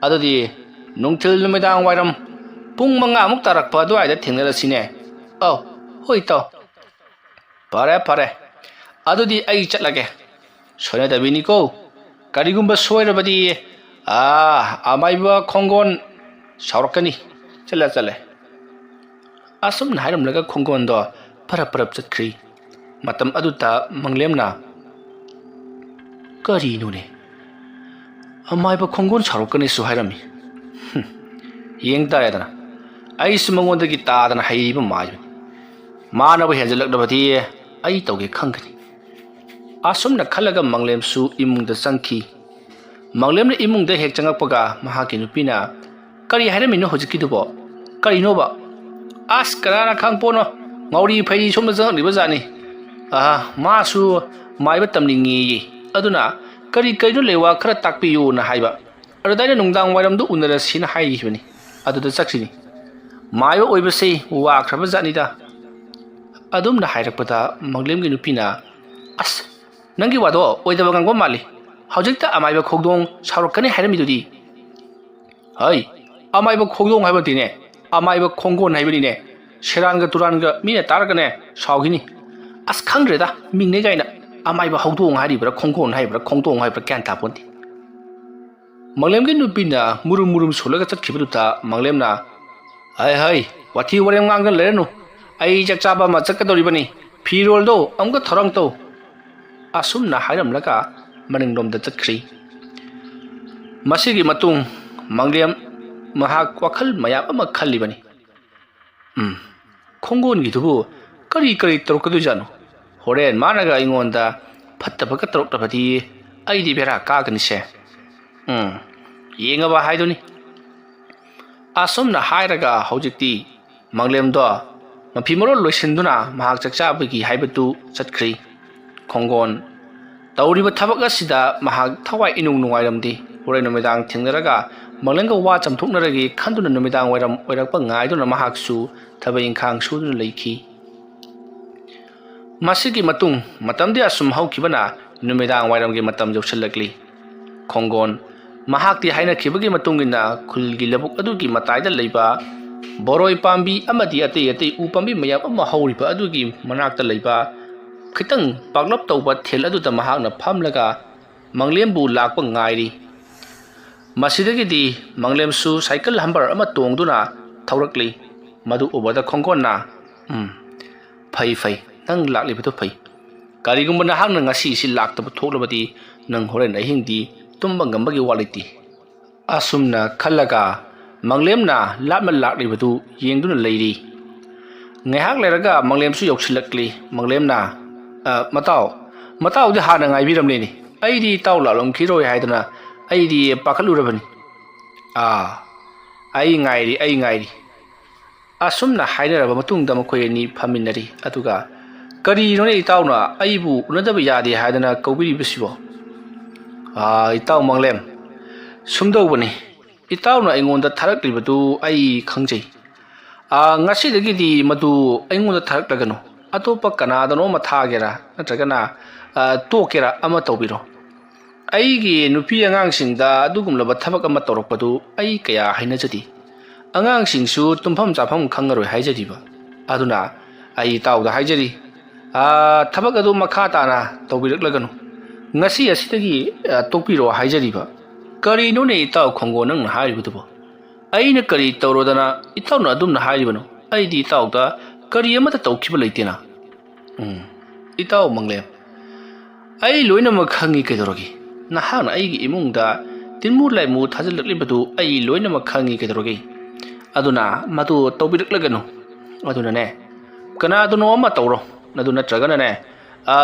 ꯑꯗꯨꯗꯤ ꯅꯨꯡꯊꯤꯜ ꯅꯨꯃꯤꯗꯥꯡ ꯋꯥꯏꯔꯝ ꯄꯨꯡ ꯃꯉꯥꯃꯨꯛ ꯇꯥꯔꯛꯄ ꯑꯗꯨꯋꯥꯏꯗ ꯊꯦꯡꯅꯔꯁꯤꯅꯦ꯫ ꯑꯧ, ꯍꯣꯏ, ꯏꯇꯥꯎ꯫ ꯐꯔꯦ, ꯐꯔꯦ꯫ ꯑꯗꯨꯗꯤ ꯑꯩ ꯆꯠꯂꯒꯦ꯫ ꯁꯣꯏꯅꯗꯕꯤꯅꯤꯀꯣ꯫ ꯀꯔꯤꯒꯨꯝꯕ ꯁꯣꯏꯔꯕꯗꯤ, ꯑꯥ, ꯑꯃꯥꯏꯕ ꯈꯣꯡꯒꯣꯟ ꯁꯥꯎꯔꯛꯀꯅꯤ꯫ ꯆꯠꯂꯦ, ꯆꯠꯂꯦ꯫ ꯑꯁꯨꯝꯅ ꯍꯥꯏꯔꯝꯂꯒ ꯈꯣꯡꯒꯣꯟꯗꯣ ꯄꯔꯞ ꯄꯔꯞ ꯆꯠꯈ꯭ꯔꯤ꯫ ꯃꯇꯝ ꯑꯗꯨꯗ ꯃꯪꯂꯦꯝꯅ, "ꯀꯔꯤꯅꯣꯅꯦ? ꯑꯃꯥꯏꯕ ꯈꯣꯡꯒꯣꯟ ꯁꯥꯎꯔꯛꯀꯅꯤꯁꯨ ꯍꯥꯏꯔꯝꯃꯤ꯫ ꯍꯨꯝ, ꯌꯦꯡ ꯇꯥꯔꯦꯗꯅ꯫ ꯑꯩꯁꯨ ꯃꯉꯣꯟꯗꯒꯤ ꯇꯥꯗꯅ ꯍꯩꯕ ꯃꯥꯏꯕꯅꯤ꯫ ꯃꯥꯅꯕꯨ ꯍꯦꯟꯖꯜꯂꯛꯂꯕꯗꯤ ꯑꯩ ꯇꯧꯒꯦ ꯈꯪꯒꯅꯤ꯫ ꯑꯁꯨꯝꯅ ꯈꯜꯂꯒ ꯃꯪꯂꯦꯝꯁꯨ ꯏꯃꯨꯡꯗ ꯆꯪꯈꯤ꯫ ꯃꯪꯂꯦꯝꯅ ꯏꯃꯨꯡꯗ ꯍꯦꯛ ꯆꯪꯉꯛꯄꯒ ꯃꯍꯥꯛꯀꯤ ꯅꯨꯄꯤꯅ, "ꯀꯔꯤ ꯍꯥꯏꯔꯝꯃꯤꯅꯣ ꯍꯧꯖꯤꯛꯀꯤꯗꯨꯕꯣ? ꯀꯔꯤꯅꯣꯕ?" "ꯑꯁ, ꯀꯅꯥꯅ ꯈꯪꯄꯣꯠꯅꯣ? ꯉꯥꯎꯔꯤ ꯐꯩꯔꯤ ꯁꯣꯝꯗ ꯆꯪꯉꯛꯂꯤꯕ ꯖꯥꯠꯅꯤ꯫ ꯑꯍ, ꯃꯥꯁꯨ ꯃꯥꯏꯕ ꯇꯝꯅꯤꯡꯉꯦꯌꯦ꯫ ꯑꯗꯨꯅ ꯀꯔꯤ ꯀꯔꯤꯅꯣ ꯂꯩꯋꯥ ꯈꯔ ꯇꯥꯛꯄꯤꯌꯨꯅ ꯍꯥꯏꯕ꯫ ꯑꯗꯨꯗ ꯑꯩꯅ ꯅꯨꯡꯗꯥꯡ ꯋꯥꯏꯔꯝꯗ ꯎꯅꯔꯁꯤꯅ ꯍꯥꯏꯈꯤꯕꯅꯤ꯫ ꯑꯗꯨꯗ ꯆꯠꯈꯤꯅꯤ꯫ ꯃꯥꯏꯕ ꯑꯣꯏꯕꯁꯤ ꯋꯥꯈ꯭ꯔꯕ ꯖꯥꯠꯅꯤꯗ꯫" ꯑꯗꯨꯝꯅ ꯍꯥꯏꯔꯛꯄꯗ ꯃꯪꯂꯦꯝꯒꯤ ꯅꯨꯄꯤꯅ, "ꯑꯁ, ꯅꯪꯒꯤ ꯋꯥꯗꯣ ꯑꯣꯏꯗꯕ ꯉꯥꯡꯕ ꯃꯥꯜꯂꯤ꯫ ꯍꯧꯖꯤꯛꯇ ꯑꯃꯥꯏꯕ ꯈꯣꯡꯗꯣꯡ ꯁꯥꯎꯔꯛꯀꯅꯤ ꯍꯥꯏꯔꯝꯃꯤꯗꯨꯗꯤ?" "ꯍꯩ, ꯑꯃꯥꯏꯕ ꯈꯣꯡꯗꯣꯡ ꯍꯥꯏꯕ ꯅꯠꯇꯦꯅꯦ, ꯑꯃꯥꯏꯕ ꯈꯣꯡꯒꯣꯟ ꯍꯥꯏꯕꯅꯤꯅꯦ꯫ ꯁꯦꯔꯥꯟꯒ ꯇꯨꯔꯥꯟꯒ ꯃꯤꯅ ꯇꯥꯔꯒꯅꯦ ꯁꯥꯎꯈꯤꯅꯤ꯫ ꯑꯁ, ꯈꯪꯗ꯭ꯔꯦꯗ, ꯃꯤꯡꯅꯦ ꯀꯥꯏꯅ ꯑꯃꯥꯏꯕ ꯍꯧꯗꯣꯡ ꯍꯥꯏꯔꯤꯕ꯭ꯔꯥ, ꯈꯣꯡꯒꯣꯟ ꯍꯥꯏꯕ꯭ꯔꯥ, ꯈꯣꯡꯗꯣꯡ ꯍꯥꯏꯕ꯭ꯔꯥ, ꯒ꯭ꯌꯥꯟ ꯇꯥꯄꯣꯟꯇꯦ꯫" ꯃꯪꯂꯦꯝꯒꯤ ꯅꯨꯄꯤꯅ ꯃꯨꯔꯨꯝ ꯃꯨꯔꯨꯝ ꯁꯣꯜꯂꯒ ꯆꯠꯈꯤꯕꯗꯨꯗ ꯃꯪꯂꯦꯝꯅ, "ꯍꯩ ꯍꯩ, ꯋꯥꯊꯤ ꯋꯥꯔꯦꯝ ꯉꯥꯡꯗꯅ ꯂꯩꯔꯅꯨ꯫ ꯑꯩ ꯆꯥꯛ ꯆꯥꯕ ꯑꯃ ꯆꯠꯀꯗꯧꯔꯤꯕꯅꯤ꯫ ꯐꯤꯔꯣꯜꯗꯣ ꯑꯃꯨꯛꯇ ꯊꯧꯔꯥꯡ ꯇꯧ꯫" ꯑꯁꯨꯝꯅ ꯍꯥꯏꯔꯝꯂꯒ ꯃꯅꯤꯡꯂꯣꯝꯗ ꯆꯠꯈ꯭ꯔꯤ꯫ ꯃꯁꯤꯒꯤ ꯃꯇꯨꯡ ꯃꯪꯂꯦꯝ ꯃꯍꯥꯛ ꯋꯥꯈꯜ ꯃꯌꯥꯝ ꯑꯃ ꯈꯜꯂꯤꯕꯅꯤ꯫ "ꯎꯝ, ꯈꯣꯡꯒꯣꯟꯒꯤꯗꯨꯕꯨ ꯀꯔꯤ ꯀꯔꯤ ꯇꯧꯔꯛꯀꯗꯣꯏꯖꯥꯠꯅꯣ? ꯍꯣꯔꯦꯟ ꯃꯥꯅꯒ ꯑꯩꯉꯣꯟꯗ ꯐꯠꯇꯕꯒ ꯇꯧꯔꯛꯂꯕꯗꯤ ꯑꯩꯗꯤ ꯕꯦꯔꯥ ꯀꯥꯒꯅꯤꯁꯦ꯫ ꯎꯝ, ꯌꯦꯡꯉꯕ ꯍꯥꯏꯗꯨꯅꯤ꯫" ꯑꯁꯨꯝꯅ ꯍꯥꯏꯔꯒ ꯍꯧꯖꯤꯛꯇꯤ ꯃꯪꯂꯦꯝꯗꯣ ꯃꯐꯤ ꯃꯔꯣꯜ ꯂꯣꯏꯁꯤꯟꯗꯨꯅ ꯃꯍꯥꯛ ꯆꯥꯛ ꯆꯥꯕꯒꯤ ꯍꯥꯏꯕꯗꯨ ꯆꯠꯈ꯭ꯔꯤ꯫ ꯈꯣꯡꯒꯣꯟ ꯇꯧꯔꯤꯕ ꯊꯕꯛ ꯑꯁꯤꯗ ꯃꯍꯥꯛ ꯊꯋꯥꯏ ꯏꯅꯨꯡ ꯅꯨꯡꯉꯥꯏꯔꯝꯗꯦ꯫ ꯍꯣꯔꯦꯟ ꯅꯨꯃꯤꯗꯥꯡ ꯊꯦꯡꯅꯔꯒ ꯃꯪꯂꯦꯝꯒ ꯋꯥ ꯆꯝꯊꯣꯛꯅꯔꯒꯦ ꯈꯟꯗꯨꯅ ꯅꯨꯃꯤꯗꯥꯡ ꯋꯥꯏꯔꯝ ꯑꯣꯏꯔꯛꯄ ꯉꯥꯏꯗꯨꯅ ꯃꯍꯥꯛꯁꯨ ꯊꯕꯛ ꯏꯪꯈꯥꯡ ꯁꯨꯗꯨꯅ ꯂꯩꯈꯤ꯫ ꯃꯁꯤꯒꯤ ꯃꯇꯨꯡ ꯃꯇꯝꯗꯤ ꯑꯁꯨꯝ ꯍꯧꯈꯤꯕꯅ ꯅꯨꯃꯤꯗꯥꯡ ꯋꯥꯏꯔꯝꯒꯤ ꯃꯇꯝ ꯌꯧꯁꯤꯜꯂꯛꯂꯤ꯫ ꯈꯣꯡꯒꯣꯟ ꯃꯍꯥꯛꯇꯤ ꯍꯥꯏꯅꯈꯤꯕꯒꯤ ꯃꯇꯨꯡ ꯏꯟꯅ ꯈꯨꯜꯒꯤ ꯂꯧꯕꯨꯛ ꯑꯗꯨꯒꯤ ꯃꯇꯥꯏꯗ ꯂꯩꯕ ꯕꯣꯔꯣꯏ ꯄꯥꯝꯕꯤ ꯑꯃꯗꯤ ꯑꯇꯩ ꯑꯇꯩ ꯎ ꯄꯥꯝꯕꯤ ꯃꯌꯥꯝ ꯑꯃ ꯍꯧꯔꯤꯕ ꯑꯗꯨꯒꯤ ꯃꯅꯥꯛꯇ ꯂꯩꯕ ꯈꯤꯇꯪ ꯄꯥꯛꯂꯞ ꯇꯧꯕ ꯊꯤꯜ ꯑꯗꯨꯗ ꯃꯍꯥꯛꯅ ꯐꯝꯂꯒ ꯃꯪꯂꯦꯝꯕꯨ ꯂꯥꯛꯄ ꯉꯥꯏꯔꯤ꯫ ꯃꯁꯤꯗꯒꯤꯗꯤ ꯃꯪꯂꯦꯝꯁꯨ ꯁꯥꯏꯀꯜ ꯍꯝꯕꯔ ꯑꯃ ꯇꯣꯡꯗꯨꯅ ꯊꯧꯔꯛꯂꯤ꯫ ꯃꯗꯨ ꯎꯕꯗ ꯈꯣꯡꯒꯣꯟꯅ, "ꯎꯝ, ꯐꯩ ꯐꯩ, ꯅꯪ ꯂꯥꯛꯂꯤꯕꯗꯨ ꯐꯩ꯫ ꯀꯔꯤꯒꯨꯝꯕ ꯅꯍꯥꯛꯅ ꯉꯁꯤꯁꯤ ꯂꯥꯛꯇꯕ ꯊꯣꯛꯂꯕꯗꯤ ꯅꯪ ꯍꯣꯔꯦꯟ ꯑꯍꯤꯡꯗꯤ ꯇꯨꯝꯕ ꯉꯝꯕꯒꯤ ꯋꯥ ꯂꯩꯇꯦ꯫" ꯑꯁꯨꯝꯅ ꯈꯜꯂꯒ ꯃꯪꯂꯦꯝꯅ ꯂꯥꯞꯅ ꯂꯥꯛꯂꯤꯕꯗꯨ ꯌꯦꯡꯗꯨꯅ ꯂꯩꯔꯤ꯫ ꯉꯥꯏꯍꯥꯛ ꯂꯩꯔꯒ ꯃꯪꯂꯦꯝꯁꯨ ꯌꯧꯁꯤꯜꯂꯛꯂꯤ꯫ ꯃꯪꯂꯦꯝꯅ, "ꯑ, ꯃꯇꯥꯎ, ꯃꯇꯥꯎꯗꯤ ꯍꯥꯟꯅ ꯉꯥꯏꯕꯤꯔꯝꯂꯦꯅꯦ꯫ ꯑꯩꯗꯤ ꯏꯇꯥꯎ ꯂꯥꯛꯂꯝꯈꯤꯔꯣꯏ ꯍꯥꯏꯗꯅ ꯑꯩꯗꯤ ꯄꯥꯈꯠꯂꯨꯔꯕꯅꯤ꯫" "ꯑꯥ, ꯑꯩ ꯉꯥꯏꯔꯤ, ꯑꯩ ꯉꯥꯏꯔꯤ꯫" ꯑꯁꯨꯝꯅ ꯍꯥꯏꯅꯔꯕ ꯃꯇꯨꯡꯗ ꯃꯈꯣꯏ ꯑꯅꯤ ꯐꯝꯃꯤꯟꯅꯔꯤ꯫ ꯑꯗꯨꯒ, "ꯀꯔꯤꯅꯣꯅꯦ ꯏꯇꯥꯎꯅ ꯑꯩꯕꯨ ꯎꯅꯗꯕ ꯌꯥꯗꯦ ꯍꯥꯏꯗꯅ ꯀꯧꯕꯤꯔꯤꯕꯁꯤꯕꯣ?" "ꯑꯥ, ꯏꯇꯥꯎ ꯃꯪꯂꯦꯝ, ꯁꯨꯝꯗꯧꯕꯅꯤ꯫ ꯏꯇꯥꯎꯅ ꯑꯩꯉꯣꯟꯗ ꯊꯥꯔꯛꯂꯤꯕꯗꯨ ꯑꯩ ꯈꯪꯖꯩ꯫ ꯑꯥ, ꯉꯁꯤꯗꯒꯤꯗꯤ ꯃꯗꯨ ꯑꯩꯉꯣꯟꯗ ꯊꯥꯔꯛꯂꯒꯅꯨ꯫ ꯑꯇꯣꯞꯄ ꯀꯅꯥꯗꯅꯣ ꯑꯃ ꯊꯥꯒꯦꯔꯥ, ꯅꯠꯇ꯭ꯔꯒꯅ, ꯑꯥ, ꯇꯣꯛꯀꯦꯔꯥ ꯑꯃ ꯇꯧꯕꯤꯔꯣ꯫ ꯑꯩꯒꯤ ꯅꯨꯄꯤ ꯑꯉꯥꯡꯁꯤꯡꯗ ꯑꯗꯨꯒꯨꯝꯂꯕ ꯊꯕꯛ ꯑꯃ ꯇꯧꯔꯛꯄꯗꯨ ꯑꯩ ꯀꯌꯥ ꯍꯩꯅꯖꯗꯦ꯫ ꯑꯉꯥꯡꯁꯤꯡꯁꯨ ꯇꯨꯝꯐꯝ ꯆꯥꯐꯝ ꯈꯪꯉꯔꯣꯏ ꯍꯥꯏꯖꯔꯤꯕ꯫ ꯑꯗꯨꯅ ꯑꯩ ꯏꯇꯥꯎꯗ ꯍꯥꯏꯖꯔꯤ, ꯑꯥ, ꯊꯕꯛ ꯑꯗꯨ ꯃꯈꯥ ꯇꯥꯅ ꯇꯧꯕꯤꯔꯛꯂꯒꯅꯨ꯫ ꯉꯁꯤ ꯑꯁꯤꯗꯒꯤ, ꯑꯥ, ꯇꯣꯛꯄꯤꯔꯣ ꯍꯥꯏꯖꯔꯤꯕ꯫" "ꯀꯔꯤꯅꯣꯅꯦ ꯏꯇꯥꯎ ꯈꯣꯡꯒꯣꯟ ꯅꯪꯅ ꯍꯥꯏꯔꯤꯕꯗꯨꯕꯣ? ꯑꯩꯅ ꯀꯔꯤ ꯇꯧꯔꯗꯅ ꯏꯇꯥꯎꯅ ꯑꯗꯨꯝꯅ ꯍꯥꯏꯔꯤꯕꯅꯣ? ꯑꯩꯗꯤ ꯏꯇꯥꯎꯗ ꯀꯔꯤ ꯑꯃꯠꯇ ꯇꯧꯈꯤꯕ ꯂꯩꯇꯦꯅ꯫" "ꯎꯝ, ꯏꯇꯥꯎ ꯃꯪꯂꯦꯝ, ꯑꯩ ꯂꯣꯏꯅꯃꯛ ꯈꯪꯉꯤ ꯀꯩꯗꯧꯔꯒꯦ? ꯅꯍꯥꯛꯅ ꯑꯩꯒꯤ ꯏꯃꯨꯡꯗ ꯇꯤꯟꯃꯨ ꯂꯥꯏꯃꯨ ꯊꯥꯖꯤꯜꯂꯛꯂꯤꯕꯗꯨ ꯑꯩ ꯂꯣꯏꯅꯃꯛ ꯈꯪꯉꯤ ꯀꯩꯗꯧꯔꯒꯦ? ꯑꯗꯨꯅ ꯃꯗꯨ ꯇꯧꯕꯤꯔꯛꯂꯒꯅꯨ꯫ ꯑꯗꯨꯅꯅꯦ, ꯀꯅꯥꯗꯅꯣ ꯑꯃ ꯇꯧꯔꯣ, ꯑꯗꯨ ꯅꯠꯇ꯭ꯔꯒꯅꯅꯦ, ꯑ,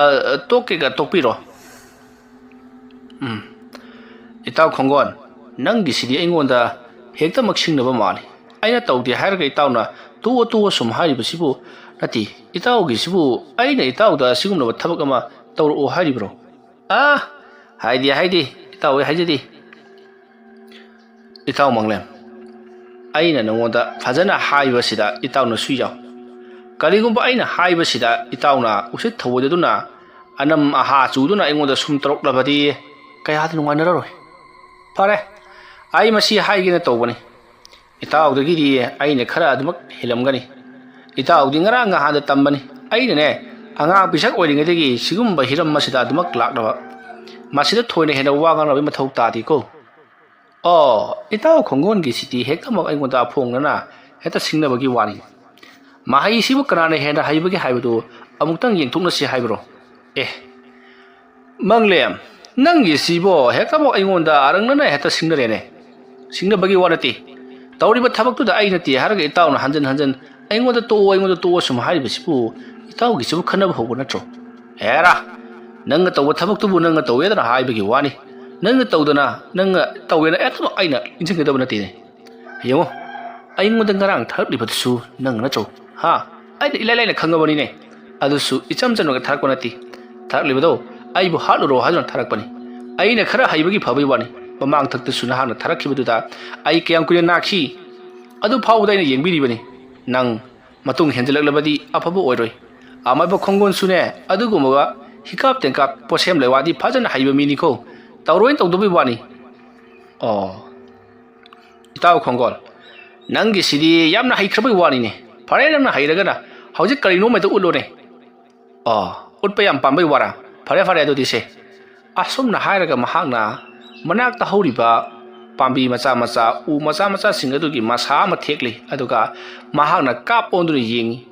ꯇꯣꯛꯀꯦꯒ ꯇꯣꯛꯄꯤꯔꯣ꯫" "ꯎꯝ, ꯏꯇꯥꯎ ꯈꯣꯡꯒꯣꯟ, ꯅꯪꯒꯤꯁꯤꯗꯤ ꯑꯩꯉꯣꯟꯗ ꯍꯦꯛꯇꯃꯛ ꯁꯤꯡꯅꯕ ꯃꯥꯜꯂꯤ꯫ ꯑꯩꯅ ꯇꯧꯗꯦ ꯍꯥꯏꯔꯒ ꯏꯇꯥꯎꯅ ꯇꯣꯛꯑꯣ ꯇꯣꯛꯑꯣ ꯁꯨꯝ ꯍꯥꯏꯔꯤꯕꯁꯤꯕꯨ, ꯅꯠꯇꯦ, ꯏꯇꯥꯎꯒꯤꯁꯤꯕꯨ ꯑꯩꯅ ꯏꯇꯥꯎꯗ ꯑꯁꯤꯒꯨꯝꯂꯕ ꯊꯕꯛ ꯑꯃ ꯇꯧꯔꯛꯑꯣ ꯍꯥꯏꯔꯤꯕ꯭ꯔꯣ?" "ꯑꯥ, ꯍꯥꯏꯗꯦ, ꯍꯥꯏꯗꯦ, ꯏꯇꯥꯎ, ꯑꯩ ꯍꯥꯏꯖꯗꯦ꯫" "ꯏꯇꯥꯎ ꯃꯪꯂꯦꯝ, ꯑꯩꯅ ꯅꯉꯣꯟꯗ ꯐꯖꯅ ꯍꯥꯏꯕꯁꯤꯗ ꯏꯇꯥꯎꯅꯁꯨ ꯌꯥꯎ꯫ ꯀꯔꯤꯒꯨꯝꯕ ꯑꯩꯅ ꯍꯥꯏꯕꯁꯤꯗ ꯏꯇꯥꯎꯅ ꯎꯁꯤꯠ ꯊꯧꯑꯣꯏꯗꯗꯨꯅ ꯑꯅꯝ ꯑꯍꯥ ꯆꯨꯗꯨꯅ ꯑꯩꯉꯣꯟꯗ ꯁꯨꯝ ꯇꯧꯔꯛꯂꯕꯗꯤ ꯀꯌꯥꯗꯤ ꯅꯨꯡꯉꯥꯏꯅꯔꯔꯣꯏ꯫ ꯐꯔꯦ, ꯑꯩ ꯃꯁꯤ ꯍꯥꯏꯒꯦꯅ ꯇꯧꯕꯅꯤ꯫ ꯏꯇꯥꯎꯗꯒꯤꯗꯤ ꯑꯩꯅ ꯈꯔ ꯑꯗꯨꯃꯛ ꯍꯦꯜꯂꯝꯒꯅꯤ꯫ ꯏꯇꯥꯎꯗꯤ ꯉꯔꯥꯡ ꯉꯍꯥꯟꯗ ꯇꯝꯕꯅꯤ꯫ ꯑꯩꯅꯅꯦ, ꯑꯉꯥꯡ ꯄꯤꯁꯛ ꯑꯣꯏꯔꯤꯉꯩꯗꯒꯤ ꯁꯤꯒꯨꯝꯕ ꯍꯤꯔꯝ ꯑꯁꯤꯗ ꯑꯗꯨꯃꯛ ꯂꯥꯛꯂꯕ꯫ ꯃꯁꯤꯗ ꯊꯣꯏꯅ ꯍꯦꯟꯅ ꯋꯥ ꯉꯥꯡꯅꯕꯒꯤ ꯃꯊꯧ ꯇꯥꯗꯦꯀꯣ꯫" "ꯑꯣ, ꯏꯇꯥꯎ ꯈꯣꯡꯒꯣꯟꯒꯤꯁꯤꯗꯤ ꯍꯦꯛꯇꯃꯛ ꯑꯩꯉꯣꯟꯗ ꯑꯐꯣꯡꯅꯅ ꯍꯦꯛꯇ ꯁꯤꯡꯅꯕꯒꯤ ꯋꯥꯅꯤ꯫ ꯃꯍꯩꯁꯤꯕꯨ ꯀꯅꯥꯅ ꯍꯦꯟꯅ ꯍꯩꯕꯒꯦ ꯍꯥꯏꯕꯗꯨ ꯑꯃꯨꯛꯇꯪ ꯌꯦꯡꯊꯣꯛꯅꯁꯤ ꯍꯥꯏꯕ꯭ꯔꯣ? ꯑꯦ, ꯃꯪꯂꯦꯝ, ꯅꯪꯒꯤꯁꯤꯕꯣ ꯍꯦꯛꯇꯃꯛ ꯑꯩꯉꯣꯟꯗ ꯑꯔꯪꯅꯅ ꯍꯦꯛꯇ ꯁꯤꯡꯅꯔꯦꯅꯦ꯫ ꯁꯤꯡꯅꯕꯒꯤ ꯋꯥ ꯅꯠꯇꯦ, ꯇꯧꯔꯤꯕ ꯊꯕꯛꯇꯨꯗ ꯑꯩ ꯅꯠꯇꯦ ꯍꯥꯏꯔꯒ ꯏꯇꯥꯎꯅ ꯍꯟꯖꯤꯟ ꯍꯟꯖꯤꯟ "ꯑꯩꯉꯣꯟꯗ ꯇꯣꯛꯑꯣ, ꯑꯩꯉꯣꯟꯗ ꯇꯣꯛꯑꯣ" ꯁꯨꯝ ꯍꯥꯏꯔꯤꯕꯁꯤꯕꯨ ꯏꯇꯥꯎꯒꯤꯁꯤꯕꯨ ꯈꯟꯅꯕ ꯍꯧꯕ ꯅꯠꯇ꯭ꯔꯣ? ꯍꯦꯔꯥ, ꯅꯪꯅ ꯇꯧꯕ ꯊꯕꯛꯇꯨꯕꯨ ꯅꯪꯅ ꯇꯧꯋꯦꯗꯅ ꯍꯥꯏꯕꯒꯤ ꯋꯥꯅꯤ꯫ ꯅꯪꯅ ꯇꯧꯗꯅ, ꯅꯪꯅ ꯇꯧꯋꯦꯅ ꯍꯦꯛꯇꯃꯛ ꯑꯩꯅ ꯏꯟꯁꯤꯟꯒꯗꯕ ꯅꯠꯇꯦꯅꯦ꯫ ꯌꯦꯡꯉꯣ, ꯑꯩꯉꯣꯟꯗ ꯉꯔꯥꯡ ꯊꯥꯔꯛꯂꯤꯕꯗꯨꯁꯨ ꯅꯪ ꯅꯠꯇ꯭ꯔꯣ? ꯍꯥ? ꯑꯩꯅ ꯏꯂꯥꯏ ꯂꯥꯏꯅ ꯈꯪꯉꯕꯅꯤꯅꯦ꯫ ꯑꯗꯨꯁꯨ ꯏꯆꯝ ꯆꯝꯅꯒ ꯊꯥꯔꯛꯄ ꯅꯠꯇꯦ꯫ ꯊꯥꯔꯛꯂꯤꯕꯗꯣ ꯑꯩꯕꯨ ꯍꯥꯠꯂꯨꯔꯣ ꯍꯥꯏꯗꯨꯅ ꯊꯥꯔꯛꯄꯅꯤ꯫ ꯑꯩꯅ ꯈꯔ ꯍꯩꯕꯒꯤ ꯐꯕꯒꯤ ꯋꯥꯅꯤ꯫ ꯃꯃꯥꯡ ꯊꯛꯇꯁꯨ ꯅꯍꯥꯛꯅ ꯊꯥꯔꯛꯈꯤꯕꯗꯨꯗ ꯑꯩ ꯀꯌꯥꯝ ꯀꯨꯏꯅ ꯅꯥꯈꯤ? ꯑꯗꯨ ꯐꯥꯎꯕꯗ ꯑꯩꯅ ꯌꯦꯡꯕꯤꯔꯤꯕꯅꯤ꯫ ꯅꯪ ꯃꯇꯨꯡ ꯍꯦꯟꯖꯤꯜꯂꯛꯂꯕꯗꯤ ꯑꯐꯕ ꯑꯣꯏꯔꯣꯏ꯫ ꯑꯃꯥꯏꯕ ꯈꯣꯡꯒꯣꯟꯁꯨꯅꯦ, ꯑꯗꯨꯒꯨꯝꯂꯕ ꯍꯤꯀꯥꯞ ꯇꯦꯡꯀꯥꯞ, ꯄꯣꯠꯁꯦꯝ ꯂꯩꯋꯥꯗꯤ ꯐꯖꯅ ꯍꯩꯕ ꯃꯤꯅꯤꯀꯣ꯫ ꯇꯧꯔꯣꯏꯅ ꯇꯧꯗꯕꯩ ꯋꯥꯅꯤ꯫ ꯑꯣ, ꯏꯇꯥꯎ ꯈꯣꯡꯒꯣꯜ, ꯅꯪꯒꯤꯁꯤꯗꯤ ꯌꯥꯝꯅ ꯍꯩꯈ꯭ꯔꯕꯩ ꯋꯥꯅꯤꯅꯦ꯫ ꯐꯔꯦ, ꯅꯪꯅ ꯍꯩꯔꯒꯅ ꯍꯧꯖꯤꯛ ꯀꯔꯤꯅꯣ ꯑꯃꯗ ꯎꯠꯂꯣꯅꯦ꯫ ꯑꯣ, ꯎꯠꯄ ꯌꯥꯝ ꯄꯥꯝꯕꯩ ꯋꯥꯔꯥ? ꯐꯔꯦ, ꯐꯔꯦ, ꯑꯗꯨꯗꯤ ꯁꯦ꯫ ꯑꯁꯨꯝꯅ ꯍꯥꯏꯔꯒ ꯃꯍꯥꯛꯅ ꯃꯅꯥꯛꯇ ꯍꯧꯔꯤꯕ ꯄꯥꯝꯕꯤ ꯃꯆꯥ ꯃꯆꯥ, ꯎ ꯃꯆꯥ ꯃꯆꯥꯁꯤꯡ ꯑꯗꯨꯒꯤ ꯃꯁꯥ ꯑꯃ ꯊꯦꯛꯂꯤ, ꯑꯗꯨꯒ ꯃꯍꯥꯛꯅ ꯀꯥꯞ ꯑꯣꯟꯗꯨꯅ ꯌꯦꯡꯉꯤ꯫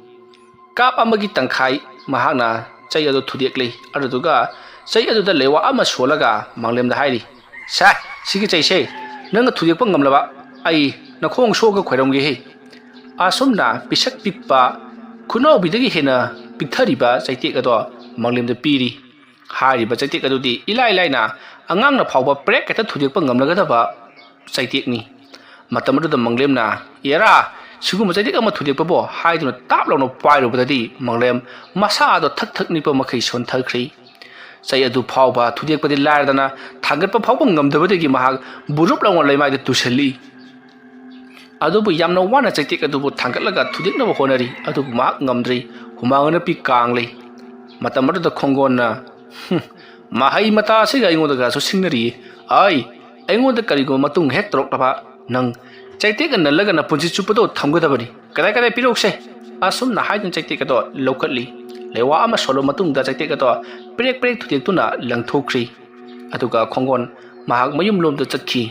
ꯀꯥꯞ ꯑꯃꯒꯤ ꯇꯪꯈꯥꯏ ꯃꯍꯥꯛꯅ ꯆꯩ ꯑꯗꯨ ꯊꯨꯗꯦꯛꯂꯤ, ꯑꯗꯨꯗꯨꯒ ꯆꯩ ꯑꯗꯨꯗ ꯂꯩꯋꯥ ꯑꯃ ꯁꯣꯜꯂꯒ ꯃꯥꯡꯂꯦꯝꯗ ꯍꯥꯏꯔꯤ, "ꯁꯦ, ꯁꯤꯒꯤ ꯆꯩꯁꯦ ꯅꯪꯅ ꯊꯨꯗꯦꯛꯄ ꯉꯝꯂꯕ ꯑꯩ ꯅꯈꯣꯡ ꯁꯣꯛꯑꯒ ꯈꯣꯏꯔꯝꯒꯦꯍꯦ"꯫ ꯑꯁꯨꯝꯅ ꯄꯤꯁꯛ ꯄꯤꯛꯄ ꯈꯨꯅꯥꯎꯕꯤꯗꯒꯤ ꯍꯦꯟꯅ ꯄꯤꯛꯊꯔꯤꯕ ꯆꯩꯇꯦꯛ ꯑꯗꯣ ꯃꯥꯡꯂꯦꯝꯗ ꯄꯤꯔꯤ꯫ ꯍꯥꯏꯔꯤꯕ ꯆꯩꯇꯦꯛ ꯑꯗꯨꯗꯤ ꯏꯂꯥꯏ ꯂꯥꯏꯅ ꯑꯉꯥꯡꯅ ꯐꯥꯎꯕ ꯄ꯭ꯔꯦꯛ ꯍꯦꯛꯇ ꯊꯨꯗꯦꯛꯄ ꯉꯝꯂꯒꯗꯕ ꯆꯩꯇꯦꯛꯅꯤ꯫ ꯃꯇꯝ ꯑꯗꯨꯗ ꯃꯪꯂꯦꯝꯅ, "ꯑꯦꯔꯥ, ꯁꯤꯒꯨꯝꯕ ꯆꯩꯇꯦꯛ ꯑꯃ ꯊꯨꯗꯦꯛꯄꯕꯣ?" ꯍꯥꯏꯗꯨꯅ ꯇꯥꯞ ꯂꯥꯎꯅ ꯄꯥꯏꯔꯨꯕꯗꯗꯤ ꯃꯪꯂꯦꯝ ꯃꯁꯥ ꯑꯗꯣ ꯊꯛ ꯊꯛ ꯅꯤꯛꯄ ꯃꯈꯩ ꯁꯣꯟꯊꯈ꯭ꯔꯤ꯫ ꯆꯩ ꯑꯗꯨ ꯐꯥꯎꯕ ꯊꯨꯗꯦꯛꯄꯗꯤ ꯂꯥꯏꯔꯗꯅ ꯊꯥꯡꯒꯠꯄ ꯐꯥꯎꯕ ꯉꯝꯗꯕꯗꯒꯤ ꯃꯍꯥꯛ ꯕꯨꯔꯨꯞ ꯂꯥꯎꯅ ꯂꯩꯃꯥꯏꯗ ꯇꯨꯁꯤꯜꯂꯤ꯫ ꯑꯗꯨꯕꯨ ꯌꯥꯝꯅ ꯋꯥꯅ ꯆꯩꯇꯦꯛ ꯑꯗꯨꯕꯨ ꯊꯥꯡꯒꯠꯂꯒ ꯊꯨꯗꯦꯛꯅꯕ ꯍꯣꯠꯅꯔꯤ, ꯑꯗꯨꯕꯨ ꯃꯍꯥꯛ ꯉꯝꯗ꯭ꯔꯤ꯫ ꯍꯨꯃꯥꯡ ꯑꯅꯞꯄꯤ ꯀꯥꯡꯂꯤ꯫ ꯃꯇꯝ ꯑꯗꯨꯗ ꯈꯣꯡꯒꯣꯟꯅ, "ꯍꯨꯝ, ꯃꯍꯩ ꯃꯇꯥ ꯑꯁꯤꯒ ꯑꯩꯉꯣꯟꯗꯒꯁꯨ ꯁꯤꯡꯅꯔꯤꯌꯦ꯫ ꯑꯩ, ꯑꯩꯉꯣꯟꯗ ꯀꯔꯤꯒꯨꯝꯕ ꯃꯇꯨꯡ ꯍꯦꯛ ꯇꯧꯔꯛꯂꯕ ꯅꯪ ꯆꯩꯇꯦꯛꯀ ꯅꯜꯂꯒ ꯅꯄꯨꯟꯁꯤ ꯆꯨꯞꯄꯗꯣ ꯊꯝꯒꯗꯕꯅꯤ꯫ ꯀꯗꯥꯏ ꯀꯗꯥꯏ ꯄꯤꯔꯛꯎꯁꯦ?" ꯑꯁꯨꯝꯅ ꯍꯥꯏꯗꯨꯅ ꯆꯩꯇꯦꯛ ꯑꯗꯣ ꯂꯧꯈꯠꯂꯤ꯫ ꯂꯩꯋꯥ ꯑꯃ ꯁꯣꯜꯂꯕ ꯃꯇꯨꯡꯗ ꯆꯩꯇꯦꯛ ꯑꯗꯣ ꯄ꯭ꯔꯦꯛ ꯄ꯭ꯔꯦꯛ ꯊꯨꯗꯦꯛꯇꯨꯅ ꯂꯪꯊꯣꯛꯈ꯭ꯔꯤ꯫ ꯑꯗꯨꯒ ꯈꯣꯡꯒꯣꯟ ꯃꯍꯥꯛ ꯃꯌꯨꯝ ꯂꯣꯝꯗ ꯆꯠꯈꯤ꯫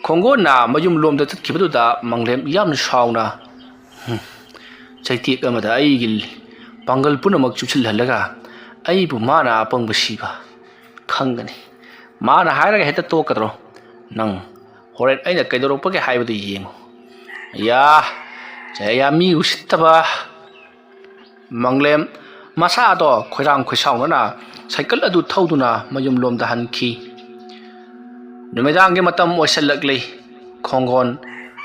ꯈꯣꯡꯒꯣꯟꯅ ꯃꯌꯨꯝ ꯂꯣꯝꯗ ꯆꯠꯈꯤꯕꯗꯨꯗ ꯃꯪꯂꯦꯝ ꯌꯥꯝ ꯁꯥꯎꯅ, "ꯍꯨꯝ, ꯆꯩꯇꯦꯛ ꯑꯃꯗ ꯑꯩꯒꯤ ꯄꯥꯡꯒꯜ ꯄꯨꯝꯅꯃꯛ ꯆꯨꯞꯁꯤꯜꯍꯜꯂꯒ ꯑꯩꯕꯨ ꯃꯥꯅ ꯑꯄꯪꯕ ꯁꯤꯕ ꯈꯪꯒꯅꯤ꯫ ꯃꯥꯅ ꯍꯥꯏꯔꯒ ꯍꯦꯛꯇ ꯇꯣꯛꯀꯗ꯭ꯔꯣ? ꯅꯪ ꯍꯣꯔꯦꯟ ꯑꯩꯅ ꯀꯩꯗꯧꯔꯛꯄꯒꯦ ꯍꯥꯏꯕꯗꯨ ꯌꯦꯡꯉꯨ꯫ ꯌꯥ, ꯆꯌꯥ ꯃꯤ ꯎꯁꯤꯠꯇꯕ꯫ ꯃꯪꯂꯦꯝ ꯃꯁꯥꯗꯣ ꯈꯣꯏꯔꯥꯡ ꯈꯣꯏꯁꯥꯎꯅꯅ ꯁꯥꯏꯀꯜ ꯑꯗꯨ ꯊꯧꯗꯨꯅ ꯃꯌꯨꯝꯂꯣꯝꯗ ꯍꯟꯈꯤ꯫ ꯅꯨꯃꯤꯗꯥꯡꯒꯤ ꯃꯇꯝ ꯑꯣꯏꯁꯜꯂꯛꯂꯤ꯫ ꯈꯣꯡꯒꯣꯟ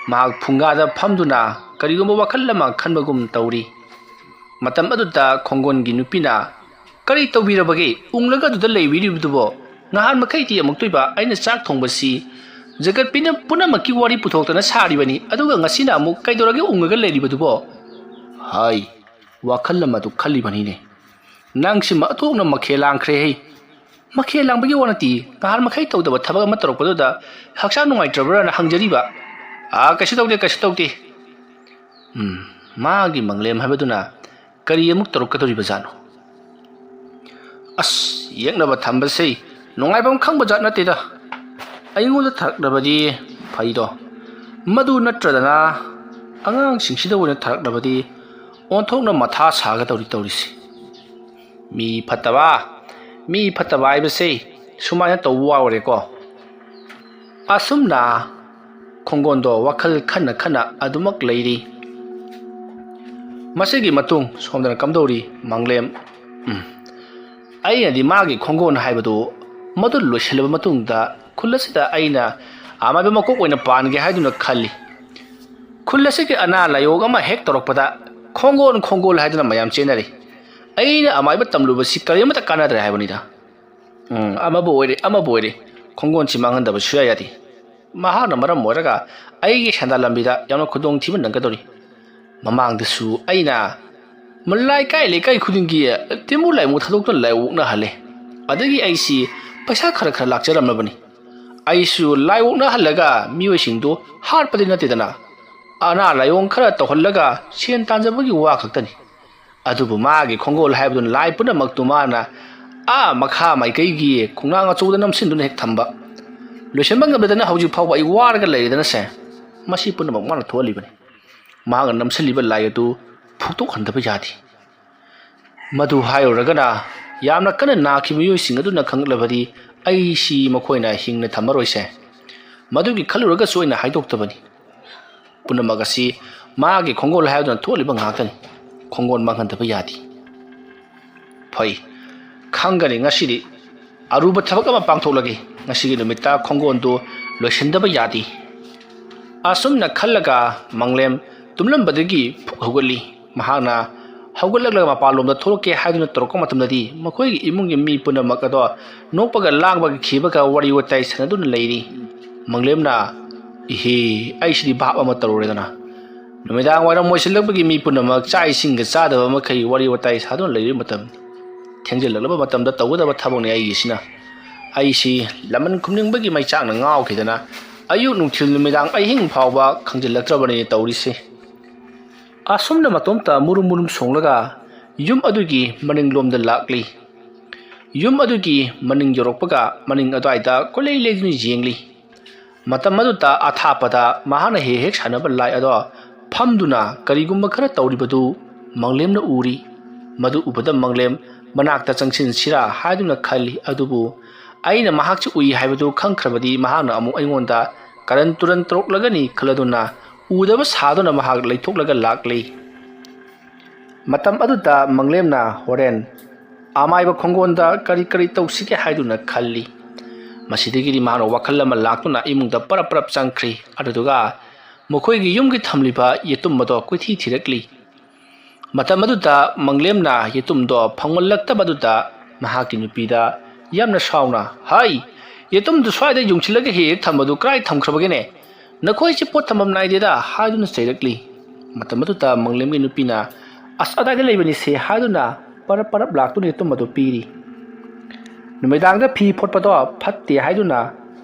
ꯃꯍꯥꯛ ꯐꯨꯡꯒꯥꯗ ꯐꯝꯗꯨꯅ ꯀꯔꯤꯒꯨꯝꯕ ꯋꯥꯈꯜ ꯑꯃ ꯈꯟꯕꯒꯨꯝ ꯇꯧꯔꯤ꯫ ꯃꯇꯝ ꯑꯗꯨꯗ ꯈꯣꯡꯒꯣꯟꯒꯤ ꯅꯨꯄꯤꯅ, "ꯀꯔꯤ ꯇꯧꯕꯤꯔꯕꯒꯦ? ꯎꯪꯂꯒ ꯑꯗꯨꯗ ꯂꯩꯕꯤꯔꯤꯕꯗꯨꯕꯣ? ꯅꯍꯥꯟ ꯃꯈꯩꯗꯤ ꯑꯃꯨꯛꯇꯣꯏꯕ ꯑꯩꯅ ꯆꯥꯛ ꯊꯣꯡꯕꯁꯤ ꯖꯒꯠ ꯄꯤꯅ-, ꯄꯨꯝꯅꯃꯛꯀꯤ ꯋꯥꯔꯤ ꯄꯨꯊꯣꯛꯇꯅ ꯁꯥꯔꯤꯕꯅꯤ, ꯑꯗꯨꯒ ꯉꯁꯤꯅ ꯑꯃꯨꯛ ꯀꯩꯗꯧꯔꯒꯦ ꯎꯪꯉꯒ ꯂꯩꯔꯤꯕꯗꯨꯕꯣ?" ꯍꯥꯏ, ꯋꯥꯈꯜ ꯑꯃꯗꯨ ꯈꯜꯂꯤꯕꯅꯤꯅꯦ꯫ ꯅꯪꯁꯤꯃ ꯑꯣꯟꯊꯣꯛꯅ ꯃꯈꯦꯜ ꯂꯥꯡꯈ꯭ꯔꯦꯍꯦ꯫ ꯃꯈꯦꯜ ꯂꯥꯡꯕꯒꯤ ꯋꯥ ꯅꯠꯇꯦ, ꯅꯍꯥꯟ ꯃꯈꯩ ꯇꯧꯗꯕ ꯊꯕꯛ ꯑꯃ ꯇꯧꯔꯛꯄꯗꯨꯗ ꯍꯛꯆꯥꯡ ꯅꯨꯡꯉꯥꯏꯇ꯭ꯔꯕ꯭ꯔꯥꯅ ꯍꯪꯖꯔꯤꯕ꯫ "ꯑꯥ, ꯀꯩꯁꯨ ꯇꯧꯗꯦ, ꯀꯩꯁꯨ ꯇꯧꯗꯦ"꯫ ꯎꯝ, ꯃꯥꯒꯤ ꯃꯪꯂꯦꯝ ꯍꯥꯏꯕꯗꯨꯅ ꯀꯔꯤ ꯑꯃꯨꯛ ꯇꯧꯔꯛꯀꯗꯧꯔꯤꯕ ꯖꯥꯠꯅꯣ? ꯑꯁ, ꯌꯦꯛꯅꯕ ꯊꯝꯕꯁꯦ ꯅꯨꯡꯉꯥꯏꯐꯝ ꯈꯪꯕ ꯖꯥꯠ ꯅꯠꯇꯦꯗ꯫ ꯑꯩꯉꯣꯟꯗ ꯊꯥꯔꯛꯂꯕꯗꯤ ꯐꯩꯗꯣ, ꯃꯗꯨ ꯅꯠꯇ꯭ꯔꯗꯅ ꯑꯉꯥꯡꯁꯤꯡꯁꯤꯗ ꯑꯣꯏꯅ ꯊꯥꯔꯛꯂꯕꯗꯤ ꯑꯣꯟꯊꯣꯛꯅ ꯃꯊꯥ ꯁꯥꯒꯗꯧꯔꯤ ꯇꯧꯔꯤꯁꯦ꯫ ꯃꯤ ꯐꯠꯇꯕ, ꯃꯤ ꯐꯠꯇꯕ ꯍꯥꯏꯕꯁꯦ ꯁꯨꯃꯥꯏꯅ ꯇꯧꯕ ꯋꯥ ꯑꯣꯏꯔꯦꯀꯣ꯫ ꯑꯁꯨꯝꯅ ꯈꯣꯡꯒꯣꯟꯗꯣ ꯋꯥꯈꯜ ꯈꯟꯅ ꯈꯟꯅ ꯑꯗꯨꯃꯛ ꯂꯩꯔꯤ꯫ ꯃꯁꯤꯒꯤ ꯃꯇꯨꯡ ꯁꯣꯝꯗꯅ ꯀꯝꯗꯧꯔꯤ ꯃꯪꯂꯦꯝ? ꯎꯝ꯫ ꯑꯩꯅꯗꯤ ꯃꯥꯒꯤ ꯈꯣꯡꯒꯣꯟ ꯍꯥꯏꯕꯗꯨ ꯃꯗꯨ ꯂꯣꯏꯁꯤꯜꯂꯕ ꯃꯇꯨꯡꯗ ꯈꯨꯜ ꯑꯁꯤꯗ ꯑꯩꯅ ꯑꯃꯥꯏꯕ ꯃꯀꯣꯛ ꯑꯣꯏꯅ ꯄꯥꯟꯒꯦ ꯍꯥꯏꯗꯨꯅ ꯈꯜꯂꯤ꯫ ꯈꯨꯜ ꯑꯁꯤꯒꯤ ꯑꯅꯥ ꯂꯥꯏꯌꯣꯡ ꯑꯃ ꯍꯦꯛ ꯇꯧꯔꯛꯄꯗ ꯈꯣꯡꯒꯣꯟ ꯈꯣꯡꯒꯣꯜ ꯍꯥꯏꯗꯨꯅ ꯃꯌꯥꯝ ꯆꯦꯟꯅꯔꯤ꯫ ꯑꯩꯅ ꯑꯃꯥꯏꯕ ꯇꯝꯂꯨꯕꯁꯤ ꯀꯔꯤꯃꯠꯇ ꯀꯥꯟꯅꯗ꯭ꯔꯦ ꯍꯥꯏꯕꯅꯤꯗ꯫ ꯎꯝ, ꯑꯃꯕꯨ ꯑꯣꯏꯔꯦ, ꯑꯃꯕꯨ ꯑꯣꯏꯔꯦ, ꯈꯣꯡꯒꯣꯟꯁꯤ ꯃꯥꯡꯍꯟꯗꯕ ꯁꯨꯌꯥ ꯌꯥꯗꯦ꯫ ꯃꯍꯥꯛꯅ ꯃꯔꯝ ꯑꯣꯏꯔꯒ ꯑꯩꯒꯤ ꯁꯦꯟꯗꯥꯟ ꯂꯝꯕꯤꯗ ꯌꯥꯝꯅ ꯈꯨꯗꯣꯡꯊꯤꯕ ꯅꯪꯒꯗꯧꯔꯤ꯫ ꯃꯃꯥꯡꯗꯁꯨ ꯑꯩꯅ ꯂꯩꯀꯥꯏ ꯂꯩꯀꯥꯏ ꯈꯨꯗꯤꯡꯒꯤ ꯇꯤꯃꯨ ꯂꯥꯏꯃꯨ ꯊꯥꯗꯣꯛꯇꯨꯅ ꯂꯥꯏ ꯑꯣꯛꯅꯍꯜꯂꯦ꯫ ꯑꯗꯒꯤ ꯑꯩꯁꯤ ꯄꯩꯁꯥ ꯈꯔ ꯈꯔ ꯂꯥꯛꯆꯔꯝꯂꯕꯅꯤ꯫ ꯑꯩꯁꯨ ꯂꯥꯏ ꯑꯣꯛꯅꯍꯜꯂꯒ ꯃꯤꯑꯣꯏꯁꯤꯡꯗꯨ ꯍꯥꯠꯄꯗꯤ ꯅꯠꯇꯦꯗꯅ, ꯑꯅꯥ ꯂꯥꯏꯌꯣꯡ ꯈꯔ ꯇꯧꯍꯜꯂꯒ ꯁꯦꯟ ꯇꯥꯟꯖꯕꯒꯤ ꯋꯥ ꯈꯛꯇꯅꯤ꯫ ꯑꯗꯨꯕꯨ ꯃꯥꯒꯤ ꯈꯣꯡꯒꯣꯜ ꯍꯥꯏꯕꯗꯨꯅ ꯂꯥꯏ ꯄꯨꯝꯅꯃꯛꯇꯨ ꯃꯥꯅ ꯑꯥ ꯃꯈꯥ ꯃꯥꯏꯀꯩꯒꯤ ꯈꯣꯡꯅꯥꯡ ꯑꯆꯧꯕꯗ ꯅꯝꯁꯤꯟꯗꯨꯅ ꯍꯦꯛ ꯊꯝꯕ꯫ ꯂꯣꯏꯁꯤꯟꯕ ꯉꯝꯗꯗꯅ ꯍꯧꯖꯤꯛ ꯐꯥꯎꯕ ꯑꯩ ꯋꯥꯔꯒ ꯂꯩꯔꯤꯗꯅꯁꯦ꯫ ꯃꯁꯤ ꯄꯨꯝꯅꯃꯛ ꯃꯥꯅ ꯊꯣꯛꯍꯜꯂꯤꯕꯅꯤ꯫ ꯃꯍꯥꯛꯅ ꯅꯝꯁꯤꯜꯂꯤꯕ ꯂꯥꯏ ꯑꯗꯨ ꯐꯨꯛꯇꯣꯛꯍꯟꯗꯕ ꯌꯥꯗꯦ꯫ ꯃꯗꯨ ꯍꯥꯏꯔꯨꯔꯒꯅ ꯌꯥꯝꯅ ꯀꯟꯅ ꯅꯥꯈꯤꯕ ꯃꯤꯑꯣꯏꯁꯤꯡ ꯑꯗꯨꯅ ꯈꯪꯂꯛꯂꯕꯗꯤ ꯑꯩꯁꯤ ꯃꯈꯣꯏꯅ ꯍꯤꯡꯅ ꯊꯝꯃꯔꯣꯏꯁꯦ꯫ ꯃꯗꯨꯒꯤ ꯈꯜꯂꯨꯔꯒꯁꯨ ꯑꯩꯅ ꯍꯥꯏꯗꯣꯛꯇꯕꯅꯤ꯫ ꯄꯨꯝꯅꯃꯛ ꯑꯁꯤ ꯃꯥꯒꯤ ꯈꯣꯡꯒꯣꯜ ꯍꯥꯏꯗꯨꯅ ꯊꯣꯛꯂꯤꯕ ꯉꯥꯛꯇꯅꯤ꯫ ꯈꯣꯡꯒꯣꯜ ꯃꯥꯡꯍꯟꯗꯕ ꯌꯥꯗꯦ꯫ ꯐꯩ, ꯈꯪꯒꯅꯤ ꯉꯁꯤꯗꯤ꯫ ꯑꯔꯨꯕ ꯊꯕꯛ ꯑꯃ ꯄꯥꯡꯊꯣꯛꯂꯒꯦ꯫ ꯉꯁꯤꯒꯤ ꯅꯨꯃꯤꯠꯇ ꯈꯣꯡꯒꯣꯜꯗꯨ ꯂꯣꯏꯁꯤꯟꯗꯕ ꯌꯥꯗꯦ꯫ ꯑꯁꯨꯝꯅ ꯈꯜꯂꯒ ꯃꯪꯂꯦꯝ ꯇꯨꯝꯂꯝꯕꯗꯒꯤ ꯐꯨꯛ ꯍꯧꯒꯠꯂꯤ꯫ ꯃꯍꯥꯛꯅ ꯍꯧꯒꯠꯂꯛꯂꯒ ꯃꯄꯥꯟꯂꯣꯝꯗ ꯊꯣꯛꯂꯛꯀꯦ ꯍꯥꯏꯗꯨꯅ ꯇꯧꯔꯛꯄ ꯃꯇꯝꯗꯗꯤ ꯃꯈꯣꯏꯒꯤ ꯏꯃꯨꯡꯒꯤ ꯃꯤ ꯄꯨꯝꯅꯃꯛ ꯑꯗꯣ ꯅꯣꯛꯄꯒ ꯂꯥꯡꯕꯒ ꯈꯤꯕꯒ ꯋꯥꯔꯤ ꯋꯥꯇꯥꯏ ꯁꯥꯟꯅꯗꯨꯅ ꯂꯩꯔꯤ꯫ ꯃꯪꯂꯦꯝꯅ, "ꯏꯍꯦ, ꯑꯩꯁꯤꯗꯤ ꯚꯥꯞ ꯑꯃ ꯇꯧꯔꯨꯔꯦꯗꯅ꯫ ꯅꯨꯃꯤꯗꯥꯡ ꯋꯥꯏꯔꯝ ꯑꯣꯏꯁꯤꯜꯂꯛꯄꯒꯤ ꯃꯤ ꯄꯨꯝꯅꯃꯛ ꯆꯥꯛ ꯏꯁꯤꯡꯒ ꯆꯥꯗꯕ ꯃꯈꯩ ꯋꯥꯔꯤ ꯋꯥꯇꯥꯏ ꯁꯥꯗꯨꯅ ꯂꯩꯔꯤꯕ ꯃꯇꯝ꯫ ꯊꯦꯡꯖꯤꯜꯂꯛꯂꯕ ꯃꯇꯝꯗ ꯇꯧꯒꯗꯕ ꯊꯕꯛꯅꯤ ꯑꯩꯒꯤꯁꯤꯅ꯫ ꯑꯩꯁꯤ ꯂꯃꯟ ꯈꯨꯝꯅꯤꯡꯕꯒꯤ ꯃꯩꯆꯥꯛꯅ ꯉꯥꯎꯈꯤꯗꯅ ꯑꯌꯨꯛ ꯅꯨꯡꯊꯤꯜ ꯅꯨꯃꯤꯗꯥꯡ ꯑꯍꯤꯡ ꯐꯥꯎꯕ ꯈꯪꯖꯤꯜꯂꯛꯇ꯭ꯔꯕꯅꯤꯅꯦ ꯇꯧꯔꯤꯁꯦ꯫" ꯑꯁꯨꯝꯅ ꯃꯇꯣꯝꯇ ꯃꯨꯔꯨꯝ ꯃꯨꯔꯨꯝ ꯁꯣꯡꯂꯒ ꯌꯨꯝ ꯑꯗꯨꯒꯤ ꯃꯅꯤꯡꯂꯣꯝꯗ ꯂꯥꯛꯂꯤ꯫ ꯌꯨꯝ ꯑꯗꯨꯒꯤ ꯃꯅꯤꯡ ꯌꯧꯔꯛꯄꯒ ꯃꯅꯤꯡ ꯑꯗꯨꯋꯥꯏꯗ ꯀꯣꯏꯂꯩ ꯂꯩꯗꯨꯅ ꯌꯦꯡꯂꯤ꯫ ꯃꯇꯝ ꯑꯗꯨꯗ ꯑꯊꯥꯞꯄꯗ ꯃꯍꯥꯛꯅ ꯍꯦꯛ ꯍꯦꯛ ꯁꯥꯟꯅꯕ ꯂꯥꯏ ꯑꯗꯣ ꯐꯝꯗꯨꯅ ꯀꯔꯤꯒꯨꯝꯕ ꯈꯔ ꯇꯧꯔꯤꯕꯗꯨ ꯃꯪꯂꯦꯝꯅ ꯎꯔꯤ꯫ ꯃꯗꯨ ꯎꯕꯗ ꯃꯪꯂꯦꯝ ꯃꯅꯥꯛꯇ ꯆꯪꯁꯤꯟꯁꯤꯔꯥ ꯍꯥꯏꯗꯨꯅ ꯈꯜꯂꯤ꯫ ꯑꯗꯨꯕꯨ ꯑꯩꯅ ꯃꯍꯥꯛꯁꯤ ꯎꯏ ꯍꯥꯏꯕꯗꯨ ꯈꯪꯈ꯭ꯔꯕꯗꯤ ꯃꯍꯥꯛꯅ ꯑꯃꯨꯛ ꯑꯩꯉꯣꯟꯗ ꯀꯔꯟ ꯇꯨꯔꯟ ꯇꯧꯔꯛꯂꯒꯅꯤ ꯈꯜꯂꯗꯨꯅ ꯎꯗꯕ ꯁꯥꯗꯨꯅ ꯃꯍꯥꯛ ꯂꯩꯊꯣꯛꯂꯒ ꯂꯥꯛꯂꯤ꯫ ꯃꯇꯝ ꯑꯗꯨꯗ ꯃꯪꯂꯦꯝꯅ ꯍꯣꯔꯦꯟ ꯑꯃꯥꯏꯕ ꯈꯣꯡꯒꯣꯟꯗ ꯀꯔꯤ ꯀꯔꯤ ꯇꯧꯁꯤꯒꯦ ꯍꯥꯏꯗꯨꯅ ꯈꯜꯂꯤ꯫ ꯃꯁꯤꯗꯒꯤꯗꯤ ꯃꯍꯥꯛꯅ ꯋꯥꯈꯜ ꯑꯃ ꯂꯥꯛꯇꯨꯅ ꯏꯃꯨꯡꯗ ꯄꯔꯞ ꯄꯔꯞ ꯆꯪꯈ꯭ꯔꯤ꯫ ꯑꯗꯨꯗꯨꯒ ꯃꯈꯣꯏꯒꯤ ꯌꯨꯝꯒꯤ ꯊꯝꯂꯤꯕ ꯌꯦꯇꯨꯝ ꯑꯗꯣ ꯀꯣꯏꯊꯤ ꯊꯤꯔꯛꯂꯤ꯫ ꯃꯇꯝ ꯑꯗꯨꯗ ꯃꯪꯂꯦꯝꯅ ꯌꯦꯇꯨꯝꯗꯣ ꯐꯪꯍꯜꯂꯛꯇꯕ ꯑꯗꯨꯗ ꯃꯍꯥꯛꯀꯤ ꯅꯨꯄꯤꯗ ꯌꯥꯝꯅ ꯁꯥꯎꯅ, "ꯍꯥꯏ, ꯌꯦꯇꯨꯝꯗꯨ ꯁ꯭ꯋꯥꯏꯗ ꯌꯨꯡꯁꯤꯜꯂꯒ ꯍꯦꯛ ꯍꯦꯛ ꯊꯝꯕꯗꯨ ꯀꯔꯥꯏ ꯊꯝꯈ꯭ꯔꯕꯒꯦꯅꯦ? ꯅꯈꯣꯏꯁꯤ ꯄꯣꯠ ꯊꯝꯐꯝ ꯅꯥꯏꯗꯦꯗ" ꯍꯥꯏꯗꯨꯅ ꯆꯩꯔꯛꯂꯤ꯫ ꯃꯇꯝ ꯑꯗꯨꯗ ꯃꯪꯂꯦꯝꯒꯤ ꯅꯨꯄꯤꯅ, "ꯑꯁ, ꯑꯗꯥꯏꯗ ꯂꯩꯕꯅꯤꯁꯦ" ꯍꯥꯏꯗꯨꯅ ꯄꯔꯞ ꯄꯔꯞ ꯂꯥꯛꯇꯨꯅ ꯌꯦꯇꯨꯝ ꯑꯗꯨ ꯄꯤꯔꯤ꯫ ꯅꯨꯃꯤꯗꯥꯡꯗ ꯐꯤ ꯐꯣꯠꯄꯗꯣ ꯐꯠꯇꯦ ꯍꯥꯏꯗꯨꯅ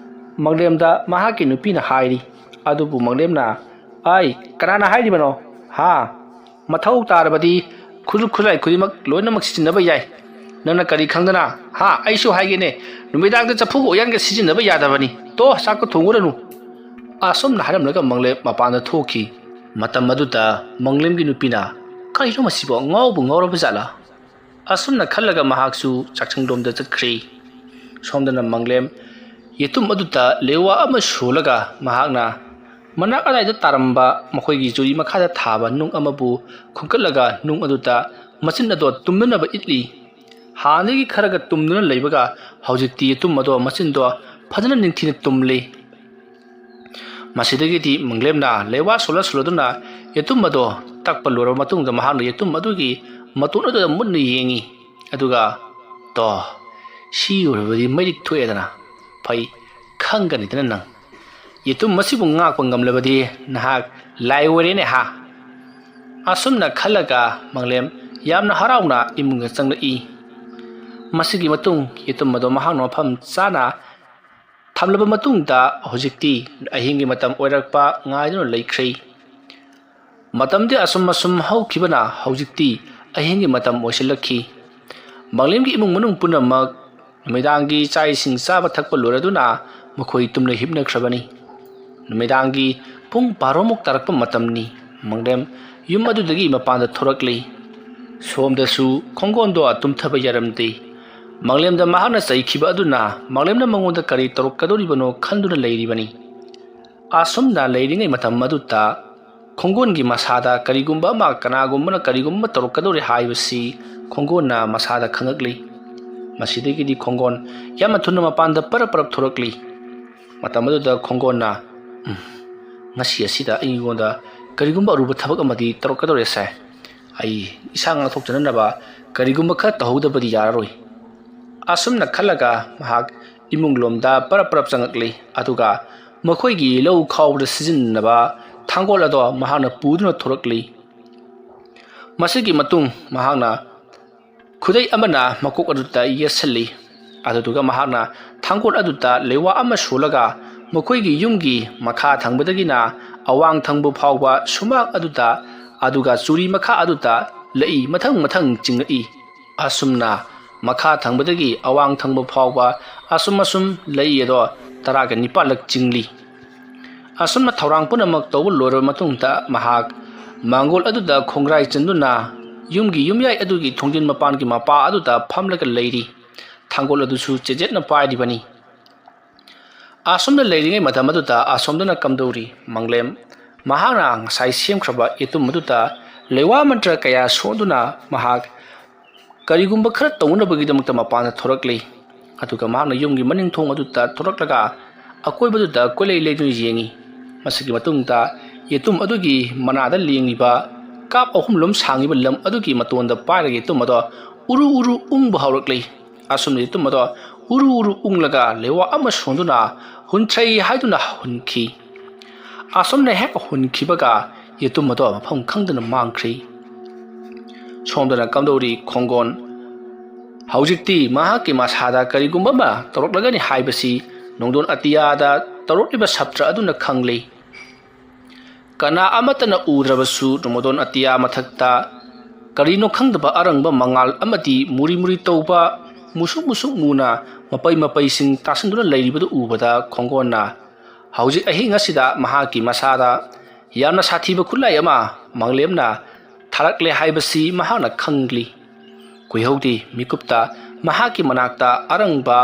ꯃꯪꯂꯦꯝꯗ ꯃꯍꯥꯛꯀꯤ ꯅꯨꯄꯤꯅ ꯍꯥꯏꯔꯤ꯫ ꯑꯗꯨꯕꯨ ꯃꯪꯂꯦꯝꯅ, "ꯑꯩ, ꯀꯅꯥꯅ ꯍꯥꯏꯔꯤꯕꯅꯣ? ꯍꯥ? ꯃꯊꯧ ꯇꯥꯔꯕꯗꯤ ꯈꯨꯠꯁꯨ ꯈꯨꯠꯂꯥꯏ ꯈꯨꯗꯤꯡꯃꯛ ꯂꯣꯏꯅꯃꯛ ꯁꯤꯖꯤꯟꯅꯕ ꯌꯥꯏ꯫ ꯅꯪꯅ ꯀꯔꯤ ꯈꯪꯗꯅ? ꯍꯥ? ꯑꯩꯁꯨ ꯍꯥꯏꯒꯦꯅꯦ, ꯅꯨꯃꯤꯗꯥꯡꯗ ꯆꯐꯨꯒ ꯎꯌꯥꯟꯒ ꯁꯤꯖꯤꯟꯅꯕ ꯌꯥꯗꯕꯅꯤ꯫ ꯇꯣ, ꯆꯥꯛꯀ ꯊꯣꯡꯉꯨꯔꯅꯨ"꯫ ꯑꯁꯨꯝꯅ ꯍꯥꯏꯔꯝꯂꯒ ꯃꯪꯂꯦꯝ ꯃꯄꯥꯟꯗ ꯊꯣꯛꯈꯤ꯫ ꯃꯇꯝ ꯑꯗꯨꯗ ꯃꯪꯂꯦꯝꯒꯤ ꯅꯨꯄꯤꯅ, "ꯀꯔꯤꯅꯣ ꯃꯁꯤꯕꯣ? ꯉꯥꯎꯕꯨ ꯉꯥꯎꯔꯕ ꯖꯥꯠꯂꯥ?" ꯑꯁꯨꯝꯅ ꯈꯜꯂꯒ ꯃꯍꯥꯛꯁꯨ ꯆꯥꯛꯁꯪꯂꯣꯝꯗ ꯆꯠꯈ꯭ꯔꯦ꯫ ꯁꯣꯝꯗꯅ ꯃꯪꯂꯦꯝ ꯌꯦꯇꯨꯝ ꯑꯗꯨꯗ ꯂꯦꯋꯥ ꯑꯃ ꯁꯣꯜꯂꯒ ꯃꯍꯥꯛꯅ ꯃꯅꯥꯛ ꯑꯗꯥꯏꯗ ꯇꯥꯔꯝꯕ ꯃꯈꯣꯏꯒꯤ ꯆꯨꯔꯤ ꯃꯈꯥꯗ ꯊꯥꯕ ꯅꯨꯡ ꯑꯃꯕꯨ ꯈꯨꯟꯀꯠꯂꯒ ꯅꯨꯡ ꯑꯗꯨꯗ ꯃꯆꯤꯟ ꯑꯗꯣ ꯇꯨꯝꯅꯅꯕ ꯏꯠꯂꯤ꯫ ꯍꯥꯟꯅꯗꯒꯤ ꯈꯔꯒ ꯇꯨꯝꯗꯨꯅ ꯂꯩꯕꯒ ꯍꯧꯖꯤꯛꯇꯤ ꯌꯦꯇꯨꯝ ꯑꯗꯣ ꯃꯆꯤꯟꯗꯣ ꯐꯖꯅ ꯅꯤꯡꯊꯤꯅ ꯇꯨꯝꯂꯤ꯫ ꯃꯁꯤꯗꯒꯤꯗꯤ ꯃꯪꯂꯦꯝꯅ ꯂꯦꯋꯥ ꯁꯣꯜꯂ ꯁꯣꯜꯂꯗꯨꯅ ꯌꯦꯇꯨꯝ ꯑꯗꯣ ꯇꯛꯄ ꯂꯣꯏꯔꯕ ꯃꯇꯨꯡꯗ ꯃꯍꯥꯛꯅ ꯌꯦꯇꯨꯝ ꯑꯗꯨꯒꯤ ꯃꯇꯣꯟ ꯑꯗꯨꯗ ꯃꯨꯟꯅ ꯌꯦꯡꯉꯤ꯫ ꯑꯗꯨꯒ, "ꯇꯣ, ꯁꯤ ꯑꯣꯏꯔꯕꯗꯤ ꯃꯩꯔꯤꯛ ꯊꯣꯛꯑꯦꯗꯅ꯫ ꯐꯩ, ꯈꯪꯒꯅꯤꯗꯅ ꯅꯪ꯫ ꯌꯦꯇꯨꯝ ꯃꯁꯤꯕꯨ ꯉꯥꯛꯄ ꯉꯝꯂꯕꯗꯤ ꯅꯍꯥꯛ ꯂꯥꯏ ꯑꯣꯏꯔꯦꯅꯦ ꯍꯥ?" ꯑꯁꯨꯝꯅ ꯈꯜꯂꯒ ꯃꯪꯂꯦꯝ ꯌꯥꯝꯅ ꯍꯔꯥꯎꯅ ꯏꯃꯨꯡꯗ ꯆꯪꯂꯛꯏ꯫ ꯃꯁꯤꯒꯤ ꯃꯇꯨꯡ ꯌꯦꯇꯨꯝ ꯑꯗꯨ ꯃꯍꯥꯛꯅ ꯃꯐꯝ ꯆꯥꯅ ꯊꯝꯂꯕ ꯃꯇꯨꯡꯗ ꯍꯧꯖꯤꯛꯇꯤ ꯑꯍꯤꯡꯒꯤ ꯃꯇꯝ ꯑꯣꯏꯔꯛꯄ ꯉꯥꯏꯗꯨꯅ ꯂꯩꯈ꯭ꯔꯦ꯫ ꯃꯇꯝꯗꯤ ꯑꯁꯨꯝ ꯑꯁꯨꯝ ꯍꯧꯈꯤꯕꯅ ꯍꯧꯖꯤꯛꯇꯤ ꯑꯍꯤꯡꯒꯤ ꯃꯇꯝ ꯑꯣꯏꯁꯤꯜꯂꯛꯈꯤ꯫ ꯃꯪꯂꯦꯝꯒꯤ ꯏꯃꯨꯡ ꯃꯅꯨꯡ ꯄꯨꯝꯅꯃꯛ ꯅꯨꯃꯤꯗꯥꯡꯒꯤ ꯆꯥꯛ ꯏꯁꯤꯡ ꯆꯥꯕ ꯊꯛꯄ ꯂꯣꯏꯔꯗꯨꯅ ꯃꯈꯣꯏ ꯇꯨꯝꯅ ꯍꯤꯞꯅꯈ꯭ꯔꯕꯅꯤ꯫ ꯅꯨꯃꯤꯗꯥꯡꯒꯤ ꯄꯨꯡ ꯕꯥꯔꯣꯃꯨꯛ ꯇꯥꯔꯛꯄ ꯃꯇꯝꯅꯤ꯫ ꯃꯪꯂꯦꯝ ꯌꯨꯝ ꯑꯗꯨꯗꯒꯤ ꯃꯄꯥꯟꯗ ꯊꯣꯔꯛꯂꯤ꯫ ꯁꯣꯝꯗꯁꯨ ꯈꯣꯡꯒꯣꯟꯗꯣ ꯇꯨꯝꯊꯕ ꯌꯥꯔꯝꯗꯦ꯫ ꯃꯪꯂꯦꯝꯗ ꯃꯍꯥꯛꯅ ꯆꯩꯈꯤꯕ ꯑꯗꯨꯅ ꯃꯪꯂꯦꯝꯅ ꯃꯉꯣꯟꯗ ꯀꯔꯤ ꯇꯧꯔꯛꯀꯗꯧꯔꯤꯕꯅꯣ ꯈꯟꯗꯨꯅ ꯂꯩꯔꯤꯕꯅꯤ꯫ ꯑꯁꯨꯝꯅ ꯂꯩꯔꯤꯉꯩ ꯃꯇꯝ ꯑꯗꯨꯗ ꯈꯣꯡꯒꯣꯟꯒꯤ ꯃꯁꯥꯗ ꯀꯔꯤꯒꯨꯝꯕ ꯑꯃ, ꯀꯅꯥꯒꯨꯝꯕꯅ ꯀꯔꯤꯒꯨꯝꯕ ꯇꯧꯔꯛꯀꯗꯧꯔꯦ ꯍꯥꯏꯕꯁꯤ ꯈꯣꯡꯒꯣꯟꯅ ꯃꯁꯥꯗ ꯈꯪꯉꯛꯂꯤ꯫ ꯃꯁꯤꯗꯒꯤꯗꯤ ꯈꯣꯡꯒꯣꯟ ꯌꯥꯝꯅ ꯊꯨꯅ ꯃꯄꯥꯟꯗ ꯄꯔꯞ ꯄꯔꯞ ꯊꯣꯔꯛꯂꯤ꯫ ꯃꯇꯝ ꯑꯗꯨꯗ ꯈꯣꯡꯒꯣꯟꯅ, "ꯎꯝ, ꯉꯁꯤ ꯑꯁꯤꯗ ꯑꯩꯉꯣꯟꯗ ꯀꯔꯤꯒꯨꯝꯕ ꯑꯔꯨꯕ ꯊꯕꯛ ꯑꯃꯗꯤ ꯇꯧꯔꯛꯀꯗꯧꯔꯦ ꯁꯦ꯫ ꯑꯩ ꯏꯁꯥ ꯉꯥꯛꯊꯣꯛꯆꯅꯅꯕ ꯀꯔꯤꯒꯨꯝꯕ ꯈꯔ ꯇꯧꯍꯧꯗꯕꯗꯤ ꯌꯥꯔꯔꯣꯏ"꯫ ꯑꯁꯨꯝꯅ ꯈꯜꯂꯒ ꯃꯍꯥꯛ ꯏꯃꯨꯡꯂꯣꯝꯗ ꯄꯔꯞ ꯄꯔꯞ ꯆꯪꯉꯛꯂꯤ꯫ ꯑꯗꯨꯒ ꯃꯈꯣꯏꯒꯤ ꯂꯧ ꯈꯥꯎꯕꯗ ꯁꯤꯖꯤꯟꯅꯕ ꯊꯥꯡꯒꯣꯜ ꯑꯗꯣ ꯃꯍꯥꯛꯅ ꯄꯨꯗꯨꯅ ꯊꯣꯔꯛꯂꯤ꯫ ꯃꯁꯤꯒꯤ ꯃꯇꯨꯡ ꯃꯍꯥꯛꯅ ꯈꯨꯗꯩ ꯑꯃꯅ ꯃꯀꯣꯛ ꯑꯗꯨꯗ ꯌꯦꯠꯁꯤꯜꯂꯤ꯫ ꯑꯗꯨꯗꯨꯒ ꯃꯍꯥꯛꯅ ꯊꯥꯡꯒꯣꯜ ꯑꯗꯨꯗ ꯂꯩꯋꯥ ꯑꯃ ꯁꯣꯜꯂꯒ ꯃꯈꯣꯏꯒꯤ ꯌꯨꯝꯒꯤ ꯃꯈꯥ ꯊꯪꯕꯗꯒꯤꯅ ꯑꯋꯥꯡ ꯊꯪꯕ ꯐꯥꯎꯕ ꯁꯨꯃꯥꯡ ꯑꯗꯨꯗ, ꯑꯗꯨꯒ ꯆꯨꯔꯤ ꯃꯈꯥ ꯑꯗꯨꯗ ꯂꯩ ꯃꯊꯪ ꯃꯊꯪ ꯆꯤꯡꯉꯛꯏ꯫ ꯑꯁꯨꯝꯅ ꯃꯈꯥ ꯊꯪꯕꯗꯒꯤ ꯑꯋꯥꯡ ꯊꯪꯕ ꯐꯥꯎꯕ ꯑꯁꯨꯝ ꯑꯁꯨꯝ ꯂꯩ ꯑꯗꯣ ꯇꯔꯥꯒ ꯅꯤꯄꯥꯜꯂꯛ ꯆꯤꯡꯂꯤ꯫ ꯑꯁꯨꯝꯅ ꯊꯧꯔꯥꯡ ꯄꯨꯝꯅꯃꯛ ꯇꯧꯕ ꯂꯣꯏꯔꯕ ꯃꯇꯨꯡꯗ ꯃꯍꯥꯛ ꯃꯥꯡꯒꯣꯜ ꯑꯗꯨꯗ ꯈꯣꯡꯒ꯭ꯔꯥꯏ ꯆꯟꯗꯨꯅ ꯌꯨꯝꯒꯤ ꯌꯨꯝꯌꯥꯏ ꯑꯗꯨꯒꯤ ꯊꯣꯡꯖꯤꯟ ꯃꯄꯥꯟꯒꯤ ꯃꯄꯥ ꯑꯗꯨꯗ ꯐꯝꯂꯒ ꯂꯩꯔꯤ꯫ ꯊꯥꯡꯒꯣꯜ ꯑꯗꯨꯁꯨ ꯆꯦꯖꯦꯠꯅ ꯄꯥꯏꯔꯤꯕꯅꯤ꯫ ꯑꯁꯨꯝꯅ ꯂꯩꯔꯤꯉꯩ ꯃꯇꯝ ꯑꯗꯨꯗ ꯑꯁꯣꯝꯗꯅ ꯀꯝꯗꯧꯔꯤ ꯃꯪꯂꯦꯝ ꯃꯍꯥꯛꯅ ꯉꯁꯥꯏ ꯁꯦꯝꯈ꯭ꯔꯕ ꯌꯦꯇꯨꯝ ꯑꯗꯨꯗ ꯂꯩꯋꯥ ꯃꯟꯇ꯭ꯔ ꯀꯌꯥ ꯁꯣꯟꯗꯨꯅ ꯃꯍꯥꯛ ꯀꯔꯤꯒꯨꯝꯕ ꯈꯔ ꯇꯧꯅꯕꯒꯤꯗꯃꯛꯇ ꯃꯄꯥꯟꯗ ꯊꯣꯔꯛꯂꯤ꯫ ꯑꯗꯨꯒ ꯃꯍꯥꯛꯅ ꯌꯨꯝꯒꯤ ꯃꯅꯤꯡ ꯊꯣꯡ ꯑꯗꯨꯗ ꯊꯣꯔꯛꯂꯒ ꯑꯀꯣꯏꯕꯗꯨꯗ ꯀꯣꯏꯂꯩ ꯂꯩꯗꯨꯅ ꯌꯦꯡꯉꯤ꯫ ꯃꯁꯤꯒꯤ ꯃꯇꯨꯡꯗ ꯌꯦꯇꯨꯝ ꯑꯗꯨꯒꯤ ꯃꯅꯥꯗ ꯂꯦꯡꯂꯤꯕ ꯀꯥꯞ ꯑꯍꯨꯝ ꯂꯣꯝ ꯁꯥꯡꯉꯤꯕ ꯂꯝ ꯑꯗꯨꯒꯤ ꯃꯇꯣꯟꯗ ꯄꯥꯏꯔꯒ ꯌꯦꯇꯨꯝ ꯑꯗꯣ ꯎꯔꯨ ꯎꯔꯨ ꯎꯪꯕ ꯍꯧꯔꯛꯂꯤ꯫ ꯑꯁꯨꯝꯅ ꯌꯦꯇꯨꯝ ꯑꯗꯣ ꯎꯔꯨ ꯎꯔꯨ ꯎꯪꯂꯒ ꯂꯩꯋꯥ ꯑꯃ ꯁꯣꯟꯗꯨꯅ ꯍꯨꯟꯊ꯭ꯔꯩ ꯍꯥꯏꯗꯨꯅ ꯍꯨꯟꯈꯤ꯫ ꯑꯁꯨꯝꯅ ꯍꯦꯛ ꯍꯨꯟꯈꯤꯕꯒ ꯌꯦꯇꯨꯝ ꯑꯗꯣ ꯃꯐꯝ ꯈꯪꯗꯅ ꯃꯥꯡꯈ꯭ꯔꯤ꯫ ꯁꯣꯝꯗꯅ ꯀꯝꯗꯧꯔꯤ ꯈꯣꯡꯒꯣꯟ ꯍꯧꯖꯤꯛꯇꯤ ꯃꯍꯥꯛꯀꯤ ꯃꯁꯥꯗ ꯀꯔꯤꯒꯨꯝꯕ ꯑꯃ ꯇꯧꯔꯛꯂꯒꯅꯤ ꯍꯥꯏꯕꯁꯤ ꯅꯣꯡꯗꯣꯟ ꯑꯇꯤꯌꯥꯗ ꯇꯧꯔꯛꯂꯤꯕ ꯁꯞꯇ꯭ꯔ ꯑꯗꯨꯅ ꯈꯪꯂꯤ꯫ ꯀꯅꯥ ꯑꯃꯠꯇꯅ ꯎꯗ꯭ꯔꯕꯁꯨ ꯅꯣꯡꯗꯣꯟ ꯑꯇꯤꯌꯥ ꯃꯊꯛꯇ ꯀꯔꯤꯅꯣ ꯈꯪꯗꯕ ꯑꯔꯪꯕ ꯃꯉꯥꯜ ꯑꯃꯗꯤ ꯃꯨꯔꯤ ꯃꯨꯔꯤ ꯇꯧꯕ ꯃꯨꯁꯨꯛ ꯃꯨꯁꯨꯛ ꯃꯨꯅ ꯃꯄꯩ ꯃꯄꯩꯁꯤꯡ ꯇꯥꯁꯤꯟꯗꯨꯅ ꯂꯩꯔꯤꯕꯗꯨ ꯎꯕꯗ ꯈꯣꯡꯒꯣꯟꯅ ꯍꯧꯖꯤꯛ ꯑꯍꯤꯡ ꯑꯁꯤꯗ ꯃꯍꯥꯛꯀꯤ ꯃꯁꯥꯗ ꯌꯥꯝꯅ ꯁꯥꯊꯤꯕ ꯈꯨꯠꯂꯥꯏ ꯑꯃ ꯃꯪꯂꯦꯝꯅ ꯊꯥꯔꯛꯂꯦ ꯍꯥꯏꯕꯁꯤ ꯃꯍꯥꯛꯅ ꯈꯪꯂꯤ꯫ ꯀꯨꯏꯍꯧꯗꯦ ꯃꯤꯀꯨꯞꯇ ꯃꯍꯥꯛꯀꯤ ꯃꯅꯥꯛꯇ ꯑꯔꯪꯕ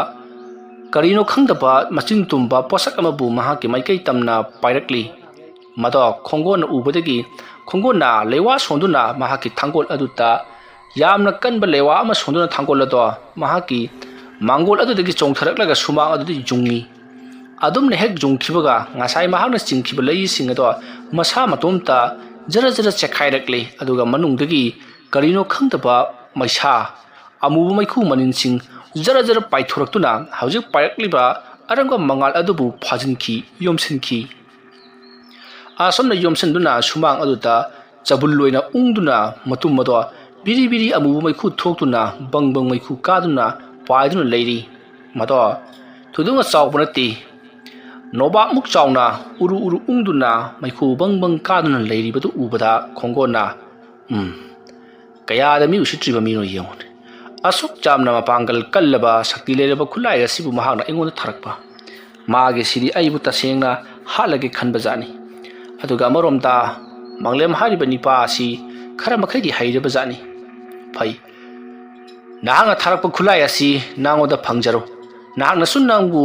ꯀꯔꯤꯅꯣ ꯈꯪꯗꯕ ꯃꯆꯤꯟ ꯇꯨꯝꯕ ꯄꯣꯠꯁꯛ ꯑꯃꯕꯨ ꯃꯍꯥꯛꯀꯤ ꯃꯥꯏꯀꯩ ꯇꯝꯅ ꯄꯥꯏꯔꯛꯂꯤ꯫ ꯃꯗꯣ ꯈꯣꯡꯒꯣꯟꯅ ꯎꯕꯗꯒꯤ ꯈꯣꯡꯒꯣꯟꯅ ꯂꯩꯋꯥ ꯁꯣꯟꯗꯨꯅ ꯃꯍꯥꯛꯀꯤ ꯊꯥꯡꯒꯣꯜ ꯑꯗꯨꯗ ꯌꯥꯝꯅ ꯀꯟꯕ ꯂꯩꯋꯥ ꯑꯃ ꯁꯣꯟꯗꯨꯅ ꯊꯥꯡꯒꯣꯜ ꯑꯗꯣ ꯃꯍꯥꯛꯀꯤ ꯃꯥꯡꯒꯣꯜ ꯑꯗꯨꯗꯒꯤ ꯆꯣꯡꯊꯔꯛꯂꯒ ꯁꯨꯃꯥꯡ ꯑꯗꯨꯗ ꯌꯨꯡꯉꯤ꯫ ꯑꯗꯨꯝꯅ ꯍꯦꯛ ꯌꯨꯡꯈꯤꯕꯒ ꯉꯁꯥꯏ ꯃꯍꯥꯛꯅ ꯆꯤꯡꯈꯤꯕ ꯂꯩꯁꯤꯡ ꯑꯗꯣ ꯃꯁꯥ ꯃꯇꯣꯝꯇ ꯖꯔ ꯖꯔ ꯆꯦꯛꯈꯥꯏꯔꯛꯂꯤ꯫ ꯑꯗꯨꯒ ꯃꯅꯨꯡꯗꯒꯤ ꯀꯔꯤꯅꯣ ꯈꯪꯗꯕ ꯃꯩꯁꯥ ꯑꯃꯨꯕ ꯃꯩꯈꯨ ꯃꯅꯤꯟꯁꯤꯡ ꯖꯔ ꯖꯔ ꯄꯥꯏꯊꯣꯔꯛꯇꯨꯅ ꯍꯧꯖꯤꯛ ꯄꯥꯏꯔꯛꯂꯤꯕ ꯑꯔꯪꯕ ꯃꯉꯥꯜ ꯑꯗꯨꯕꯨ ꯐꯥꯖꯤꯟꯈꯤ, ꯌꯣꯝꯁꯤꯟꯈꯤ꯫ ꯑꯁꯨꯝꯅ ꯌꯣꯝꯁꯤꯟꯗꯨꯅ ꯁꯨꯃꯥꯡ ꯑꯗꯨꯗ ꯆꯕꯨꯜ ꯑꯣꯏꯅ ꯎꯪꯗꯨꯅ ꯃꯇꯨꯝ ꯑꯗꯣ ꯕꯤꯔꯤ ꯕꯤꯔꯤ ꯑꯃꯨꯕ ꯃꯩꯈꯨ ꯊꯣꯛꯇꯨꯅ ꯕꯪ ꯕꯪ ꯃꯩꯈꯨ ꯀꯥꯗꯨꯅ ꯄꯥꯏꯗꯨꯅ ꯂꯩꯔꯤ꯫ ꯃꯗꯣ ꯊꯣꯏꯗꯣꯛꯅ ꯆꯥꯎꯕ ꯅꯠꯇꯦ꯫ ꯅꯣꯕꯥꯞꯃꯨꯛ ꯆꯥꯎꯅ ꯎꯔꯨ ꯎꯔꯨ ꯎꯪꯗꯨꯅ ꯃꯩꯈꯨ ꯕꯪ ꯕꯪ ꯀꯥꯗꯨꯅ ꯂꯩꯔꯤꯕꯗꯨ ꯎꯕꯗ ꯈꯣꯡꯒꯣꯟꯅ, "ꯎꯝ, ꯀꯌꯥꯗ ꯃꯤ ꯎꯁꯤꯠꯇ꯭ꯔꯤꯕ ꯃꯤꯅꯣ ꯌꯦꯡꯉꯨꯅꯦ꯫ ꯑꯁꯨꯛ ꯌꯥꯝꯅ ꯃꯄꯥꯡꯒꯜ ꯀꯜꯂꯕ ꯁꯛꯇꯤ ꯂꯩꯔꯕ ꯈꯨꯠꯂꯥꯏ ꯑꯁꯤꯕꯨ ꯃꯍꯥꯛꯅ ꯑꯩꯉꯣꯟꯗ ꯊꯥꯔꯛꯄ꯫ ꯃꯥꯒꯤꯁꯤꯗꯤ ꯑꯩꯕꯨ ꯇꯁꯦꯡꯅ ꯍꯥꯠꯂꯒꯦ ꯈꯟꯕ ꯖꯥꯠꯅꯤ꯫ ꯑꯗꯨꯒ ꯑꯃꯔꯣꯝꯗ ꯃꯪꯂꯦꯝ ꯍꯥꯏꯔꯤꯕ ꯅꯤꯄꯥ ꯑꯁꯤ ꯈꯔ ꯃꯈꯩꯗꯤ ꯍꯩꯔꯕ ꯖꯥꯠꯅꯤ꯫ ꯐꯩ, ꯅꯍꯥꯛꯅ ꯊꯥꯔꯛꯄ ꯈꯨꯠꯂꯥꯏ ꯑꯁꯤ ꯅꯉꯣꯟꯗ ꯐꯪꯖꯔꯣ꯫ ꯅꯍꯥꯛꯅꯁꯨ ꯅꯪꯕꯨ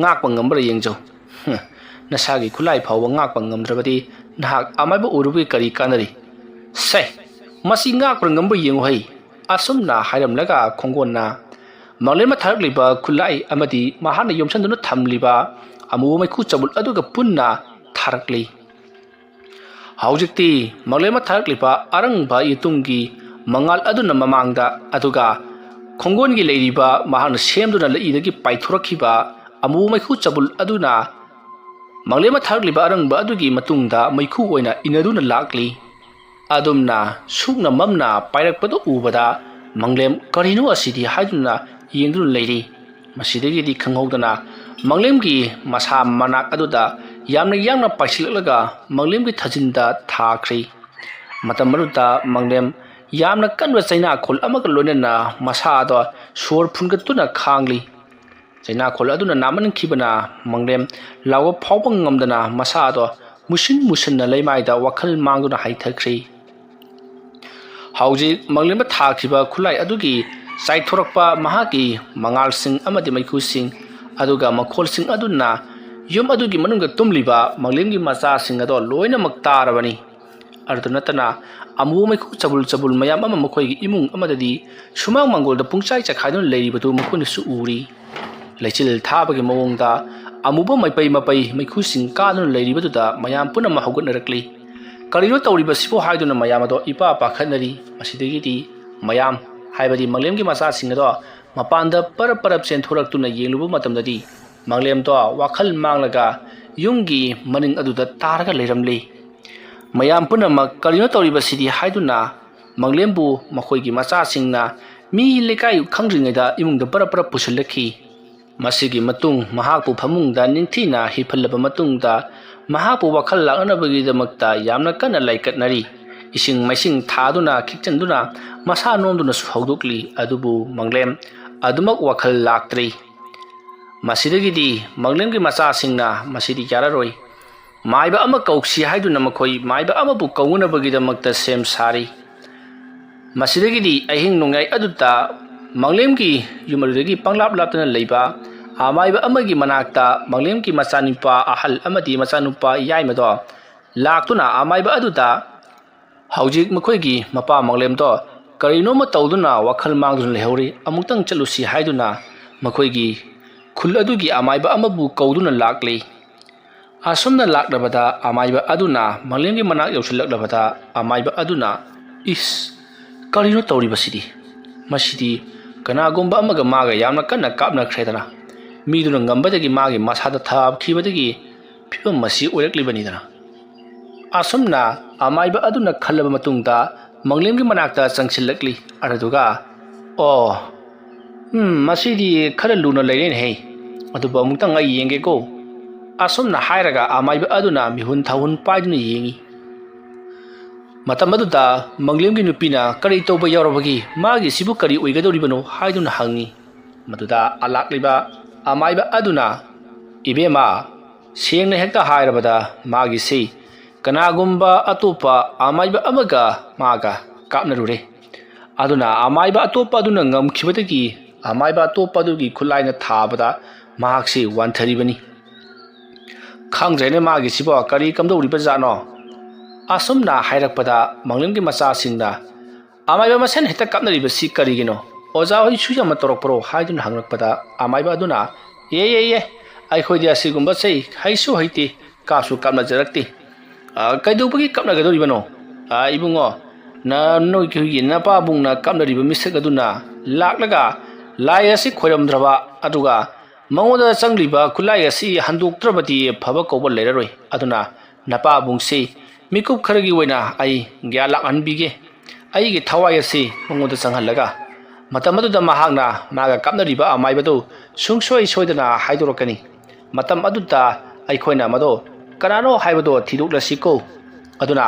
ꯉꯥꯛꯄ ꯉꯝꯕ꯭ꯔꯥ ꯌꯦꯡꯖꯧ꯫ ꯍꯝ, ꯅꯁꯥꯒꯤ ꯈꯨꯠꯂꯥꯏ ꯐꯥꯎꯕ ꯉꯥꯛꯄ ꯉꯝꯗ꯭ꯔꯕꯗꯤ ꯅꯍꯥꯛ ꯑꯃꯥꯏꯕ ꯑꯣꯏꯔꯨꯕꯒꯤ ꯀꯔꯤ ꯀꯥꯟꯅꯔꯤ? ꯁꯦ, ꯃꯁꯤ ꯉꯥꯛꯄ꯭ꯔꯥ ꯉꯝꯕ꯭ꯔꯥ ꯌꯦꯡꯉꯨ ꯍꯩ!" ꯑꯁꯨꯝꯅ ꯍꯥꯏꯔꯝꯂꯒ ꯈꯣꯡꯒꯣꯟꯅ ꯃꯥꯡꯂꯦꯝꯅ ꯊꯥꯔꯛꯂꯤꯕ ꯈꯨꯠꯂꯥꯏ ꯑꯃꯗꯤ ꯃꯍꯥꯛꯅ ꯌꯣꯝꯁꯤꯟꯗꯨꯅ ꯊꯝꯂꯤꯕ ꯑꯃꯨꯕ ꯃꯩꯈꯨ ꯆꯕꯨꯜ ꯑꯗꯨꯒ ꯄꯨꯟꯅ ꯊꯥꯔꯛꯂꯤ꯫ ꯍꯧꯖꯤꯛꯇꯤ ꯃꯥꯡꯂꯦꯝꯅ ꯊꯥꯔꯛꯂꯤꯕ ꯑꯔꯪꯕ ꯌꯦꯇꯨꯝꯒꯤ ꯃꯉꯥꯜ ꯑꯗꯨꯅ ꯃꯃꯥꯡꯗ, ꯑꯗꯨꯒ ꯈꯣꯡꯒꯣꯟꯒꯤ ꯂꯩꯔꯤꯕ ꯃꯍꯥꯛꯅ ꯁꯦꯝꯗꯨꯅ ꯂꯩꯏꯗꯒꯤ ꯄꯥꯏꯊꯣꯔꯛꯈꯤꯕ ꯑꯃꯨꯕ ꯃꯩꯈꯨ ꯆꯕꯨꯜ ꯑꯗꯨꯅ ꯃꯥꯡꯂꯦꯝꯅ ꯊꯥꯔꯛꯂꯤꯕ ꯑꯔꯪꯕ ꯑꯗꯨꯒꯤ ꯃꯇꯨꯡꯗ ꯃꯩꯈꯨ ꯑꯣꯏꯅ ꯏꯟꯅꯗꯨꯅ ꯂꯥꯛꯂꯤ꯫ ꯑꯗꯨꯝꯅ ꯁꯨꯛꯅ ꯃꯝꯅ ꯄꯥꯏꯔꯛꯄꯗꯨ ꯎꯕꯗ ꯃꯥꯡꯂꯦꯝ "ꯀꯔꯤꯅꯣ ꯑꯁꯤꯗꯤ?" ꯍꯥꯏꯗꯨꯅ ꯌꯦꯡꯗꯨꯅ ꯂꯩꯔꯤ꯫ ꯃꯁꯤꯗꯒꯤꯗꯤ ꯈꯪꯍꯧꯗꯅ ꯃꯥꯡꯂꯦꯝꯒꯤ ꯃꯁꯥ ꯃꯅꯥꯛ ꯑꯗꯨꯗ ꯌꯥꯝꯅ ꯌꯥꯡꯅ ꯄꯥꯏꯁꯤꯜꯂꯛꯂꯒ ꯃꯥꯡꯂꯦꯝꯒꯤ ꯊꯥꯖꯤꯟꯗ ꯊꯥꯈ꯭ꯔꯤ꯫ ꯃꯇꯝ ꯑꯗꯨꯗ ꯃꯥꯡꯂꯦꯝ ꯌꯥꯝꯅ ꯀꯟꯕ ꯆꯩꯅꯥꯈꯣꯜ ꯑꯃꯒ ꯂꯣꯏꯅꯅ ꯃꯁꯥꯗꯣ ꯁꯣꯔ ꯐꯨꯟꯒꯠꯇꯨꯅ ꯈꯥꯡꯂꯤ꯫ ꯆꯩꯅꯥꯈꯣꯜ ꯑꯗꯨꯅ ꯅꯥꯃꯟꯈꯤꯕꯅ ꯃꯥꯡꯂꯦꯝ ꯂꯥꯎꯕ ꯐꯥꯎꯕ ꯉꯝꯗꯅ ꯃꯁꯥꯗꯣ ꯃꯨꯁꯤꯟ ꯃꯨꯁꯤꯟꯅ ꯂꯩꯃꯥꯏꯗ ꯋꯥꯈꯜ ꯃꯥꯡꯗꯨꯅ ꯍꯥꯏꯊꯈ꯭ꯔꯤ꯫ ꯍꯧꯖꯤꯛ ꯃꯥꯡꯂꯦꯝꯗ ꯊꯥꯈꯤꯕ ꯈꯨꯠꯂꯥꯏ ꯑꯗꯨꯒꯤ ꯆꯥꯏꯊꯣꯔꯛꯄ ꯃꯍꯥꯛꯀꯤ ꯃꯉꯥꯜꯁꯤꯡ ꯑꯃꯗꯤ ꯃꯩꯈꯨꯁꯤꯡ, ꯑꯗꯨꯒ ꯃꯈꯣꯜꯁꯤꯡ ꯑꯗꯨꯅ ꯌꯨꯝ ꯑꯗꯨꯒꯤ ꯃꯅꯨꯡꯗ ꯇꯨꯝꯂꯤꯕ ꯃꯥꯡꯂꯦꯝꯒꯤ ꯃꯆꯥꯁꯤꯡ ꯑꯗꯣ ꯂꯣꯏꯅꯃꯛ ꯇꯥꯔꯕꯅꯤ꯫ ꯑꯗꯨꯗ ꯅꯠꯇꯅ ꯑꯃꯨꯕ ꯃꯩꯈꯨ ꯆꯕꯨꯜ ꯆꯕꯨꯜ ꯃꯌꯥꯝ ꯑꯃ ꯃꯈꯣꯏꯒꯤ ꯏꯃꯨꯡ ꯑꯃꯗꯗꯤ ꯁꯨꯃꯥꯡ ꯃꯥꯡꯒꯣꯜꯗ ꯄꯨꯡꯆꯥꯏ ꯆꯈꯥꯏꯗꯨꯅ ꯂꯩꯔꯤꯕꯗꯨ ꯃꯈꯣꯏꯅꯁꯨ ꯎꯔꯤ꯫ ꯂꯩꯆꯤꯜ ꯊꯥꯕꯒꯤ ꯃꯑꯣꯡꯗ ꯑꯃꯨꯕ ꯃꯄꯩ ꯃꯄꯩ ꯃꯩꯈꯨꯁꯤꯡ ꯀꯥꯗꯨꯅ ꯂꯩꯔꯤꯕꯗꯨꯗ ꯃꯌꯥꯝ ꯄꯨꯝꯅꯃꯛ ꯍꯧꯒꯠꯅꯔꯛꯂꯤ꯫ "ꯀꯔꯤꯅꯣ ꯇꯧꯔꯤꯕꯁꯤꯕꯨ?" ꯍꯥꯏꯗꯨꯅ ꯃꯌꯥꯝ ꯑꯗꯣ ꯏꯄꯥ ꯄꯥꯈꯠꯅꯔꯤ꯫ ꯃꯁꯤꯗꯒꯤꯗꯤ ꯃꯌꯥꯝ, ꯍꯥꯏꯕꯗꯤ ꯃꯥꯡꯂꯦꯝꯒꯤ ꯃꯆꯥꯁꯤꯡ ꯑꯗꯣ ꯃꯄꯥꯟꯗ ꯄꯔꯞ ꯄꯔꯞ ꯆꯦꯟꯊꯣꯔꯛꯇꯨꯅ ꯌꯦꯡꯂꯨꯕ ꯃꯇꯝꯗꯗꯤ ꯃꯥꯡꯂꯦꯝꯗꯣ ꯋꯥꯈꯜ ꯃꯥꯡꯂꯒ ꯌꯨꯝꯒꯤ ꯃꯅꯤꯡ ꯑꯗꯨꯗ ꯇꯥꯔꯒ ꯂꯩꯔꯝꯂꯤ꯫ ꯃꯌꯥꯝ ꯄꯨꯝꯅꯃꯛ "ꯀꯔꯤꯅꯣ ꯇꯧꯔꯤꯕꯁꯤꯗꯤ?" ꯍꯥꯏꯗꯨꯅ ꯃꯥꯡꯂꯦꯝꯕꯨ ꯃꯈꯣꯏꯒꯤ ꯃꯆꯥꯁꯤꯡꯅ ꯃꯤ ꯂꯩꯀꯥꯏ ꯈꯪꯗ꯭ꯔꯤꯉꯩꯗ ꯏꯃꯨꯡꯗ ꯄꯔꯞ ꯄꯔꯞ ꯄꯨꯁꯤꯜꯂꯛꯈꯤ꯫ ꯃꯁꯤꯒꯤ ꯃꯇꯨꯡ ꯃꯍꯥꯛꯄꯨ ꯐꯃꯨꯡꯗ ꯅꯤꯡꯊꯤꯅ ꯍꯤꯞꯍꯜꯂꯕ ꯃꯇꯨꯡꯗ ꯃꯍꯥꯛꯄꯨ ꯋꯥꯈꯜ ꯂꯥꯛꯅꯅꯕꯒꯤꯗꯃꯛꯇ ꯌꯥꯝꯅ ꯀꯟꯅ ꯂꯥꯏꯀꯠꯅꯔꯤ꯫ ꯏꯁꯤꯡ ꯃꯥꯏꯁꯤꯡ ꯊꯥꯗꯨꯅ ꯈꯤꯛꯆꯟꯗꯨꯅ ꯃꯁꯥ ꯅꯣꯝꯗꯨꯅꯁꯨ ꯍꯧꯗꯣꯛꯂꯤ꯫ ꯑꯗꯨꯕꯨ ꯃꯥꯡꯂꯦꯝ ꯑꯗꯨꯃꯛ ꯋꯥꯈꯜ ꯂꯥꯛꯇ꯭ꯔꯤ꯫ ꯃꯁꯤꯗꯒꯤꯗꯤ ꯃꯥꯡꯂꯦꯝꯒꯤ ꯃꯆꯥꯁꯤꯡꯅ "ꯃꯁꯤꯗꯤ ꯌꯥꯔꯔꯣꯏ, ꯃꯥꯏꯕ ꯑꯃ ꯀꯧꯁꯤ" ꯍꯥꯏꯗꯨꯅ ꯃꯈꯣꯏ ꯃꯥꯏꯕ ꯑꯃꯕꯨ ꯀꯧꯅꯅꯕꯒꯤꯗꯃꯛꯇ ꯁꯦꯝ ꯁꯥꯔꯤ꯫ ꯃꯁꯤꯗꯒꯤꯗꯤ ꯑꯍꯤꯡ ꯅꯣꯡꯌꯥꯏ ꯑꯗꯨꯗ ꯃꯥꯡꯂꯦꯝꯒꯤ ꯌꯨꯝ ꯑꯗꯨꯗꯒꯤ ꯄꯪꯂꯥꯞ ꯂꯥꯞꯇꯅ ꯂꯩꯕ ꯑꯃꯥꯏꯕ ꯑꯃꯒꯤ ꯃꯅꯥꯛꯇ ꯃꯪꯂꯦꯝꯒꯤ ꯃꯆꯥꯅꯨꯄꯥ ꯑꯍꯜ ꯑꯃꯗꯤ ꯃꯆꯥꯅꯨꯄꯥ ꯌꯥꯏꯃꯗꯣ ꯂꯥꯛꯇꯨꯅ ꯑꯃꯥꯏꯕ ꯑꯗꯨꯗ, "ꯍꯧꯖꯤꯛ ꯃꯈꯣꯏꯒꯤ ꯃꯄꯥ ꯃꯪꯂꯦꯝꯗꯣ ꯀꯔꯤꯅꯣꯃ ꯇꯧꯗꯨꯅ ꯋꯥꯈꯜ ꯃꯥꯡꯗꯨꯅ ꯂꯩꯍꯧꯔꯤ, ꯑꯃꯨꯛꯇꯪ ꯆꯠꯂꯨꯁꯤ" ꯍꯥꯏꯗꯨꯅ ꯃꯈꯣꯏꯒꯤ ꯈꯨꯜ ꯑꯗꯨꯒꯤ ꯑꯃꯥꯏꯕ ꯑꯃꯕꯨ ꯀꯧꯗꯨꯅ ꯂꯥꯛꯂꯤ꯫ ꯑꯁꯨꯝꯅ ꯂꯥꯛꯂꯕꯗ ꯑꯃꯥꯏꯕ ꯑꯗꯨꯅ ꯃꯪꯂꯦꯝꯒꯤ ꯃꯅꯥꯛ ꯌꯧꯁꯤꯜꯂꯛꯂꯕꯗ ꯑꯃꯥꯏꯕ ꯑꯗꯨꯅ, "ꯏꯁ, ꯀꯔꯤꯅꯣ ꯇꯧꯔꯤꯕꯁꯤꯗꯤ? ꯃꯁꯤꯗꯤ ꯀꯅꯥꯒꯨꯝꯕ ꯑꯃꯒ ꯃꯥꯒ ꯌꯥꯝꯅ ꯀꯟꯅ ꯀꯥꯞꯅꯈ꯭ꯔꯦꯗꯅ꯫ ꯃꯤꯗꯨꯅ ꯉꯝꯕꯗꯒꯤ ꯃꯥꯒꯤ ꯃꯁꯥꯗ ꯊꯥꯈꯤꯕꯗꯒꯤ ꯐꯤꯕꯝ ꯑꯁꯤ ꯑꯣꯏꯔꯛꯂꯤꯕꯅꯤꯗꯅ"꯫ ꯑꯁꯨꯝꯅ ꯑꯃꯥꯏꯕ ꯑꯗꯨꯅ ꯈꯜꯂꯕ ꯃꯇꯨꯡꯗ ꯃꯪꯂꯦꯝꯒꯤ ꯃꯅꯥꯛꯇ ꯆꯪꯁꯤꯜꯂꯛꯂꯤ꯫ ꯑꯗꯨꯗꯨꯒ, "ꯑꯣ, ꯎꯝ, ꯃꯁꯤꯗꯤ ꯈꯔ ꯂꯨꯅ ꯂꯩꯔꯦꯅꯦꯍꯦ꯫ ꯑꯗꯨꯕꯨ ꯑꯃꯨꯛꯇꯪ ꯑꯩ ꯌꯦꯡꯒꯦꯀꯣ"꯫ ꯑꯁꯨꯝꯅ ꯍꯥꯏꯔꯒ ꯑꯃꯥꯏꯕ ꯑꯗꯨꯅ ꯃꯤꯍꯨꯟ ꯊꯥꯍꯨꯟ ꯄꯥꯏꯗꯨꯅ ꯌꯦꯡꯉꯤ꯫ ꯃꯇꯝ ꯑꯗꯨꯗ ꯃꯪꯂꯦꯝꯒꯤ ꯅꯨꯄꯤꯅ ꯀꯔꯤ ꯇꯧꯕ ꯌꯥꯎꯔꯕꯒꯦ, ꯃꯥꯒꯤꯁꯤꯕꯨ ꯀꯔꯤ ꯑꯣꯏꯒꯗꯧꯔꯤꯕꯅꯣ ꯍꯥꯏꯗꯨꯅ ꯍꯪꯉꯤ꯫ ꯃꯗꯨꯗ ꯂꯥꯛꯂꯤꯕ ꯑꯃꯥꯏꯕ ꯑꯗꯨꯅ, "ꯏꯕꯦꯝꯃ, ꯁꯦꯡꯅ ꯍꯦꯛꯇ ꯍꯥꯏꯔꯕꯗ ꯃꯥꯒꯤꯁꯤ ꯀꯅꯥꯒꯨꯝꯕ ꯑꯇꯣꯞꯄ ꯑꯃꯥꯏꯕ ꯑꯃꯒ ꯃꯥꯒ ꯀꯥꯞꯅꯔꯨꯔꯦ꯫ ꯑꯗꯨꯅ ꯑꯃꯥꯏꯕ ꯑꯇꯣꯞꯄ ꯑꯗꯨꯅ ꯉꯝꯈꯤꯕꯗꯒꯤ ꯑꯃꯥꯏꯕ ꯑꯇꯣꯞꯄ ꯑꯗꯨꯒꯤ ꯈꯨꯠꯂꯥꯏꯅ ꯊꯥꯕꯗ ꯃꯍꯥꯛꯁꯤ ꯋꯥꯟꯊꯔꯤꯕꯅꯤ꯫ ꯈꯪꯗ꯭ꯔꯦꯅꯦ, ꯃꯥꯒꯤꯁꯤꯕꯣ ꯀꯔꯤ ꯀꯝꯗꯧꯔꯤꯕ ꯖꯥꯠꯅꯣ?" ꯑꯁꯨꯝꯅ ꯍꯥꯏꯔꯛꯄꯗ ꯃꯪꯂꯦꯝꯒꯤ ꯃꯆꯥꯁꯤꯡꯅ, "ꯑꯃꯥꯏꯕ ꯃꯁꯦꯟ ꯍꯦꯛꯇ ꯀꯥꯞꯅꯔꯤꯕꯁꯤ ꯀꯔꯤꯒꯤꯅꯣ? ꯑꯣꯖꯥ ꯍꯣꯏꯁꯨ ꯌꯥꯝꯅ ꯇꯧꯔꯛꯄ꯭ꯔꯣ?" ꯍꯥꯏꯗꯨꯅ ꯍꯪꯂꯛꯄꯗ ꯑꯃꯥꯏꯕ ꯑꯗꯨꯅ, "ꯑꯦ, ꯑꯦ, ꯑꯦ, ꯑꯩꯈꯣꯏꯗꯤ ꯑꯁꯤꯒꯨꯝꯕꯁꯦ ꯍꯩꯁꯨ ꯍꯩꯇꯦ, ꯀꯥꯞꯁꯨ ꯀꯥꯞꯅꯖꯔꯛꯇꯦ꯫ ꯑ, ꯀꯩꯗꯧꯕꯒꯤ ꯀꯥꯞꯅꯒꯗꯧꯔꯤꯕꯅꯣ? ꯑ, ꯏꯕꯨꯡꯉꯣ, ꯅ-, ꯅꯣꯏꯒꯤ ꯅꯄꯥꯕꯨꯡꯅ ꯀꯥꯞꯅꯔꯤꯕ ꯃꯤꯁꯛ ꯑꯗꯨꯅ ꯂꯥꯛꯂꯒ ꯂꯥꯏ ꯑꯁꯤ ꯈꯣꯏꯔꯝꯗ꯭ꯔꯕ, ꯑꯗꯨꯒ ꯃꯉꯣꯟꯗ ꯆꯪꯂꯤꯕ ꯈꯨꯠꯂꯥꯏ ꯑꯁꯤ ꯍꯟꯗꯣꯛꯇ꯭ꯔꯕꯗꯤ ꯐꯕ ꯀꯧꯕ ꯂꯩꯔꯔꯣꯏ꯫ ꯑꯗꯨꯅ ꯅꯄꯥꯕꯨꯡꯁꯤ ꯃꯤꯀꯨꯞ ꯈꯔꯒꯤ ꯑꯣꯏꯅ ꯑꯩ ꯒ꯭ꯌꯥꯟ ꯂꯥꯛꯍꯟꯕꯤꯒꯦ꯫ ꯑꯩꯒꯤ ꯊꯋꯥꯏ ꯑꯁꯤ ꯃꯉꯣꯟꯗ ꯆꯪꯍꯜꯂꯒ ꯃꯇꯝ ꯑꯗꯨꯗ ꯃꯍꯥꯛꯅ ꯃꯥꯒ ꯀꯥꯞꯅꯔꯤꯕ ꯑꯃꯥꯏꯕꯗꯨ ꯁꯨꯡꯁꯣꯏ ꯁꯣꯏꯗꯅ ꯍꯥꯏꯗꯣꯔꯛꯀꯅꯤ꯫ ꯃꯇꯝ ꯑꯗꯨꯗ ꯑꯩꯈꯣꯏꯅ ꯃꯗꯣ ꯀꯅꯥꯅꯣ ꯍꯥꯏꯕꯗꯣ ꯊꯤꯗꯣꯛꯂꯁꯤꯀꯣ꯫ ꯑꯗꯨꯅ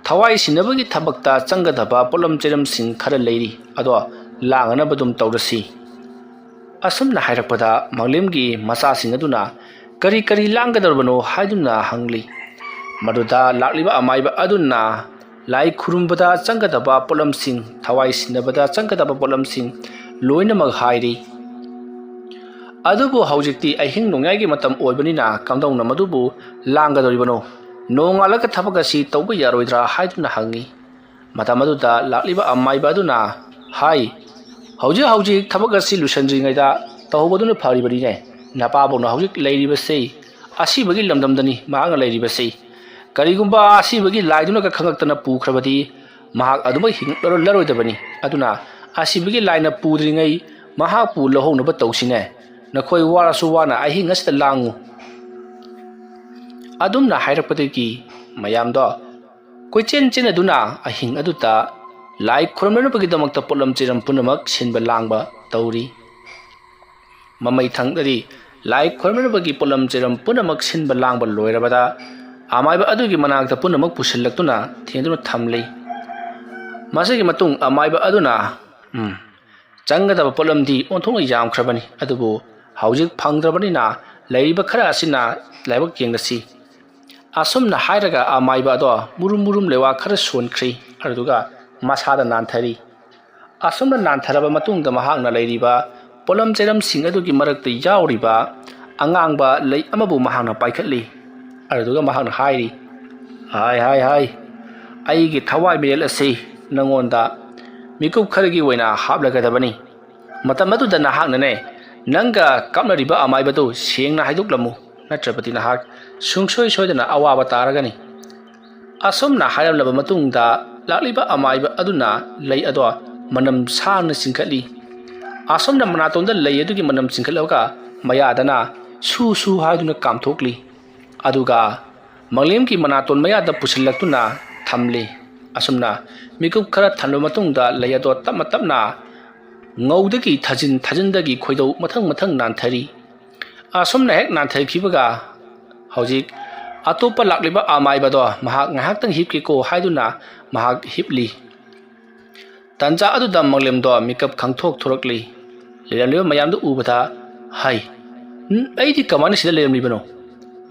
ꯊꯋꯥꯏ ꯁꯤꯟꯅꯕꯒꯤ ꯊꯕꯛꯇ ꯆꯪꯒꯗꯕ ꯄꯣꯠꯂꯝ ꯆꯩꯔꯝꯁꯤꯡ ꯈꯔ ꯂꯩꯔꯤ, ꯑꯗꯣ ꯂꯥꯡꯅꯅꯕ ꯑꯗꯨꯝ ꯇꯧꯔꯁꯤ"꯫ ꯑꯁꯨꯝꯅ ꯍꯥꯏꯔꯛꯄꯗ ꯃꯪꯂꯦꯝꯒꯤ ꯃꯆꯥꯁꯤꯡ ꯑꯗꯨꯅ ꯀꯔꯤ ꯀꯔꯤ ꯂꯥꯡꯒꯗꯧꯔꯕꯅꯣ ꯍꯥꯏꯗꯨꯅ ꯍꯪꯂꯤ꯫ ꯃꯗꯨꯗ ꯂꯥꯛꯂꯤꯕ ꯑꯃꯥꯏꯕ ꯑꯗꯨꯅ ꯂꯥꯏ ꯈꯨꯔꯨꯝꯕꯗ ꯆꯪꯒꯗꯕ ꯄꯣꯠꯂꯝꯁꯤꯡ, ꯊꯋꯥꯏ ꯁꯤꯟꯅꯕꯗ ꯆꯪꯒꯗꯕ ꯄꯣꯠꯂꯝꯁꯤꯡ ꯂꯣꯏꯅꯃꯛ ꯍꯥꯏꯔꯤ꯫ ꯑꯗꯨꯕꯨ ꯍꯧꯖꯤꯛꯇꯤ ꯑꯍꯤꯡ ꯅꯣꯡꯌꯥꯏꯒꯤ ꯃꯇꯝ ꯑꯣꯏꯕꯅꯤꯅ ꯀꯝꯗꯧꯅ ꯃꯗꯨꯕꯨ ꯂꯥꯡꯒꯗꯧꯔꯤꯕꯅꯣ? ꯅꯣꯡꯉꯥꯜꯂꯒ ꯊꯕꯛ ꯑꯁꯤ ꯇꯧꯕ ꯌꯥꯔꯣꯏꯗ꯭ꯔꯥ ꯍꯥꯏꯗꯨꯅ ꯍꯪꯉꯤ꯫ ꯃꯇꯝ ꯑꯗꯨꯗ ꯂꯥꯛꯂꯤꯕ ꯑꯃꯥꯏꯕ ꯑꯗꯨꯅ ꯍꯥꯏ, "ꯍꯧꯖꯤꯛ ꯍꯧꯖꯤꯛ ꯊꯕꯛ ꯑꯁꯤ ꯂꯣꯏꯁꯤꯟꯗ꯭ꯔꯤꯉꯩꯗ ꯇꯧꯍꯧꯕꯗꯨꯅ ꯐꯔꯤꯕꯅꯤꯅꯦ꯫ ꯅꯄꯥꯕꯨꯡꯅ ꯍꯧꯖꯤꯛ ꯂꯩꯔꯤꯕꯁꯤ ꯑꯁꯤꯕꯒꯤ ꯂꯝꯗꯝꯗꯅꯤ ꯃꯍꯥꯛꯅ ꯂꯩꯔꯤꯕꯁꯤ꯫ ꯀꯔꯤꯒꯨꯝꯕ ꯑꯁꯤꯕꯒꯤ ꯂꯥꯏꯗꯨꯅꯒ ꯈꯪꯉꯛꯇꯅ ꯄꯨꯈ꯭ꯔꯕꯗꯤ ꯃꯍꯥꯛ ꯑꯗꯨꯃꯛ ꯍꯤꯡꯂꯔꯣꯏꯗꯕꯅꯤ꯫ ꯑꯗꯨꯅ ꯑꯁꯤꯕꯒꯤ ꯂꯥꯏꯅ ꯄꯨꯗ꯭ꯔꯤꯉꯩ ꯃꯍꯥꯛꯄꯨ ꯂꯧꯍꯧꯅꯕ ꯇꯧꯁꯤꯅꯦ꯫ ꯅꯈꯣꯏ ꯋꯥꯔꯁꯨ ꯋꯥꯅ ꯑꯍꯤꯡ ꯑꯁꯤꯗ ꯂꯥꯡꯉꯨ꯫" ꯑꯗꯨꯝꯅ ꯍꯥꯏꯔꯛꯄꯗꯒꯤ ꯃꯌꯥꯝꯗꯣ ꯀꯣꯏꯆꯦꯟ ꯆꯦꯟꯅꯗꯨꯅ ꯑꯍꯤꯡ ꯑꯗꯨꯗ ꯂꯥꯏ ꯈꯨꯔꯨꯝꯅꯅꯕꯒꯤꯗꯃꯛꯇ ꯄꯣꯠꯂꯝ ꯆꯩꯔꯝ ꯄꯨꯝꯅꯃꯛ ꯁꯤꯟꯕ ꯂꯥꯡꯕ ꯇꯧꯔꯤ꯫ ꯃꯃꯩ ꯊꯪꯗꯗꯤ ꯂꯥꯏ ꯈꯨꯔꯨꯝꯅꯕꯒꯤ ꯄꯣꯠꯂꯝ ꯆꯩꯔꯝ ꯄꯨꯝꯅꯃꯛ ꯁꯤꯟꯕ ꯂꯥꯡꯕ ꯂꯣꯏꯔꯕꯗ ꯑꯃꯥꯏꯕ ꯑꯗꯨꯒꯤ ꯃꯅꯥꯛꯇ ꯄꯨꯝꯅꯃꯛ ꯄꯨꯁꯤꯜꯂꯛꯇꯨꯅ ꯊꯦꯡꯗꯨꯅ ꯊꯝꯂꯤ꯫ ꯃꯁꯤꯒꯤ ꯃꯇꯨꯡ ꯑꯃꯥꯏꯕ ꯑꯗꯨꯅ, "ꯎꯝ, ꯆꯪꯒꯗꯕ ꯄꯣꯠꯂꯝꯗꯤ ꯑꯣꯟꯊꯣꯛꯅ ꯌꯥꯝꯈ꯭ꯔꯕꯅꯤ, ꯑꯗꯨꯕꯨ ꯍꯧꯖꯤꯛ ꯐꯪꯗ꯭ꯔꯕꯅꯤꯅ ꯂꯩꯔꯤꯕ ꯈꯔ ꯑꯁꯤꯅ ꯂꯥꯏꯕꯛ ꯌꯦꯡꯂꯁꯤ꯫" ꯑꯁꯨꯝꯅ ꯍꯥꯏꯔꯒ ꯑꯃꯥꯏꯕ ꯑꯗꯣ ꯃꯨꯔꯨꯝ ꯃꯨꯔꯨꯝ ꯂꯩꯋꯥ ꯈꯔ ꯁꯣꯟꯈ꯭ꯔꯤ, ꯑꯗꯨꯗꯨꯒ ꯃꯁꯥꯗ ꯅꯥꯟꯊꯔꯤ꯫ ꯑꯁꯨꯝꯅ ꯅꯥꯟꯊꯔꯕ ꯃꯇꯨꯡꯗ ꯃꯍꯥꯛꯅ ꯂꯩꯔꯤꯕ ꯄꯣꯠꯂꯝ ꯆꯩꯔꯝꯁꯤꯡ ꯑꯗꯨꯒꯤ ꯃꯔꯛꯇ ꯌꯥꯎꯔꯤꯕ ꯑꯉꯥꯡꯕ ꯂꯩ ꯑꯃꯕꯨ ꯃꯍꯥꯛꯅ ꯄꯥꯏꯈꯠꯂꯤ꯫ ꯑꯗꯨꯗꯨꯒ ꯃꯍꯥꯛꯅ ꯍꯥꯏꯔꯤ, "ꯍꯥꯏ, ꯍꯥꯏ, ꯍꯥꯏ, ꯑꯩꯒꯤ ꯊꯋꯥꯏ ꯃꯤꯔꯦꯜ ꯑꯁꯤ ꯅꯉꯣꯟꯗ ꯃꯤꯀꯨꯞ ꯈꯔꯒꯤ ꯑꯣꯏꯅ ꯍꯥꯞꯂꯒꯗꯕꯅꯤ꯫ ꯃꯇꯝ ꯑꯗꯨꯗ ꯅꯍꯥꯛꯅꯅꯦ, ꯅꯪꯒ ꯀꯥꯞꯅꯔꯤꯕ ꯑꯃꯥꯏꯕꯗꯨ ꯁꯦꯡꯅ ꯍꯥꯏꯗꯣꯛꯂꯝꯃꯨ, ꯅꯠꯇ꯭ꯔꯕꯗꯤ ꯅꯍꯥꯛ ꯁꯨꯡꯁꯣꯏ ꯁꯣꯏꯗꯅ ꯑꯋꯥꯕ ꯇꯥꯔꯒꯅꯤ꯫" ꯑꯁꯨꯝꯅ ꯍꯥꯏꯔꯝꯂꯕ ꯃꯇꯨꯡꯗ ꯂꯥꯛꯂꯤꯕ ꯑꯃꯥꯏꯕ ꯑꯗꯨꯅ ꯂꯩ ꯑꯗꯣ ꯃꯅꯝ ꯁꯥꯡꯅ ꯆꯤꯡꯈꯠꯂꯤ꯫ ꯑꯁꯨꯝꯅ ꯃꯅꯥꯇꯣꯟꯗ ꯂꯩ ꯑꯗꯨꯒꯤ ꯃꯅꯝ ꯆꯤꯡꯈꯠꯂꯒ ꯃꯌꯥꯗꯅ ꯁꯨ ꯁꯨ ꯍꯥꯏꯗꯨꯅ ꯀꯥꯝꯊꯣꯛꯂꯤ꯫ ꯑꯗꯨꯒ ꯃꯪꯂꯦꯝꯒꯤ ꯃꯅꯥꯇꯣꯟ ꯃꯌꯥꯗ ꯄꯨꯁꯤꯜꯂꯛꯇꯨꯅ ꯊꯝꯂꯤ꯫ ꯑꯁꯨꯝꯅ ꯃꯤꯀꯨꯞ ꯈꯔ ꯊꯜꯂꯕ ꯃꯇꯨꯡꯗ ꯂꯩ ꯑꯗꯣ ꯇꯞꯅ ꯇꯞꯅ ꯉꯧꯗꯒꯤ ꯊꯥꯖꯤꯟ, ꯊꯥꯖꯤꯟꯗꯒꯤ ꯈꯣꯏꯗꯧ ꯃꯊꯪ ꯃꯊꯪ ꯅꯥꯟꯊꯔꯤ꯫ ꯑꯁꯨꯝꯅ ꯍꯦꯛ ꯅꯥꯟꯊꯈꯤꯕꯒ ꯍꯧꯖꯤꯛ ꯑꯇꯣꯞꯄ ꯂꯥꯛꯂꯤꯕ ꯑꯃꯥꯏꯕꯗꯣ ꯃꯍꯥꯛ ꯉꯥꯏꯍꯥꯛꯇꯪ ꯍꯤꯞꯀꯦꯀꯣ ꯍꯥꯏꯗꯨꯅ ꯃꯍꯥꯛ ꯍꯤꯞꯂꯤ꯫ ꯇꯟꯖꯥ ꯑꯗꯨꯗ ꯃꯪꯂꯦꯝꯗꯣ ꯃꯤꯀꯞ ꯈꯪꯊꯣꯛ ꯊꯣꯔꯛꯂꯤ꯫ ꯂꯩꯔꯝꯂꯤꯕ ꯃꯌꯥꯝꯗꯨ ꯎꯕꯗ, "ꯍꯩ, ꯎꯝ, ꯑꯩꯗꯤ ꯀꯃꯥꯏꯅ ꯁꯤꯗ ꯂꯩꯔꯝꯂꯤꯕꯅꯣ?"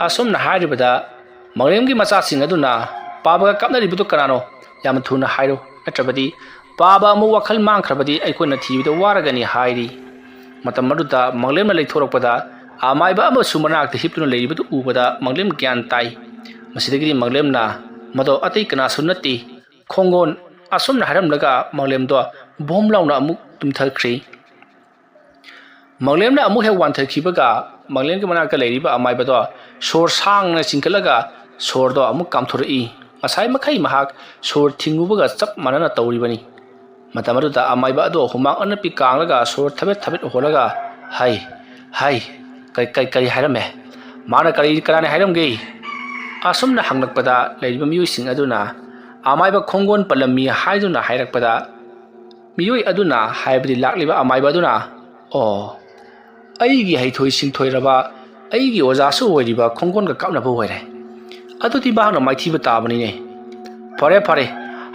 ꯑꯁꯨꯝꯅ ꯍꯥꯏꯔꯤꯕꯗ ꯃꯪꯂꯦꯝꯒꯤ ꯃꯆꯥꯁꯤꯡ ꯑꯗꯨꯅ, "ꯄꯥꯕꯒ ꯀꯥꯞꯅꯔꯤꯕꯗꯨ ꯀꯅꯥꯅꯣ? ꯌꯥꯝꯅ ꯊꯨꯅ ꯍꯥꯏꯔꯣ, ꯅꯠꯇ꯭ꯔꯕꯗꯤ ꯄꯥꯕ ꯑꯃꯨꯛ ꯋꯥꯈꯜ ꯃꯥꯡꯈ꯭ꯔꯕꯗꯤ ꯑꯩꯈꯣꯏꯅ ꯊꯤꯕꯗ ꯋꯥꯔꯒꯅꯤ" ꯍꯥꯏꯔꯤ꯫ ꯃꯇꯝ ꯑꯗꯨꯗ ꯃꯪꯂꯦꯝꯅ ꯂꯩꯊꯣꯔꯛꯄꯗ ꯑꯃꯥꯏꯕ ꯑꯃꯁꯨ ꯃꯅꯥꯛꯇ ꯍꯤꯞꯇꯨꯅ ꯂꯩꯔꯤꯕꯗꯨ ꯎꯕꯗ ꯃꯪꯂꯦꯝ ꯒ꯭ꯌꯥꯟ ꯇꯥꯏ꯫ ꯃꯁꯤꯗꯒꯤꯗꯤ ꯃꯪꯂꯦꯝꯅ ꯃꯗꯣ ꯑꯇꯩ ꯀꯅꯥꯁꯨ ꯅꯠꯇꯦ, ꯈꯣꯡꯒꯣꯟ꯫ ꯑꯁꯨꯝꯅ ꯍꯥꯏꯔꯝꯂꯒ ꯃꯪꯂꯦꯝꯗꯣ ꯕꯣꯝ ꯂꯥꯎꯅ ꯑꯃꯨꯛ ꯇꯨꯝꯊꯈ꯭ꯔꯤ꯫ ꯃꯪꯂꯦꯝꯅ ꯑꯃꯨꯛ ꯍꯦꯛ ꯋꯥꯟꯊꯈꯤꯕꯒ ꯃꯪꯂꯦꯝꯒꯤ ꯃꯅꯥꯛꯇ ꯂꯩꯔꯤꯕ ꯑꯃꯥꯏꯕꯗꯣ ꯁꯣꯔ ꯁꯥꯡꯅ ꯆꯤꯡꯈꯠꯂꯒ ꯁꯣꯔꯗꯣ ꯑꯃꯨꯛ ꯀꯥꯝꯊꯣꯔꯛꯏ꯫ ꯉꯁꯥꯏ ꯃꯈꯩ ꯃꯍꯥꯛ ꯁꯣꯔ ꯊꯤꯡꯉꯨꯕꯒ ꯆꯞ ꯃꯥꯟꯅꯅ ꯇꯧꯔꯤꯕꯅꯤ꯫ ꯃꯇꯝ ꯑꯗꯨꯗ ꯑꯃꯥꯏꯕ ꯑꯗꯣ ꯍꯨꯃꯥꯡ ꯑꯅꯞꯄꯤ ꯀꯥꯡꯂꯒ ꯁꯣꯔ ꯊꯕꯦꯠ ꯊꯕꯦꯠ ꯍꯣꯜꯂꯒ, "ꯍꯩ, ꯍꯩ, ꯀꯩ, ꯀꯩ, ꯀꯔꯤ ꯍꯥꯏꯔꯝꯃꯦ? ꯃꯥꯅ ꯀꯔꯤ, ꯀꯅꯥꯅ ꯍꯥꯏꯔꯝꯒꯦ?" ꯑꯁꯨꯝꯅ ꯍꯪꯂꯛꯄꯗ ꯂꯩꯔꯤꯕ ꯃꯤꯑꯣꯏꯁꯤꯡ ꯑꯗꯨꯅ ꯑꯃꯥꯏꯕ ꯈꯣꯡꯒꯣꯟ ꯄꯜꯂꯝꯃꯤ ꯍꯥꯏꯗꯨꯅ ꯍꯥꯏꯔꯛꯄꯗ, ꯃꯤꯑꯣꯏ ꯑꯗꯨꯅ, ꯍꯥꯏꯕꯗꯤ ꯂꯥꯛꯂꯤꯕ ꯑꯃꯥꯏꯕ ꯑꯗꯨꯅ, "ꯑꯣ, ꯑꯩꯒꯤ ꯍꯩꯊꯣꯏ ꯁꯤꯡꯊꯣꯏꯔꯕ, ꯑꯩꯒꯤ ꯑꯣꯖꯥꯁꯨ ꯑꯣꯏꯔꯤꯕ ꯈꯣꯡꯒꯣꯟꯒ ꯀꯥꯞꯅꯕ ꯑꯣꯏꯔꯦ꯫ ꯑꯗꯨꯗꯤ ꯃꯍꯥꯛꯅ ꯃꯥꯏꯊꯤꯕ ꯇꯥꯕꯅꯤꯅꯦ꯫ ꯐꯔꯦ, ꯐꯔꯦ,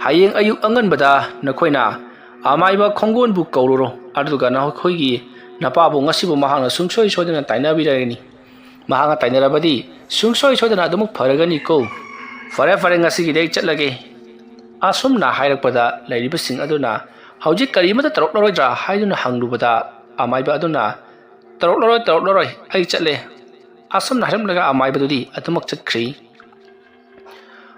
ꯍꯌꯦꯡ ꯑꯌꯨꯛ ꯑꯉꯟꯕꯗ ꯅꯈꯣꯏꯅ ꯑꯃꯥꯏꯕ ꯈꯣꯡꯒꯣꯟꯕꯨ ꯀꯧꯔꯨꯔꯣ, ꯑꯗꯨꯒ ꯅꯈꯣꯏꯒꯤ ꯅꯄꯥꯕꯨ ꯉꯁꯤꯕꯨ ꯃꯍꯥꯛꯅ ꯁꯨꯡꯁꯣꯏ ꯁꯣꯏꯗꯅ ꯇꯥꯏꯅꯕꯤꯔꯒꯅꯤ꯫ ꯃꯍꯥꯛꯅ ꯇꯥꯏꯅꯔꯕꯗꯤ ꯁꯨꯡꯁꯣꯏ ꯁꯣꯏꯗꯅ ꯑꯗꯨꯃꯛ ꯐꯔꯒꯅꯤꯀꯣ꯫ ꯐꯔꯦ, ꯐꯔꯦ, ꯉꯁꯤꯒꯤꯗꯤ ꯑꯩ ꯆꯠꯂꯒꯦ꯫" ꯑꯁꯨꯝꯅ ꯍꯥꯏꯔꯛꯄꯗ ꯂꯩꯔꯤꯕꯁꯤꯡ ꯑꯗꯨꯅ, "ꯍꯧꯖꯤꯛ ꯀꯔꯤꯃꯠꯇ ꯇꯧꯔꯛꯂꯔꯣꯏꯗ꯭ꯔꯥ?" ꯍꯥꯏꯗꯨꯅ ꯍꯪꯂꯨꯕꯗ ꯑꯃꯥꯏꯕ ꯑꯗꯨꯅ, "ꯇꯧꯔꯛꯂꯔꯣꯏ, ꯇꯧꯔꯛꯂꯔꯣꯏ, ꯑꯩ ꯆꯠꯂꯦ꯫" ꯑꯁꯨꯝꯅ ꯍꯥꯏꯔꯝꯂꯒ ꯑꯃꯥꯏꯕꯗꯨꯗꯤ ꯑꯗꯨꯃꯛ ꯆꯠꯈ꯭ꯔꯤ꯫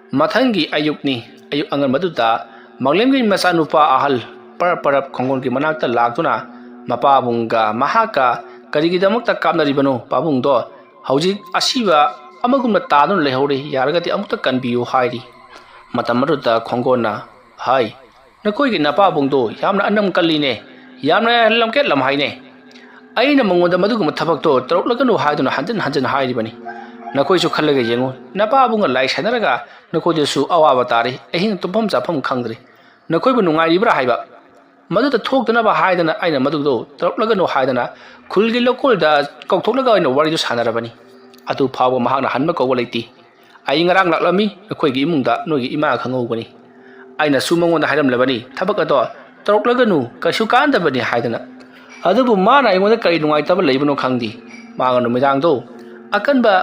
ꯃꯊꯪꯒꯤ ꯑꯌꯨꯛꯅꯤ꯫ ꯑꯌꯨꯛ ꯑꯉꯟꯕꯗꯨꯗ ꯃꯪꯂꯦꯝꯒꯤ ꯃꯆꯥꯅꯨꯄꯥ ꯑꯍꯜ ꯄꯔꯞ ꯄꯔꯞ ꯈꯣꯡꯒꯣꯟꯒꯤ ꯃꯅꯥꯛꯇ ꯂꯥꯛꯇꯨꯅ ꯃꯄꯥꯕꯨꯡꯒ ꯃꯍꯥꯛꯀ ꯀꯔꯤꯒꯤꯗꯃꯛꯇ ꯀꯥꯞꯅꯔꯤꯕꯅꯣ? ꯄꯥꯕꯨꯡꯗꯣ ꯍꯧꯖꯤꯛ ꯑꯁꯤꯕ ꯑꯃꯒꯨꯝꯅ ꯇꯥꯗꯨꯅ ꯂꯩꯍꯧꯔꯤ, ꯌꯥꯔꯒꯗꯤ ꯑꯃꯨꯛꯇ ꯀꯟꯕꯤꯌꯨ ꯍꯥꯏꯔꯤ꯫ ꯃꯇꯝ ꯑꯗꯨꯗ ꯈꯣꯡꯒꯣꯟꯅ, "ꯍꯥꯏ, ꯅꯈꯣꯏꯒꯤ ꯅꯄꯥꯕꯨꯡꯗꯣ ꯌꯥꯝꯅ ꯑꯅꯝ ꯀꯜꯂꯤꯅꯦ, ꯌꯥꯝꯅ ꯂꯝꯀꯦꯠ ꯂꯝꯍꯥꯏꯅꯦ꯫ ꯑꯩꯅ ꯃꯉꯣꯟꯗ ꯃꯗꯨꯒꯨꯝꯕ ꯊꯕꯛꯇꯣ ꯇꯧꯔꯛꯂꯒꯅꯨ ꯍꯥꯏꯗꯨꯅ ꯍꯟꯖꯤꯟ ꯍꯟꯖꯤꯟ ꯍꯥꯏꯔꯤꯕꯅꯤ꯫ ꯅꯈꯣꯏꯁꯨ ꯈꯜꯂꯒ ꯌꯦꯡꯉꯨ, ꯅꯄꯥꯕꯨꯡꯒ ꯂꯥꯏ ꯁꯥꯟꯅꯔꯒ ꯅꯈꯣꯏꯗꯁꯨ ꯑꯋꯥꯕ ꯇꯥꯔꯦ, ꯑꯍꯤꯡ ꯇꯨꯝꯐꯝ ꯆꯥꯐꯝ ꯈꯪꯗ꯭ꯔꯦ꯫ ꯅꯈꯣꯏꯕꯨ ꯅꯨꯡꯉꯥꯏꯔꯤꯕ꯭ꯔꯥ ꯍꯥꯏꯕ? ꯃꯗꯨꯗ ꯊꯣꯛꯇꯅꯕ ꯍꯥꯏꯗꯅ ꯑꯩꯅ ꯃꯗꯨꯗꯣ ꯇꯧꯔꯛꯂꯒꯅꯨ ꯍꯥꯏꯗꯅ ꯈꯨꯜꯒꯤ ꯂꯧꯀꯣꯜꯗ ꯀꯧꯊꯣꯛꯂꯒ ꯑꯩꯅ ꯋꯥꯔꯤꯗꯨ ꯁꯥꯟꯅꯔꯕꯅꯤ꯫ ꯑꯗꯨ ꯐꯥꯎꯕ ꯃꯍꯥꯛꯅ ꯍꯟꯕ ꯀꯧꯕ ꯂꯩꯇꯦ꯫ ꯑꯩ ꯉꯔꯥꯡ ꯂꯥꯛꯂꯝꯃꯤ, ꯅꯈꯣꯏꯒꯤ ꯏꯃꯨꯡꯗ ꯅꯣꯏꯒꯤ ꯏꯃꯥ ꯈꯪꯍꯧꯕꯅꯤ꯫ ꯑꯩꯅꯁꯨ ꯃꯉꯣꯟꯗ ꯍꯥꯏꯔꯝꯂꯕꯅꯤ, ꯊꯕꯛ ꯑꯗꯣ ꯇꯧꯔꯛꯂꯒꯅꯨ, ꯀꯩꯁꯨ ꯀꯥꯟꯗꯕꯅꯤ ꯍꯥꯏꯗꯅ꯫ ꯑꯗꯨꯕꯨ ꯃꯥꯅ ꯑꯩꯉꯣꯟꯗ ꯀꯔꯤ ꯅꯨꯡꯉꯥꯏꯇꯕ ꯂꯩꯕꯅꯣ ꯈꯪꯗꯦ꯫ ꯃꯥꯅ ꯅꯨꯃꯤꯗꯥꯡꯗꯣ ꯑꯀꯟꯕ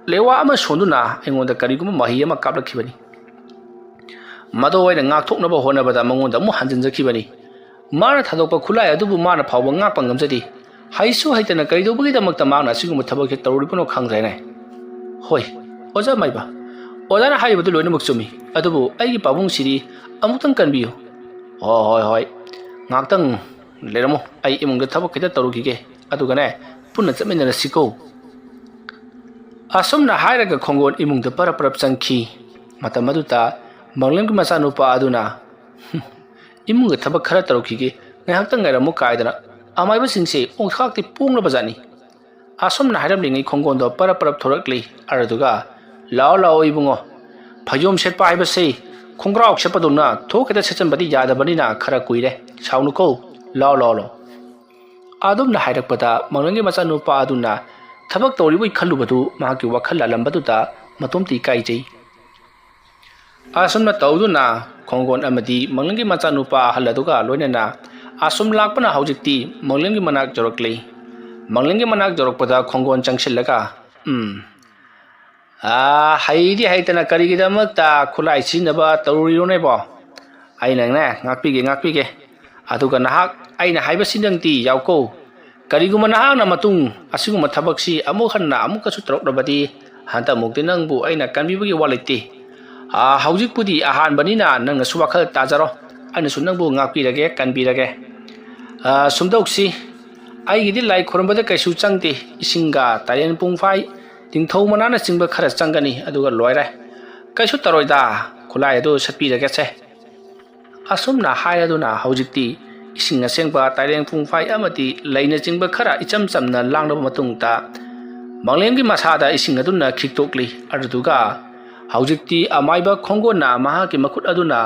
ꯂꯦꯋꯥ ꯑꯃ ꯁꯣꯟꯗꯨꯅ ꯑꯩꯉꯣꯟꯗ ꯀꯔꯤꯒꯨꯝꯕ ꯃꯍꯩ ꯑꯃ ꯀꯥꯞꯂꯛꯈꯤꯕꯅꯤ꯫ ꯃꯗꯨ ꯑꯩꯅ ꯉꯥꯛꯊꯣꯛꯅꯕ ꯍꯣꯠꯅꯕꯗ ꯃꯉꯣꯟꯗ ꯑꯃꯨꯛ ꯍꯟꯖꯤꯟꯖꯈꯤꯕꯅꯤ꯫ ꯃꯥꯅ ꯊꯥꯗꯣꯛꯄ ꯈꯨꯠꯂꯥꯏ ꯑꯗꯨꯕꯨ ꯃꯥꯅ ꯐꯥꯎꯕ ꯉꯥꯛꯄ ꯉꯝꯖꯗꯦ꯫ ꯍꯩꯁꯨ ꯍꯩꯇꯅ ꯀꯔꯤꯗꯧꯕꯒꯤꯗꯃꯛꯇ ꯃꯍꯥꯛꯅ ꯑꯁꯤꯒꯨꯝꯕ ꯊꯕꯛꯁꯦ ꯇꯧꯔꯨꯔꯤꯕꯅꯣ ꯈꯪꯗ꯭ꯔꯦꯅꯦ꯫ ꯍꯣꯏ, ꯑꯣꯖꯥ ꯃꯥꯏꯕ, ꯑꯣꯖꯥꯅ ꯍꯥꯏꯔꯤꯕꯗꯨ ꯂꯣꯏꯅꯃꯛ ꯆꯨꯝꯃꯤ, ꯑꯗꯨꯕꯨ ꯑꯩꯒꯤ ꯄꯥꯕꯨꯡꯁꯤꯗꯤ ꯑꯃꯨꯛꯇꯪ ꯀꯟꯕꯤꯌꯨ꯫ ꯍꯣꯏ, ꯍꯣꯏ, ꯍꯣꯏ, ꯉꯥꯏꯍꯥꯛꯇꯪ ꯂꯩꯔꯝꯃꯨ, ꯑꯩ ꯏꯃꯨꯡꯗ ꯊꯕꯛ ꯈꯤꯇ ꯇꯧꯔꯨꯈꯤꯒꯦ, ꯑꯗꯨꯒꯅꯦ ꯄꯨꯟꯅ ꯆꯠꯃꯤꯟꯅꯔꯁꯤꯀꯣ꯫ ꯑꯁꯨꯝꯅ ꯍꯥꯏꯔꯒ ꯈꯣꯡꯒꯣꯟ ꯏꯃꯨꯡꯗ ꯄꯔꯞ ꯄꯔꯞ ꯆꯪꯈꯤ꯫ ꯃꯇꯝ ꯑꯗꯨꯗ ꯃꯪꯂꯦꯝꯒꯤ ꯃꯆꯥꯅꯨꯄꯥ ꯑꯗꯨꯅ, "ꯍꯨꯝ, ꯏꯃꯨꯡꯒꯤ ꯊꯕꯛ ꯈꯔ ꯇꯧꯔꯛꯈꯤꯒꯦ, ꯉꯥꯏꯍꯥꯛꯇꯪ ꯉꯥꯏꯔꯝꯃꯨ" ꯀꯥꯏꯗꯅ ꯑꯃꯥꯏꯕꯁꯤꯡꯁꯦ ꯑꯣꯟꯊꯣꯛꯇꯤ ꯄꯣꯡꯂꯕꯖꯥꯠꯅꯤ꯫ ꯑꯁꯨꯝꯅ ꯍꯥꯏꯔꯝꯂꯤꯉꯩ ꯈꯣꯡꯒꯣꯟꯗꯣ ꯄꯔꯞ ꯄꯔꯞ ꯊꯣꯔꯛꯂꯤ꯫ ꯑꯗꯨꯗꯨꯒ, "ꯂꯥꯛꯑꯣ, ꯂꯥꯛꯑꯣ ꯏꯕꯨꯡꯉꯣ, ꯐꯩꯖꯣꯝ ꯁꯦꯠꯄ ꯍꯥꯏꯕꯁꯤ ꯈꯣꯡꯒ꯭ꯔꯥꯎ ꯁꯦꯠꯄꯗꯧꯅ ꯊꯣꯛ ꯍꯦꯛꯇ ꯁꯦꯠꯆꯟꯕꯗꯤ ꯌꯥꯗꯕꯅꯤꯅ ꯈꯔ ꯀꯨꯏꯔꯦ, ꯁꯥꯎꯅꯨꯀꯣ, ꯂꯥꯛꯑꯣ, ꯂꯥꯛꯑꯣ, ꯂꯥꯛꯑꯣ"꯫ ꯑꯗꯨꯝꯅ ꯍꯥꯏꯔꯛꯄꯗ ꯃꯪꯂꯦꯝꯒꯤ ꯃꯆꯥꯅꯨꯄꯥ ꯑꯗꯨꯅ ꯊꯕꯛ ꯇꯧꯔꯤꯕꯣꯏ ꯈꯜꯂꯨꯕꯗꯨ ꯃꯍꯥꯛꯀꯤ ꯋꯥꯈꯜ ꯂꯥꯜꯂꯝꯕꯗꯨꯗ ꯃꯇꯣꯝꯇ ꯏꯀꯥꯏꯖꯩ꯫ ꯑꯁꯨꯝꯅ ꯇꯧꯗꯨꯅ ꯈꯣꯡꯒꯣꯟ ꯑꯃꯗꯤ ꯃꯪꯂꯦꯝꯒꯤ ꯃꯆꯥꯅꯨꯄꯥ ꯑꯍꯜ ꯑꯗꯨꯒ ꯂꯣꯏꯅꯅ ꯑꯁꯨꯝ ꯂꯥꯛꯄꯅ ꯍꯧꯖꯤꯛꯇꯤ ꯃꯪꯂꯦꯝꯒꯤ ꯃꯅꯥꯛ ꯌꯧꯔꯛꯂꯤ꯫ ꯃꯪꯂꯦꯝꯒꯤ ꯃꯅꯥꯛ ꯌꯧꯔꯛꯄꯗ ꯈꯣꯡꯒꯣꯟ ꯆꯪꯁꯤꯜꯂꯒ, "ꯎꯝ, ꯑꯥ, ꯍꯩꯗꯤ ꯍꯩꯇꯅ ꯀꯔꯤꯒꯤꯗꯃꯛꯇ ꯈꯨꯠꯂꯥꯏ ꯁꯤꯖꯤꯟꯅꯕ ꯇꯧꯔꯨꯔꯤꯅꯣꯅꯦꯕꯣ? ꯑꯩꯅꯅꯦ ꯉꯥꯛꯄꯤꯒꯦ, ꯉꯥꯛꯄꯤꯒꯦ꯫ ꯑꯗꯨꯒ ꯅꯍꯥꯛ ꯑꯩꯅ ꯍꯥꯏꯕꯁꯤꯗꯪꯗꯤ ꯌꯥꯎꯀꯣ꯫ ꯀꯔꯤꯒꯨꯝꯕ ꯅꯍꯥꯛꯅ ꯃꯇꯨꯡ ꯑꯁꯤꯒꯨꯝꯕ ꯊꯕꯛꯁꯤ ꯑꯃꯨꯛ ꯍꯟꯅ ꯑꯃꯨꯛꯀꯁꯨ ꯇꯧꯔꯛꯂꯕꯗꯤ, ꯍꯟꯗꯛꯃꯨꯛꯇꯤ ꯅꯪꯕꯨ ꯑꯩꯅ ꯀꯟꯕꯤꯕꯒꯤ ꯋꯥ ꯂꯩꯇꯦ꯫ ꯑꯥ, ꯍꯧꯖꯤꯛꯄꯨꯗꯤ ꯑꯍꯥꯟꯕꯅꯤꯅ ꯅꯪꯅꯁꯨ ꯋꯥꯈꯜ ꯇꯥꯖꯔꯣ꯫ ꯑꯩꯅꯁꯨ ꯅꯪꯕꯨ ꯉꯥꯛꯄꯤꯔꯒꯦ, ꯀꯟꯕꯤꯔꯒꯦ꯫ ꯑꯥ, ꯁꯨꯝꯗꯧꯁꯤ, ꯑꯩꯒꯤꯗꯤ ꯂꯥꯏ ꯈꯨꯔꯨꯝꯕꯗ ꯀꯩꯁꯨ ꯆꯪꯗꯦ꯫ ꯏꯁꯤꯡꯒ ꯇꯥꯏꯔꯦꯟ ꯄꯨꯡꯐꯥꯏ, ꯇꯤꯡꯊꯧ ꯃꯅꯥꯅꯆꯤꯡꯕ ꯈꯔ ꯆꯪꯒꯅꯤ, ꯑꯗꯨꯒ ꯂꯣꯏꯔꯦ꯫ ꯀꯩꯁꯨ ꯇꯧꯔꯣꯏꯗ, ꯈꯨꯠꯂꯥꯏ ꯑꯗꯨ ꯁꯠꯄꯤꯔꯒꯦꯁꯦ"꯫ ꯑꯁꯨꯝꯅ ꯍꯥꯏꯔꯗꯨꯅ ꯍꯧꯖꯤꯛꯇꯤ ꯏꯁꯤꯡ ꯑꯁꯦꯡꯕ, ꯇꯥꯏꯔꯦꯟ ꯄꯨꯡꯐꯥꯏ ꯑꯃꯗꯤ ꯂꯩꯅꯆꯤꯡꯕ ꯈꯔ ꯏꯆꯝ ꯆꯝꯅ ꯂꯥꯡꯂꯕ ꯃꯇꯨꯡꯗ, ꯃꯪꯂꯦꯝꯒꯤ ꯃꯁꯥꯗ ꯏꯁꯤꯡ ꯑꯗꯨꯅ ꯈꯤꯛꯇꯣꯛꯂꯤ꯫ ꯑꯗꯨꯗꯨꯒ ꯍꯧꯖꯤꯛꯇꯤ ꯑꯃꯥꯏꯕ ꯈꯣꯡꯒꯣꯟꯅ ꯃꯍꯥꯛꯀꯤ ꯃꯈꯨꯠ ꯑꯗꯨꯅ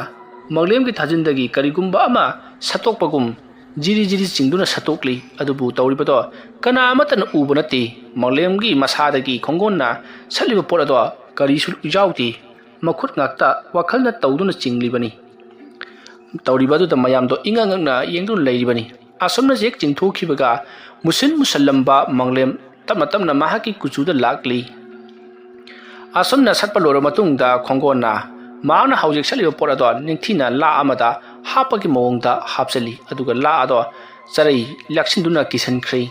ꯃꯪꯂꯦꯝꯒꯤ ꯊꯥꯖꯤꯟꯗꯒꯤ ꯀꯔꯤꯒꯨꯝꯕ ꯑꯃ ꯁꯠꯇꯣꯛꯄꯒꯨꯝ ꯖꯤꯔꯤ ꯖꯤꯔꯤ ꯆꯤꯡꯗꯨꯅ ꯁꯠꯇꯣꯛꯂꯤ꯫ ꯑꯗꯨꯕꯨ ꯇꯧꯔꯤꯕꯗꯣ ꯀꯅꯥ ꯑꯃꯠꯇꯅ ꯎꯕ ꯅꯠꯇꯦ꯫ ꯃꯪꯂꯦꯝꯒꯤ ꯃꯁꯥꯗꯒꯤ ꯈꯣꯡꯒꯣꯟꯅ ꯁꯠꯂꯤꯕ ꯄꯣꯠ ꯑꯗꯣ ꯀꯔꯤꯁꯨ ꯌꯥꯎꯗꯦ꯫ ꯃꯈꯨꯠ ꯉꯥꯛꯇ ꯋꯥꯈꯜꯅ ꯇꯧꯗꯨꯅ ꯆꯤꯡꯂꯤꯕꯅꯤ꯫ ꯇꯧꯔꯤꯕ ꯑꯗꯨꯗ ꯃꯌꯥꯝꯗꯣ ꯏꯉꯛ ꯉꯛꯅ ꯌꯦꯡꯗꯨꯅ ꯂꯩꯔꯤꯕꯅꯤ꯫ ꯑꯁꯨꯝꯅ ꯍꯦꯛ ꯆꯤꯡꯊꯣꯛꯈꯤꯕꯒ ꯃꯨꯁꯤꯟ ꯃꯨꯁꯜꯂꯝꯕ ꯃꯪꯂꯦꯝ ꯇꯞꯅ ꯇꯞꯅ ꯃꯍꯥꯛꯀꯤ ꯀꯨꯆꯨꯗ ꯂꯥꯛꯂꯤ꯫ ꯑꯁꯨꯝꯅ ꯁꯠꯄ ꯂꯣꯏꯔꯕ ꯃꯇꯨꯡꯗ ꯈꯣꯡꯒꯣꯟꯅ ꯃꯍꯥꯛꯅ ꯍꯧꯖꯤꯛ ꯁꯠꯂꯤꯕ ꯄꯣꯠ ꯑꯗꯣ ꯅꯤꯡꯊꯤꯅ ꯂꯥ ꯑꯃꯗ ꯍꯥꯞꯄꯒꯤ ꯃꯑꯣꯡꯗ ꯍꯥꯞꯆꯜꯂꯤ꯫ ꯑꯗꯨꯒ ꯂꯥ ꯑꯗꯣ ꯆꯔꯩ ꯂꯥꯛꯁꯤꯟꯗꯨꯅ ꯀꯤꯁꯟꯈ꯭ꯔꯦ꯫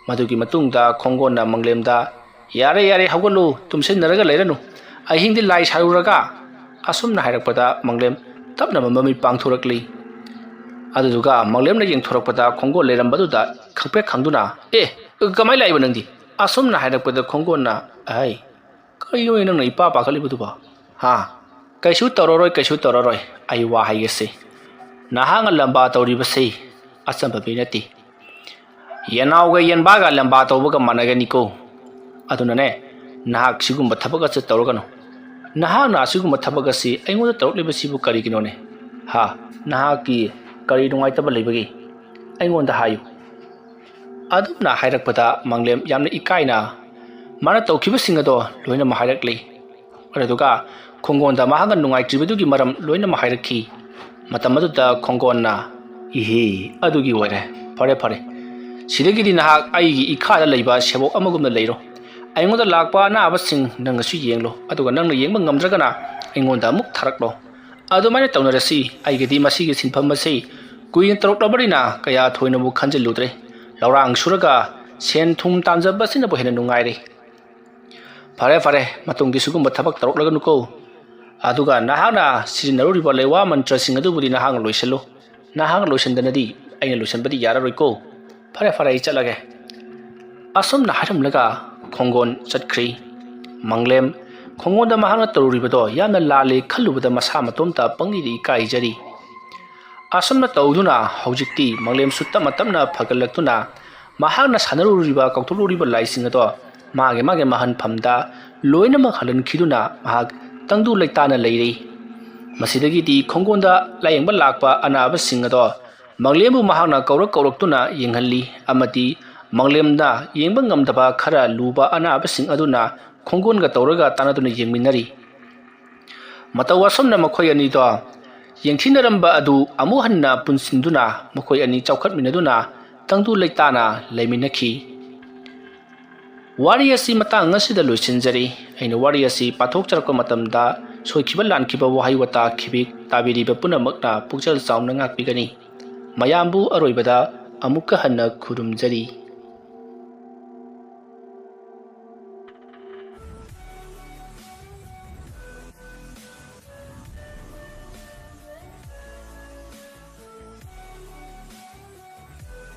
ꯃꯗꯨꯒꯤ ꯃꯇꯨꯡꯗ ꯈꯣꯡꯒꯣꯟꯅ ꯃꯪꯂꯦꯝꯗ, "ꯌꯥꯔꯦ, ꯌꯥꯔꯦ, ꯍꯧꯒꯠꯂꯨ, ꯇꯨꯝꯁꯤꯟꯅꯔꯒ ꯂꯩꯔꯅꯨ, ꯑꯍꯤꯡꯗꯤ ꯂꯥꯏ ꯁꯥꯔꯨꯔꯒ?" ꯑꯁꯨꯝꯅ ꯍꯥꯏꯔꯛꯄꯗ ꯃꯪꯂꯦꯝ ꯇꯞꯅ ꯃꯃꯤꯠ ꯄꯥꯡꯊꯣꯔꯛꯂꯤ꯫ ꯑꯗꯨꯗꯨꯒ ꯃꯪꯂꯦꯝꯅ ꯌꯦꯡꯊꯣꯔꯛꯄꯗ ꯈꯣꯡꯒꯣꯟ ꯂꯩꯔꯝꯕꯗꯨꯗ ꯈꯪꯄ꯭ꯔꯦꯛ ꯈꯪꯗꯨꯅ, "ꯑꯦ, ꯀꯃꯥꯏꯅ ꯂꯥꯛꯏꯕ ꯅꯪꯗꯤ?" ꯑꯁꯨꯝꯅ ꯍꯥꯏꯔꯛꯄꯗ ꯈꯣꯡꯒꯣꯟꯅ, "ꯑꯍꯩ, ꯀꯔꯤꯅꯣꯅꯦ ꯅꯪꯅ ꯏꯄꯥ ꯄꯥꯈꯠꯂꯤꯕꯗꯨꯕꯣ? ꯍꯥ? ꯀꯩꯁꯨ ꯇꯧꯔꯔꯣꯏ, ꯀꯩꯁꯨ ꯇꯧꯔꯔꯣꯏ꯫ ꯑꯩ ꯋꯥ ꯍꯥꯏꯒꯦꯁꯦ꯫ ꯅꯍꯥꯛꯅ ꯂꯝꯕꯥ ꯇꯧꯔꯤꯕꯁꯤ ꯑꯆꯝꯕ ꯃꯤ ꯅꯠꯇꯦ꯫ ꯌꯦꯅꯥꯎꯒ ꯌꯦꯟꯕꯥꯒ ꯂꯝꯕꯥ ꯇꯧꯕꯒ ꯃꯥꯟꯅꯒꯅꯤꯀꯣ꯫ ꯑꯗꯨꯅꯅꯦ, ꯅꯍꯥꯛ ꯁꯤꯒꯨꯝꯕ ꯊꯕꯛ ꯑꯁꯤ ꯇꯧꯔꯒꯅꯨ꯫ ꯅꯍꯥꯛꯅ ꯑꯁꯤꯒꯨꯝꯕ ꯊꯕꯛ ꯑꯁꯤ ꯑꯩꯉꯣꯟꯗ ꯇꯧꯔꯛꯂꯤꯕꯁꯤꯕꯨ ꯀꯔꯤꯒꯤꯅꯣꯅꯦ? ꯍꯥ? ꯅꯍꯥꯛꯀꯤ ꯀꯔꯤ ꯅꯨꯡꯉꯥꯏꯇꯕ ꯂꯩꯕꯒꯦ? ꯑꯩꯉꯣꯟꯗ ꯍꯥꯏꯌꯨ꯫" ꯑꯗꯨꯝꯅ ꯍꯥꯏꯔꯛꯄꯗ ꯃꯪꯂꯦꯝ ꯌꯥꯝꯅ ꯏꯀꯥꯏꯅ ꯃꯥꯅ ꯇꯧꯈꯤꯕꯁꯤꯡ ꯑꯗꯣ ꯂꯣꯏꯅꯃꯛ ꯍꯥꯏꯔꯛꯂꯤ꯫ ꯑꯗꯨꯗꯨꯒ ꯈꯣꯡꯒꯣꯟꯗ ꯃꯍꯥꯛꯅ ꯅꯨꯡꯉꯥꯏꯇ꯭ꯔꯤꯕꯗꯨꯒꯤ ꯃꯔꯝ ꯂꯣꯏꯅꯃꯛ ꯍꯥꯏꯔꯛꯈꯤ꯫ ꯃꯇꯝ ꯑꯗꯨꯗ ꯈꯣꯡꯒꯣꯟꯅ, "ꯏꯍꯦ, ꯑꯗꯨꯒꯤ ꯑꯣꯏꯔꯦ꯫ ꯐꯔꯦ, ꯐꯔꯦ꯫ ꯁꯤꯗꯒꯤꯗꯤ ꯅꯍꯥꯛ ꯑꯩꯒꯤ ꯏꯈꯥꯗ ꯂꯩꯕ ꯁꯦꯕꯣꯛ ꯑꯃꯒꯨꯝꯅ ꯂꯩꯔꯣ꯫ ꯑꯩꯉꯣꯟꯗ ꯂꯥꯛꯄ ꯑꯅꯥꯕꯁꯤꯡ ꯅꯪꯅꯁꯨ ꯌꯦꯡꯂꯣ, ꯑꯗꯨꯒ ꯅꯪꯅ ꯌꯦꯡꯕ ꯉꯝꯗ꯭ꯔꯒꯅ ꯑꯩꯉꯣꯟꯗ ꯑꯃꯨꯛ ꯊꯥꯔꯛꯂꯣ꯫ ꯑꯗꯨꯃꯥꯏꯅ ꯇꯧꯅꯔꯁꯤ꯫ ꯑꯩꯒꯤꯗꯤ ꯃꯁꯤꯒꯤ ꯁꯤꯟꯐꯝ ꯑꯁꯤ ꯀꯨꯏꯅ ꯇꯧꯔꯛꯂꯕꯅꯤꯅ ꯀꯌꯥ ꯊꯣꯏꯅꯕꯨ ꯈꯟꯖꯤꯜꯂꯨꯗ꯭ꯔꯦ꯫ ꯂꯧꯔꯥꯡ ꯁꯨꯔꯒ ꯁꯦꯟ ꯊꯨꯝ ꯇꯥꯟꯖꯕ ꯑꯁꯤꯅꯕꯨ ꯍꯦꯟꯅ ꯅꯨꯡꯉꯥꯏꯔꯦ꯫ ꯐꯔꯦ, ꯐꯔꯦ, ꯃꯇꯨꯡꯗꯤ ꯁꯤꯒꯨꯝꯕ ꯊꯕꯛ ꯇꯧꯔꯛꯂꯒꯅꯨꯀꯣ꯫ ꯑꯗꯨꯒ ꯅꯍꯥꯛꯅ ꯁꯤꯖꯤꯟꯅꯔꯨꯔꯤꯕ ꯂꯩꯋꯥ ꯃꯟꯇ꯭ꯔꯁꯤꯡ ꯑꯗꯨꯕꯨꯗꯤ ꯅꯍꯥꯛꯅ ꯂꯣꯏꯁꯤꯜꯂꯨ꯫ ꯅꯍꯥꯛꯅ ꯂꯣꯏꯁꯤꯟꯗꯅꯗꯤ ꯑꯩꯅ ꯂꯣꯏꯁꯤꯟꯕꯗꯤ ꯌꯥꯔꯔꯣꯏꯀꯣ꯫ ꯐꯔꯦ, ꯐꯔꯦ, ꯑꯩ ꯆꯠꯂꯒꯦ꯫" ꯑꯁꯨꯝꯅ ꯍꯥꯏꯔꯝꯂꯒ ꯈꯣꯡꯒꯣꯟ ꯆꯠꯈ꯭ꯔꯤ꯫ ꯃꯪꯂꯦꯝ ꯈꯣꯡꯒꯣꯟꯗ ꯃꯍꯥꯛꯅ ꯇꯧꯔꯨꯔꯤꯕꯗꯣ ꯌꯥꯝꯅ ꯂꯥꯜꯂꯦ ꯈꯜꯂꯨꯕꯗ ꯃꯁꯥ ꯃꯇꯣꯝꯇ ꯄꯪꯏꯗ ꯏꯀꯥꯏꯖꯔꯤ꯫ ꯑꯁꯨꯝꯅ ꯇꯧꯗꯨꯅ ꯍꯧꯖꯤꯛꯇꯤ ꯃꯪꯂꯦꯝꯁꯨ ꯇꯞꯅ ꯇꯞꯅ ꯐꯒꯠꯂꯛꯇꯨꯅ ꯃꯍꯥꯛꯅ ꯁꯥꯟꯅꯔꯨꯔꯤꯕ, ꯀꯥꯎꯊꯣꯛꯂꯨꯔꯤꯕ ꯂꯥꯏꯁꯤꯡ ꯑꯗꯣ ꯃꯥꯒꯤ ꯃꯥꯒꯤ ꯃꯍꯟꯐꯝꯗ ꯂꯣꯏꯅꯃꯛ ꯍꯜꯍꯟꯈꯤꯗꯨꯅ ꯃꯍꯥꯛ ꯇꯪꯗꯨ ꯂꯩꯇꯥꯅ ꯂꯩꯔꯤ꯫ ꯃꯁꯤꯗꯒꯤꯗꯤ ꯈꯣꯡꯒꯣꯟꯗ ꯂꯥꯌꯦꯡꯕ ꯂꯥꯛꯄ ꯑꯅꯥꯕꯁꯤꯡ ꯑꯗꯣ ꯃꯪꯂꯦꯝꯕꯨ ꯃꯍꯥꯛꯅ ꯀꯧꯔꯛ ꯀꯧꯔꯛꯇꯨꯅ ꯌꯦꯡꯍꯜꯂꯤ ꯑꯃꯗꯤ ꯃꯪꯂꯦꯝꯅ ꯌꯦꯡꯕ ꯉꯝꯗꯕ ꯈꯔ ꯂꯨꯕ ꯑꯅꯥꯕꯁꯤꯡ ꯑꯗꯨꯅ ꯈꯣꯡꯒꯣꯟꯒ ꯇꯧꯔꯒ ꯇꯥꯟꯅꯗꯨꯅ ꯌꯦꯡꯃꯤꯟꯅꯔꯤ꯫ ꯃꯇꯧ ꯑꯁꯨꯝꯅ ꯃꯈꯣꯏ ꯑꯅꯤꯗꯣ ꯌꯦꯡꯊꯤꯅꯔꯝꯕ ꯑꯗꯨ ꯑꯃꯨꯛ ꯍꯟꯅ ꯄꯨꯟꯁꯤꯟꯗꯨꯅ ꯃꯈꯣꯏ ꯑꯅꯤ ꯆꯥꯎꯈꯠꯃꯤꯟꯅꯗꯨꯅ ꯇꯪꯗꯨ ꯂꯩꯇꯥꯅ ꯂꯩꯃꯤꯟꯅꯈꯤ꯫ ꯋꯥꯔꯤ ꯑꯁꯤ ꯃꯇꯥꯡ ꯑꯁꯤꯗ ꯂꯣꯏꯁꯤꯟꯖꯔꯤ꯫ ꯑꯩꯅ ꯋꯥꯔꯤ ꯑꯁꯤ ꯄꯥꯊꯣꯛꯆꯔꯛꯄ ꯃꯇꯝꯗ ꯁꯣꯏꯈꯤꯕ ꯂꯥꯟꯈꯤꯕ ꯋꯥꯍꯩ ꯋꯥꯇꯥ ꯈꯤꯕꯤꯛ ꯇꯥꯕꯤꯔꯤꯕ ꯄꯨꯝꯅꯃꯛꯅ ꯄꯨꯛꯆꯦꯜ ꯆꯥꯎꯅ ꯉꯥꯛꯄꯤꯒꯅꯤ꯫ ꯃꯌꯥꯝꯕꯨ ꯑꯔꯣꯏꯕꯗ ꯑꯃꯨꯛꯀ ꯍꯟꯅ ꯈꯨꯔꯨꯝꯖꯔꯤ꯫